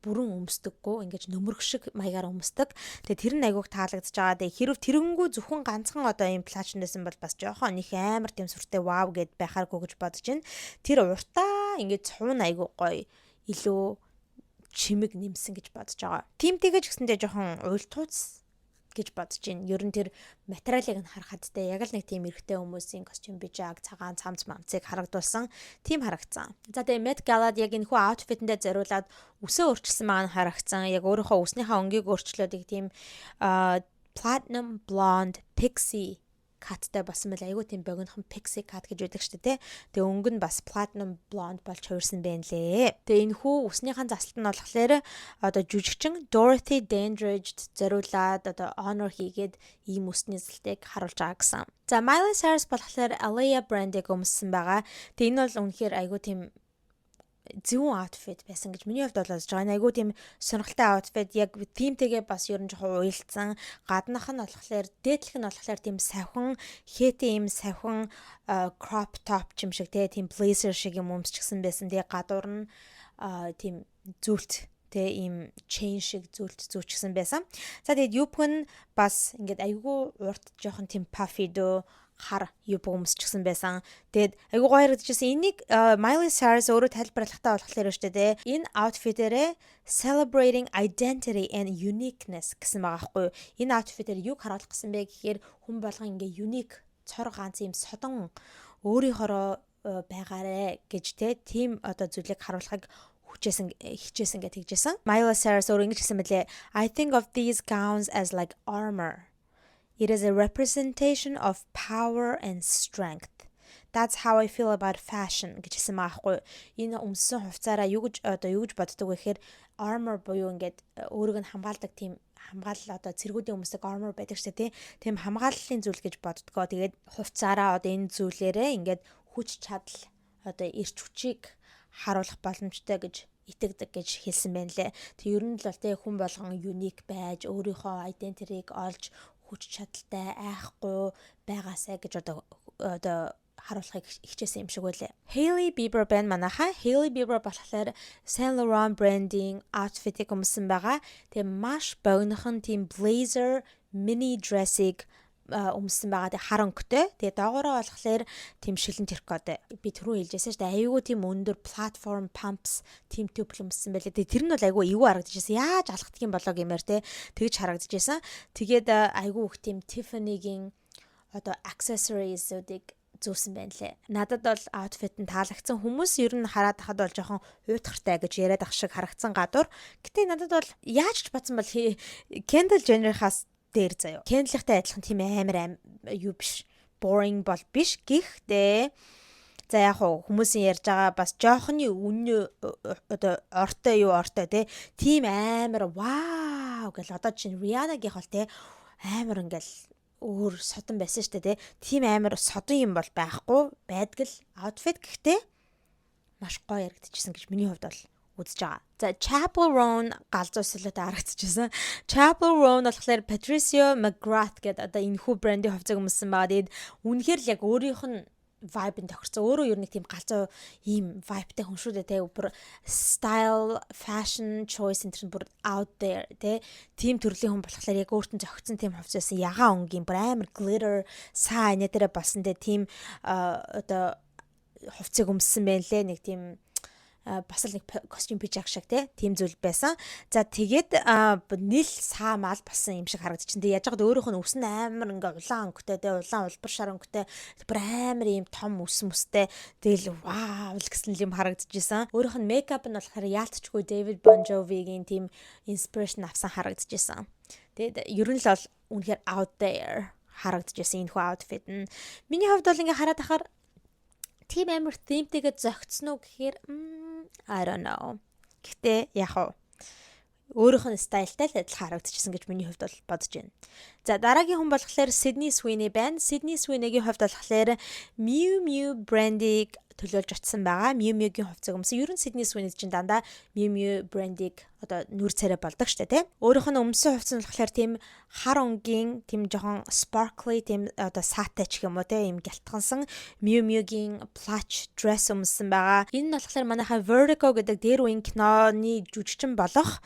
бүрэн өмсдөггүй, ингэж нөмрөх шиг маягаар өмсдөг. Тэгээ тэр нь айгуух таалагдж байгаа. Тэгээ хэрв тэрнгүү зөвхөн ганцхан одоо ийм плач нэсэн бол бас жоохон их амар тийм сүртэй вау гэд байхааргүй гэж бодож байна. Тэр уртаа ингэж цуун айгуу гоё, илүү чимэг нэмсэн гэж бодож байгаа. Тимтэйгээ ч гэсэндээ жоохон уйлтууц гэж бодож байна. Ер нь тэр материалыг нь харахад те, яг л нэг тийм эрэгтэй хүмүүсийн костюм пижак цагаан цамц мамцыг харагдуулсан тийм харагдсан. За, тэгээ Met Gala-д яг энэ хүү outfit-эндээ зориулаад үсээ өөрчилсөн байгаа нь харагдсан. Яг өөрийнхөө үснийхээ өнгийг өөрчлөөд их тийм platinum blonde pixie cut-тай болсон байл, айгүй тийм богинохон pixie cut гэж байдаг шүү дээ. Тэгээ өнгө нь бас platinum blonde болж хувирсан байна лээ. Тэгээ энэ хүү үснийхэн заслалт нь болохоор одоо жүжигчин Dorothy Dandridge зориулаад одоо honor хийгээд ийм үсний заслалтыг харуулж байгаа гэсэн. За, Miley Cyrus болохоор Alaïa брендийг өмссөн байгаа. Тэгээ энэ бол үнэхээр айгүй тийм зөвүүн outfit байсан гэж миний хувьд бол бодож байгаа. Айгуу тийм сонирхолтой outfit, яг theme-тэйгээ бас ер нь жоохон уялдсан. Гаднах нь болохоор, дээдлэх нь болохоор тийм савхан хэтэн ийм савхан crop top юм шиг те, тийм blazer шиг юм өмсчихсэн байсан. Тэгээ гадуур нь тийм зүлт тэ, ийм chain шиг зүлт зүүчсэн байсан. За, тэгээд юбка нь бас ингээд айгүй урт, жоохон тийм puffy дөө хар юбка өмсчихсэн байсан. Тэгээд айгүй гоё харагдчихсан. Энийг Miley Cyrus өөрөө тайлбарлахтаа болохоор шүү дээ. Энэ outfit-ээрээ celebrating identity and uniqueness гэсэн байгаа байхгүй юу? Энэ outfit-ээр юг харуулах гэсэн бэ гэхээр хүн болгон ингээ unique, цор ганц юм содон өөрийнхоороо байгаарэ гэж те, тийм одоо зүйлийг харуулахыг хүчээсэн, хичээсэн гэж тэгжсэн. Miley Cyrus өөр ингэж хэлсэн мөлий. "I think of these gowns as like armor. It is a representation of power and strength. That's how I feel about fashion" гэж хэлсэн байгаа хгүй. Энэ өмссөн хувцаараа юу гэж одоо юу гэж боддог вэ гэхээр armor буюу ингээд өөрийг нь хамгаалдаг тийм хамгаалал, одоо цэргүүдийн өмсдөг armor байдаг шүү дээ, тийм хамгааллын зүйл гэж боддгоо. Тэгээд хувцаараа одоо энэ зүйлээрээ ингээд хүч чадал, одоо эрч хүчийг харуулах боломжтой гэж итгэдэг гэж хэлсэн байна лээ. Тэг ер нь л бол тэг хүн болгон unique байж, өөрийнхөө identity-г олж, хүч чадалтай, айхгүй байгаасай гэж одоо харуулахыг хичээсэн юм шиг байлээ. Hailey Bieber байна манайхаа. Hailey Bieber болохоор Saint Laurent брендийн outfit-ыг өмссөн байгаа. Тэгээ маш богинохон тийм blazer mini dress-ыг өмссөн байгаа. Тэгээ хар өнгөтэй. Тэгээ доогоороо болохоор тийм шилэн трикотой. Би түрүүн хэлжсэн шүү дээ. Айгүй тийм өндөр platform pumps тийм туфли өмссөн байлээ. Тэгээ тэр нь бол айгүй эвгүй харагдчихсан. Яаж алхдаг юм болоо гэмээр те тэгж харагдчихсан. Тэгээд айгүй их тийм Tiffany-гийн одоо accessories-уудыг зүүсэн байна лээ. Надад бол outfit нь таалагдсан. Хүмүүс ер нь хараад хахад бол жоохон уйтгартай гэж яриад ах шиг харагдсан гадуур. Гэтэ надад бол яаж ч бодсон бол Kendall Jenner-хаас дээр заяа. Kendall-тай адилхан тийм амар юу биш. Boring бол биш. Гэхдээ за яг хуу хүмүүсийн ярьж байгаа бас жоохны үнэ одоо ортой юу ортой те тийм амар вау гэл одоо чинь Rihanna-гийнх бол те амар ингээл өөр содон байсан шүү дээ те. Тийм амар содон юм бол байхгүй байдаг л outfit, гэхдээ маш гоё яригдчихсэн гэж миний хувьд бол үзэж байгаа. За, Chappell Roan галзуу солиотой харагдчихсан. Chappell Roan болохоор Patricio McGrath гэдэг одоо энэ хүү брендийн хувцас өмссөн байгаа. Тэгээд үнэхээр л яг өөрийнх нь vibe-ын тохирцоо. Өөрөө ер нь тийм галзуу ийм vibe-тай хүн шүү дээ те. Бүр style, fashion choice энэ бүр out there те. Тийм төрлийн хүн болохоор яг өөртөө зохицсон тийм хувцас байсан. Ягаан өнгийн бүр амар glitter саа инээ дээрээ болсон те. Тийм одоо хувцсыг өмссөн байна лээ. Нэг тийм бас л нэг костюм пижак шиг те тийм зүйл байсан. За, тэгээд нил саа мал болсон юм шиг харагдчихин. Тэгээ яаж яагаад өөрөөх нь үс нь амар ингээ улаан өнгөтэй те, улаан улбар шар өнгөтэй, бүр амар ийм том үс мүстэй. Тэгэл вау л гэсэн юм харагдчихсан. Өөрөөх нь makeup нь болохоор яалтчгүй David Bon Jovi-гийн тийм inspiration авсан харагдчихсан. Тэгээд ер нь л бол үнэхээр out there харагдчихсан энэ хүү outfit нь. Миний хувьд бол ингээ хараад ахаар тийм амар theme-тэйгээ зохицсон уу гэхээр I don't know. Гэтэ яг уу өөрийнх нь style-тай л адилхан харагдчихсан гэж миний хувьд бол бодож байна. За, дараагийн хүн болохоор Sydney Sweeney байна. Sydney Sweeney-гийн хувьд болохоор Miu Miu брендийг төлөөлж очсон байгаа. Miu Miu-гийн хувцас өмсөн. Ер нь Sydney Sweeney чинь дандаа Miu Miu брендийг одоо нүр царай болдог штэ тий. Өөрийнх нь өмсөн хувцас нь болохоор тийм хар өнгийн тийм жоохон sparkly тийм одоо саатай ч юм уу тий ийм гялтгансан Miu Miu-гийн plage dress өмссөн байгаа. Энэ нь болохоор манайхаа Vertigo гэдэг дээр үеийн киноны жүжигчин болох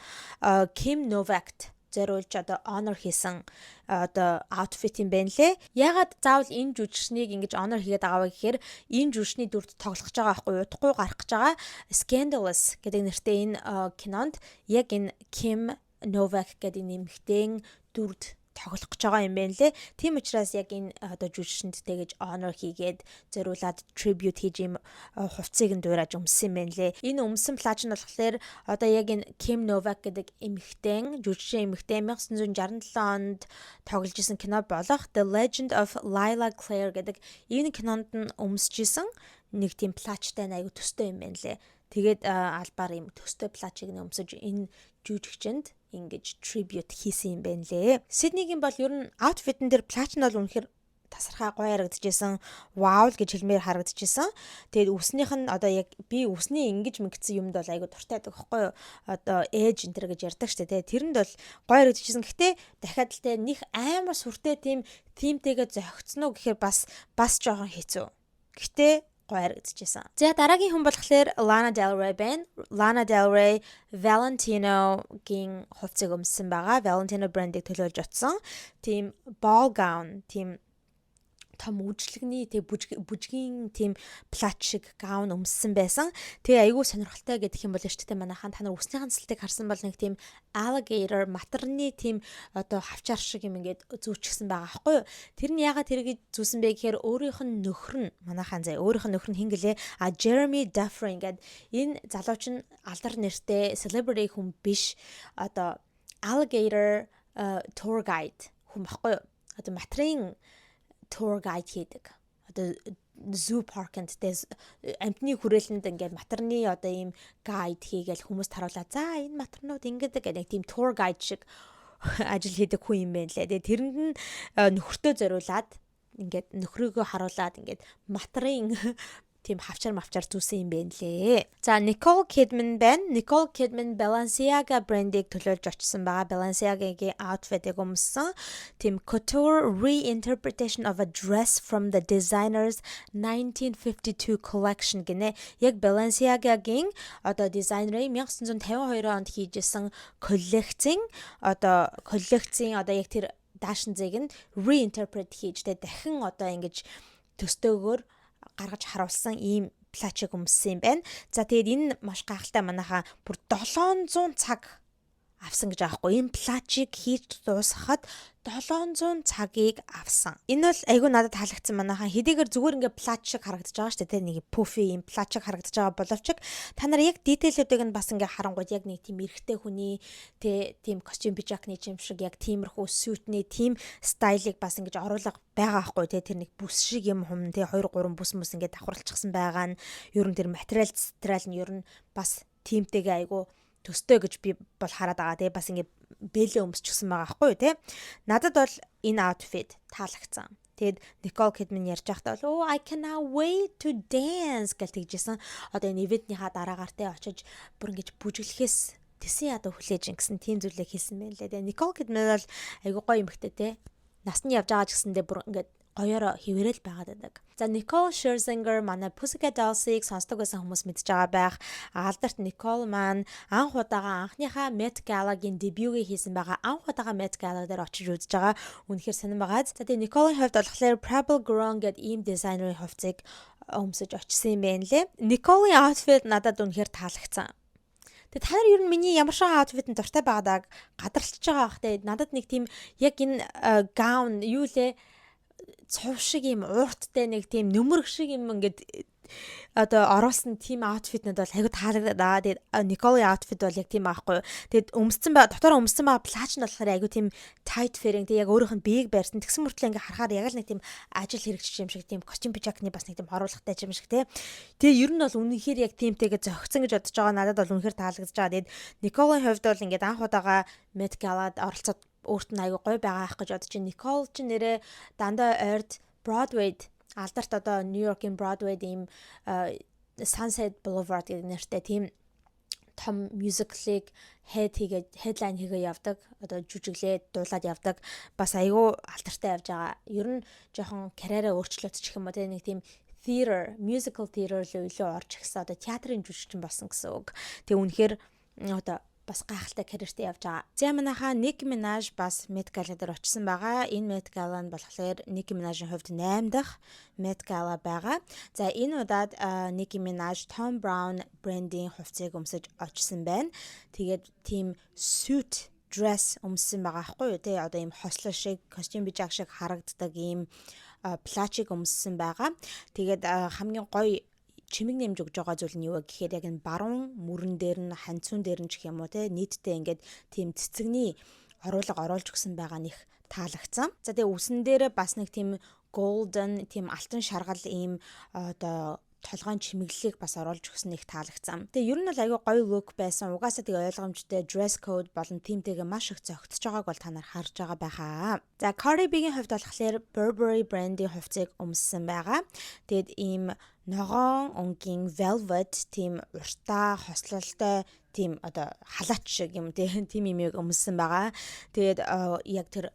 Kim Novak зориулж одоо honor хийсэн одоо outfit юм байна лээ. Ягаад заавал энэ жүжигчнийг ингэж honor хийгээд байгаа вэ гэхээр энэ жүжигчний дүрд тоглох гэж байгаа байхгүй, удахгүй гарах гэж байгаа Scandalous гэдэг нэртэй энэ кинонд яг энэ Kim Novak гэдэг эмэгтэйн дүрд тоглох гэж байгаа юм байна лээ. Тийм учраас яг энэ одоо жүжигчэнд тэгэж honor хийгээд зориулаад tribute хийж юм хувцсыг нь дуурайж өмссөн юм байна лээ. Энэ өмсөн плаж нь болохоор одоо яг энэ Kim Novak гэдэг эмэгтэйн, жүжигчин эмэгтэй 1967 онд тоглож исэн кино болох The Legend of Lyla Claire гэдэг энэ кинонд нь өмсөж исэн нэг тийм плажтай айгу төстэй юм байна лээ. Тэгээд албаар юм төстэй плажийг нь өмсөж энэ жүжигчэнд ингэж tribute хийсэн юм байна лээ. Сиднигийн бол ер нь outfit-н дээр плаж нь бол үнэхээр тасархай гоё харагдчихсан. Вау л гэж хэлмээр харагдчихсан. Тэгээд үснийх нь одоо яг би үсний ингэж мэгцсэн юмд бол айгу дуртай байдаг байхгүй юу? Одоо edge энэ төр гэж ярьдаг штэ тий. Тэрэнд бол гоё харагдчихсан. Гэхдээ дахиад л те них амар сүртэй тийм theme-тэйгээ зохицсон уу гэхээр бас бас жоохон хэцүү. Гэхдээ гоё харагдчихсан. За, дараагийн хүн болохоор Lana Del Rey байна. Lana Del Rey Valentino-гийн хувцсыг өмссөн байгаа. Valentino брендийг төлөөлж очсон. Тийм ball gown, тийм том үжлэгний тэг бүжгийн тийм плат шиг gown өмссөн байсан. Тэгээ айгүй сонирхолтой гэдэг юм бол шүү дээ, манайхан та нар үснийхэн цэлтийг харсан бол нэг тийм alligator матарны тийм одоо хавчаар шиг юм ингээд зүүчгсэн байгаа аахгүй юу? Тэр нь ягаад тэргийг зүүсэн бэ гэхээр өөрийнх нь нөхөр нь, манайхан заа, өөрийнх нь нөхөр нь хэн гэлээ? А, Jeremy Dufrene гэдэг энэ залууч нь алдар нэртэй celebrity хүн биш. Одоо alligator tour guide хүн баггүй юу? Одоо матрын tour guide хийдэг. Одоо zoo park-нд те амьтны хүрээлэнд ингээд матарны одоо ийм guide хийгээл хүмүүст харуулаа. За, энэ матарнууд ингээд гэдэг тийм tour guide шиг ажил хийдэг хүн юм байна лээ. Тэгээ тэрэнд нь нөхөртөө зориулаад ингээд нөхрийгөө харуулад ингээд матрын тийм хавчар мавчар зүүсэн юм байна лээ. За, Nicole Kidman байна. Nicole Kidman Balenciaga брендийг төлөөлж очсон байгаа. Balenciaga-гийн outfit-ыг өмссөн. Тийм couture reinterpretation of a dress from the designer's 1952 collection гинэ. Яг Balenciaga-гийн одоо дизайнерын 1952 онд хийжсэн коллекцийн одоо яг тэр Даашинзыг нь reinterpret хийж, тэ, дахин одоо ингэж төстөөгөөр гаргаж харуулсан ийм плаачийг өмссөн юм байна. За, тэгээд энэ маш гайхалтай, манайхаа бүр 700 цаг авсан гэж байгаа хгүй. Энэ плаачийг хийж дуусгахад 700 цагийг авсан. Энэ бол айгүй надад таалагдсан, манайхан. Хэдийгээр зүгээр ингээ плаач шиг харагдаж байгаа шүү дээ. Тэ, нэг puffy юм плаач шиг харагдаж байгаа боловч та нар яг detail үүдийг нь бас ингээ харангуут яг нэг тийм эрэгтэй хүний, тэ, тийм костюм пижакны юм шиг, яг тиймэрхүү suit ний тийм style ыг бас ингэж оруулах байгаа байхгүй, тэ. Тэр нэг бүс шиг юм хум, тэ, 2 3 бүс мүс ингээ давхарлчихсан байгаа нь ер нь тэр материал материал нь ер нь бас тиймтэйгээ айгүй төстэй гэж би бол хараад байгаа, тий. Бас ингээ бэлээ өмсчихсэн байгаа байхгүй юу, тий. Надад бол энэ outfit таалагдсан. Тэгэд Никол Кидман ярьж байхдаа бол "Oh, I cannot wait to dance" гэж тэгжсэн. Одоо энэ event нийхаа дараагаар, те, очиж бүр ингэж бүжиглэхээс тэсэн ядуу хүлээж ин гэсэн тийм зүйлээ хэлсэн байна лээ. Тэгээ Никол Кидман бол айгуу гоё юмхтэй, те. Насны явж байгаа ч гэсэндээ бүр ингээд гоёоро хэвээрэл байгаад байдаг. За, Nicole Scherzinger, манай Pussycat Dolls-ыг сонсдог байсан хүмүүс мэдж байгаа байх. Алдарт Nicole маань анх удаага анхныхаа Met Gala-гийн дебютыг хийсэн байгаа. Анх удаага Met Gala дээр очиж үзэж байгаа. Үнэхээр сонирн байгаа. За, тэгээ Nicole-ийн хувьд болохоор Prabal Gurung гэдэг ийм дизайнерын хувцсыг өмсөж очсон юм байна лээ. Nicole-ийн outfit надад үнэхээр таалагдсан. Тэгээ та нар ер нь миний ямар шиг outfit-д дуртай байгааг гадралчж байгаа бах те. Надад нэг тийм яг энэ gown юу лээ, цов шиг юм уурттай, нэг тийм нөмөрг шиг юм ингээд одоо оруулсан тийм outfit нууд бол айгу таалагдаа. Тэгээд Николи outfit бол яг тийм аахгүй. Тэгээд өмссөн ба дотор өмссөн байгаа плаач нь болохоор айгу тийм tight fitting, тэгээд яг өөрийнх нь биеийг барьсан. Тэгсэн мөртлөө ингээ харахаар яг л нэг тийм ажил хэрэгжиж юм шиг, тийм костюм пижакны бас нэг тийм оруулахтай юм шиг, тий. Тэгээ ер нь бол үнэнхээр яг тиймтэйгээ зохицсон гэж бодож байгаа. Надад бол үнэхээр таалагдж байгаа. Тэгээд Николийн хувьд бол ингээд анх удаага Met Gala-д оролцоод өөрт нь айгу гоё байгаа ах гэж бодож чинь. Никол ч нэрээ дандаа ойрд Broadway-д, алдарт одоо Нью-Йоркийн Broadway-д ийм Sunset Boulevard гэдэг нэртэй тийм том musical ыг head хийгээд, headline хийгээ явдаг. Одоо жүжиглээд дуулаад явдаг. Бас айгүй алдартай явж байгаа. Ер нь жоохон карьераа өөрчлөөд ч гэх юм уу, те, нэг тийм theater, musical theater руу илүү орж ирсэн. Одоо театрын жүжигчин болсон гэсэн үг. Тэгээ үнэхээр одоо бас гайхалтай карьертай явж байгаа. За, манайхаа Nicki Minaj бас Met Gala дээр очсон байгаа. Энэ Met Gala нь болохоор Nicki Minaj-ын хувьд 8 дахь Met Gala байгаа. За, энэ удаад Nicki Minaj Thom Browne брендийн хувцсыг өмсөж очсон байна. Тэгээд тийм suit dress өмссөн байгаа байхгүй юу, те. Одоо ийм хослол шиг, костюм пижак шиг харагддаг ийм плаачийг өмссөн байгаа. Тэгээд хамгийн гоё чимэг нэмж өгж байгаа зүйл нь юу вэ гэхээр яг энэ баруун мөрөн дээр нь, ханцуун дээр нь ч гэх юм уу, те, нийтдээ ингээд тийм цэцэгний оруулга оруулж өгсөн байгаа нь их таалагдсан. За, тэгээ үсэн дээр бас нэг тийм golden, тийм алтан шаргал ийм одоо толгойн чимэглэлийг бас оруулж өгсөн их таалагдсан. Тэгээ ер нь бол айгүй гоё look байсан. Угаасаа тэгээ ойлгомжтой dress code болон тиймтэйгээ маш их зохицож байгааг бол та нар харж байгаа байхаа. За, Cardi B-гийн хувьд болохоор Burberry брендийн хувцсыг өмссөн байгаа. Тэгээд ийм ногоон өнгийн velvet, тийм уртаа хослолтой, тийм одоо халаач шиг юм, тийм юмыг өмссөн байгаа. Тэгээд яг тэр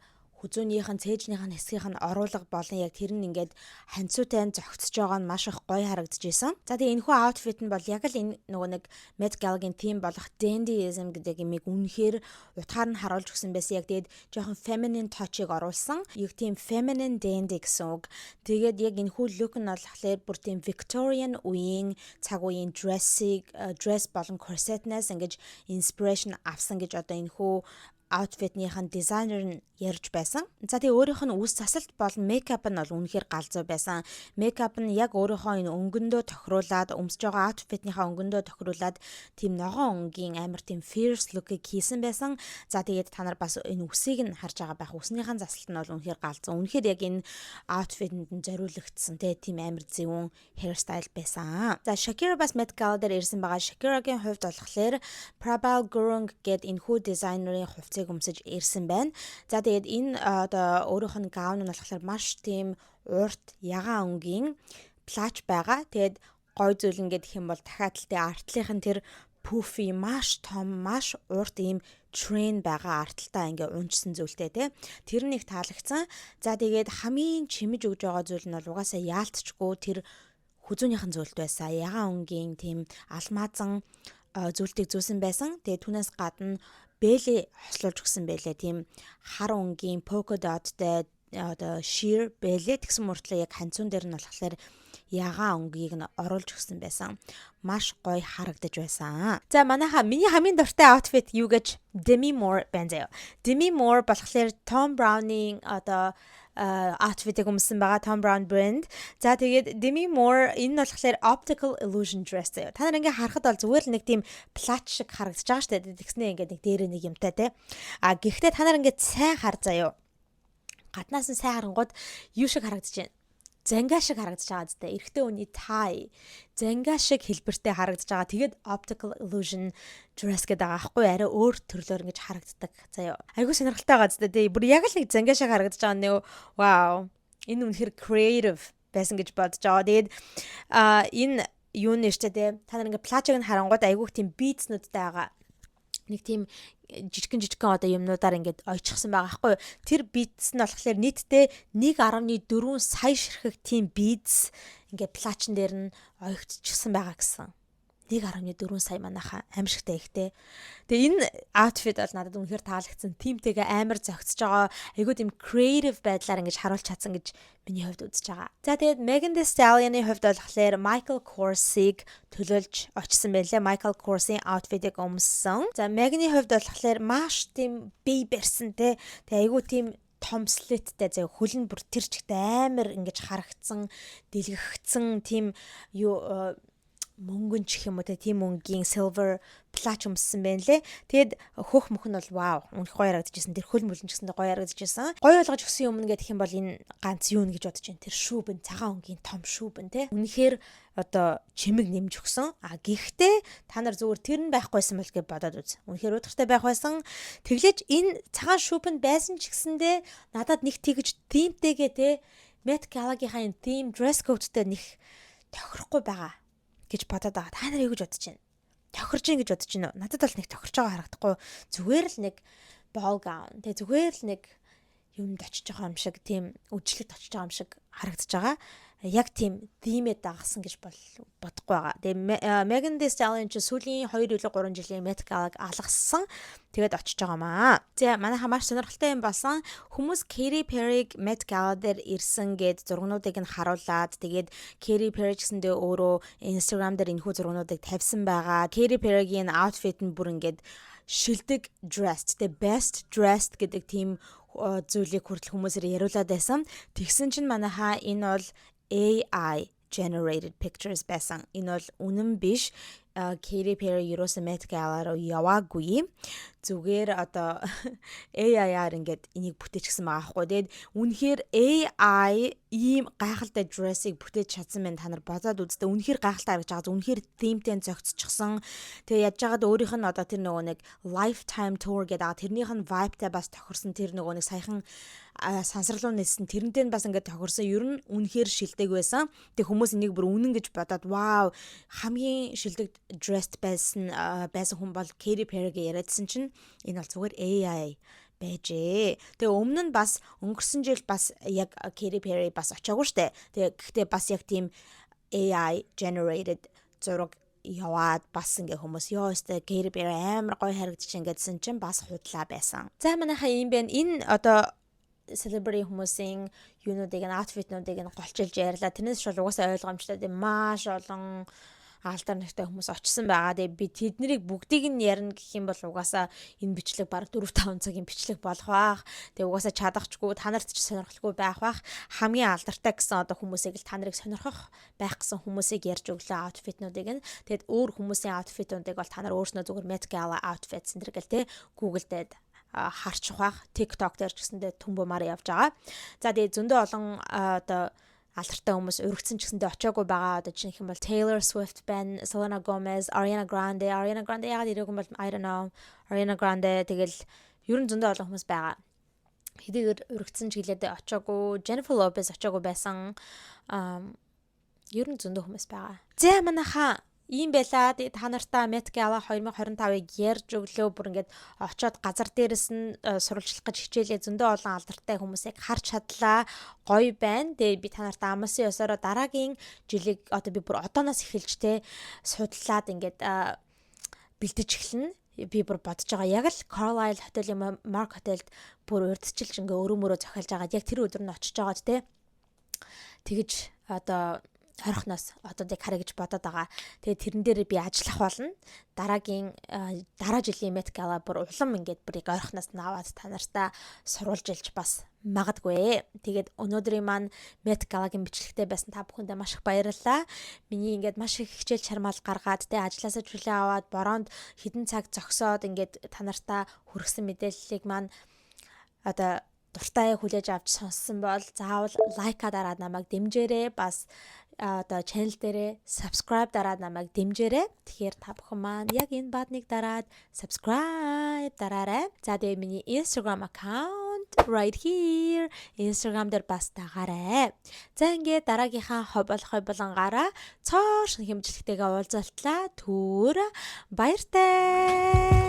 хүзүүнийх нь, цээжнийх нь хэсгийнх нь оруулга болон яг тэр нь ингээд ханцуутай зохицож байгаа нь маш их гоё харагдаж исэн. За, тэгээ энэхүү outfit нь бол яг л энэ нөгөө нэг Met Gala-гийн theme болох dandyism гэдэг юмыг үнэхээр утгаар нь харуулж өгсөн байсан. Яг тэгээд жоохон feminine touch-ыг оруулсан. Яг тийм feminine dandy гэсэн үг. Тэгээд яг энэхүү look нь болохоор бүр тийм Victorian үеийн, цаг үеийн dress-ыг, dress болон corset-наас ингэж inspiration авсан гэж одоо энэхүү outfit нийх нь дизайнер нь ярьж байсан. За, тэгээ өөрийнх нь үс засалт болон makeup нь бол үнэхээр галзуу байсан. Makeup нь яг өөрийнхөө энэ өнгөндөө тохируулаад, өмсөж байгаа outfit нийхаа өнгөндөө тохируулаад тийм ногоон өнгийн амар тийм fierce look-ыг хийсэн байсан. За, тэгээд та нар бас энэ үсийг нь харж байгаа байх. Үснийхэн засалт нь бол үнэхээр галзуу. Үнэхээр яг энэ outfit-энд нь зориулагдсан, тийм амар зөвүүн hairstyle байсан. За, Shakira бас Met Gala дээр ирсэн байгаа. Shakira-гийн хувьд болохоор Prabal Gurung гээд энэхүү дизайнерын хувцсыг өмсөж ирсэн байна. За, тэгээд энэ одоо өөрийнх нь gown нь болохоор маш тийм урт ягаан өнгийн плаач байгаа. Тэгээд гой зүйл нь гэх юм бол дахиад л тэ артлынх нь тэр puffy, маш том, маш урт ийм train байгаа, арталтаа ингээ унжсан зүйлтэй, те. Тэр нэг таалагдсан. За, тэгээд хамгийн чимэж өгж байгаа зүйл нь бол угаасаа яалтчгүй тэр хүзүүнийхэн зүйлт байсан. Ягаан өнгийн тийм алмаазан зүйлтийг зүүсэн байсан. Тэгээд түүнээс гадна Бээлий хослуулж өгсөн байлээ. Тийм хар өнгийн polka dot-тай одоо sheer бээлий, тэгсэн мөртлөө яг ханцуун дээр нь болохоор ягаан өнгийг нь оруулж өгсөн байсан. Маш гоё харагдаж байсан. За, манайха, миний хамгийн дуртай outfit юу гэж Demi Moore байна заяа. Demi Moore болохоор Thom Browne-ийн одоо outfit-ыг өмссөн байгаа, Thom Browne brand. За, тэгээд Demi Moore энэ нь болохоор optical illusion dress заяа. Та нар ингээ харахад бол зүгээр л нэг тийм плач шиг харагдаж байгаа шүү дээ. Тэгснээ ингээ нэг дээрээ нэг юмтай те. А гэхдээ та нар ингээ сайн хар заяа. Гаднаас нь сайн харангууд юу шиг харагдаж байна? Зангаа шиг харагдаж байгаа зү. Эрэгтэй хүний tie зангаа шиг хэлбэртэй харагдаж байгаа. Тэгээд optical illusion dress гэдэг байгаа аахгүй, арай өөр төрлөөр ингэж харагддаг. Заяа. Айгуу сонирхолтой байгаа зү. Тэгээ бүр яг л нэг зангаа шиг харагдаж байгаа нэ. Вау. Энэ үнэхээр creative байсан гэж бодож байгаа. Тэгээд энэ юу нэ штэ те. Та нар ингээ плачыг нь харангууд айгүйх тийм beads нүүдтэй байгаа, нэг тийм жижигэн жижигэн одоо юмнуудаар ингээд ойчсон байгаа байхгүй юу. Тэр beads нь болохоор нийтдээ 1.4 сая ширхэг тийм beads ингээд плачин дээр нь ойгтчихсан байгаа гэсэн. 1.4 сая, манайхаа, аимшигтай ихтэй. Тэгээ энэ outfit бол надад үнэхээр таалагдсан. Theme тэйгээ амар зохицож байгаа. Айгуу тийм creative байдлаар ингэж харуулж чадсан гэж миний хувьд үзэж байгаа. За, тэгээд Megan Thee Stallion-ы хувьд болохоор Michael Kors-ыг төлөөлж очсон байлээ. Michael Kors-ийн outfit-ыг өмссөн. За, Megan-ы хувьд болохоор маш тийм бие барьсан те. Тэгээ айгуу тийм том slit тэй заяа, хөл нь бүр тэр чигтээ амар ингэж харагдсан, дэлгэгдсэн тийм юу мөнгөн ч гэх юм уу те, тийм мөнгийн silver плач өмссөн байна лээ. Тэгээд хөх мөх нь бол вау, үнэх гоё харагдчихсэн. Тэр хөл мөлөн ч гэсэндээ гоё харагдчихсан. Гоё болгож өгсөн юм гэдэг юм бол энэ ганц юу нэ гэж бодож байна. Тэр шүүбэн, цагаан өнгийн том шүүбэн те. Үнэхээр одоо чимэг нэмж өгсөн. А гэхдээ та нар зүгээр тэр нь байхгүйсэн бол гэж бодоод үз. Үнэхээр удартай байх байсан. Тэглэж энэ цагаан шүүбэнд байсан ч гэсэндээ надад нэг тэгж theme тэйгээ те, Met Gala-гийнхаа энэ theme dress code-тэй нэг тохирохгүй байгаа гэж бодоод байгаа. Та нар юу гэж бодож байна? Тохирж гин гэж бодож байна уу? Надад бол нэг тохирч байгаа харагдахгүй. Зүгээр л нэг ball gown. Тэгээ зүгээр л нэг юмд очиж байгаа юм шиг, тийм үжиглэгт очиж байгаа юм шиг харагдаж байгаа. Яг тийм theme ээ дагасан гэж бол бодохгүй байгаа. Тэгээ Megan Thee Stallion ч сүүлийн 2 илүү 3 жилийн Met Gala-г алгассан. Тэгээд очиж байгаа маа. За, манайха, маш сонирхолтой юм болсон. Хүмүүс Katy Perry-г Met Gala дээр ирсэн гэд зургнуудыг нь харуулад, тэгээд Katy Perry ч гэсэндээ өөрөө Instagram дээр энэхүү зургнуудыг тавьсан байгаа. Katy Perry-гийн outfit нь бүр ингээд шилдэг dressed, the best dressed гэдэг тийм зүйлийг хүртэл хүмүүсээр яриулаад байсан. Тэгсэн чинь манайхаа, энэ бол AI generated pictures байсан. Энэ бол үнэн биш. Katy Perry ерөөсөө Met Gala руу яваагүй. Зүгээр одоо AI-аар ингээд энийг бүтээчихсэн байгаа байхгүй. Тэгээд үнэхээр AI ийм гайхалтай dress-ыг бүтээж чадсан байна, та нар бодоод үзтээ. Үнэхээр гайхалтай харагдаж байгаа. Үнэхээр theme тэй зохицчихсан. Тэгээ яаж жагаад өөрийнх нь одоо тэр нөгөө нэг lifetime tour гэдэг байгаа. Тэрнийх нь vibe-тай бас тохирсон. Тэр нөгөө нэг саяхан сансарлуу нээсэн, тэрнтэй нь бас ингээд тохирсон. Ер нь үнэхээр шилдэг байсан. Тэг хүмүүс энийг бүр үнэн гэж бодоод, вау, хамгийн шилдэг dressed байсан хүн бол Katy Perry гэж яриадсан чинь энэ бол зүгээр AI байжээ. Тэгээ өмнө нь бас өнгөрсөн жил бас яг Katy Perry бас очиагүй штэ. Тэгээ гэхдээ бас яг тийм AI generated зураг яваад бас ингээ хүмүүс ёо өстэй Katy Perry амар гоё харагдчих ингэдсэн чинь бас худлаа байсан. За, манайхаа, ийм байна. Энэ одоо celebrity хүмүүсийн юунуудыг нь, outfit нуудыг нь голчилж ярьлаа. Тэрнээс шол угаасаа ойлгомжтой, тийм маш олон алдар нартай хүмүүс очсон байгаа. Тэгээ би тэднийг бүгдийг нь ярина гэх юм бол угаасаа энэ бичлэг бараг 4 5 цагийн бичлэг болох байх. Тэгээ угаасаа чадахчгүй, та нарт ч сонирхолгүй байх байх. Хамгийн алдартай гэсэн одоо хүмүүсийг л, та нарыг сонирхох байх гэсэн хүмүүсийг ярьж өглөө outfit нуудыг нь. Тэгээд өөр хүмүүсийн outfit нуудыг бол та нар өөрснөө зүгээр Met Gala outfits энэ гэл те Google дээр харчих байх. TikTok дээр ч гэсэндээ түн бумаар явж байгаа. За, тэгээ зөндөө олон одоо алдартай хүмүүс өргөцсөн ч гэсэндээ очиагүй байгаа. Одоо жишээ юм бол Taylor Swift байна, Selena Gomez, Ariana Grande. Ariana Grande яагаад ирээгүй юм бол I don't know. Ariana Grande, тэгэл ер нь зөндөө олон хүмүүс байгаа. Хэдийгээр өргөцсөн ч гэлээдээ очиагүй. Jennifer Lopez очиагүй байсан. Ер нь зөндөө хүмүүс байгаа. За, манайхаа, ийм байла. Тэгээ та нартаа Met Gala 2025-ыг ярьж өглөө. Бүр ингээд очиод газар дээрээс нь сурвалжлах гэж хичээлээ, зөндөө олон алдартай хүмүүсийг харж чадлаа. Гоё байна. Тэгээ би та нарт амласан ёсороо дараагийн жилиг одоо би бүр одооноос эхэлж те судлаад ингээд бэлдэж эхэлнэ. Би бүр бодож байгаа. Яг л Carlyle Hotel юм Mark Hotel-д бүр урдчилж ингээ өрөө мөрөө зохиолж агаад яг тэр өдөр нь очиж байгаад те, тэгэж одоо ойрхоноос одоо яг харъя гэж бодоод байгаа. Тэгээд тэрэн дээр би ажиллах болно. Дараагийн дараа жилийн Met Gala бүр улам ингээд бүр яг ойрхоноос нь аваад та нартай сурвалжилж бас магадгүй. Тэгээд өнөөдрийн маань Met Gala-гийн бичлэгтэй байсан та бүхэндээ маш их баярлалаа. Миний ингээд маш их хичээл чармаал гаргаад те, ажилласаа чөлөө аваад, бороонд хэдэн цаг зогсоод ингээд та нартай хүргэсэн мэдээллийг маань одоо дуртай хүлээж авч сонссон бол заавал like аа дараад намайг дэмжээрэй. Бас одоо channel дээрээ subscribe дараад намайг дэмжээрэй. Тэгэхээр та бүхэн маань яг энэ button-ыг дараад subscribe дараарай. За, тэгээ миний Instagram account right here. Instagram дээр бас дагаарай. За, ингээд дараагийнхаа хоб болох болонгаараа цоор шинэ хэмжлэгтэйгээ уулзалтлаа. Түр баяртай.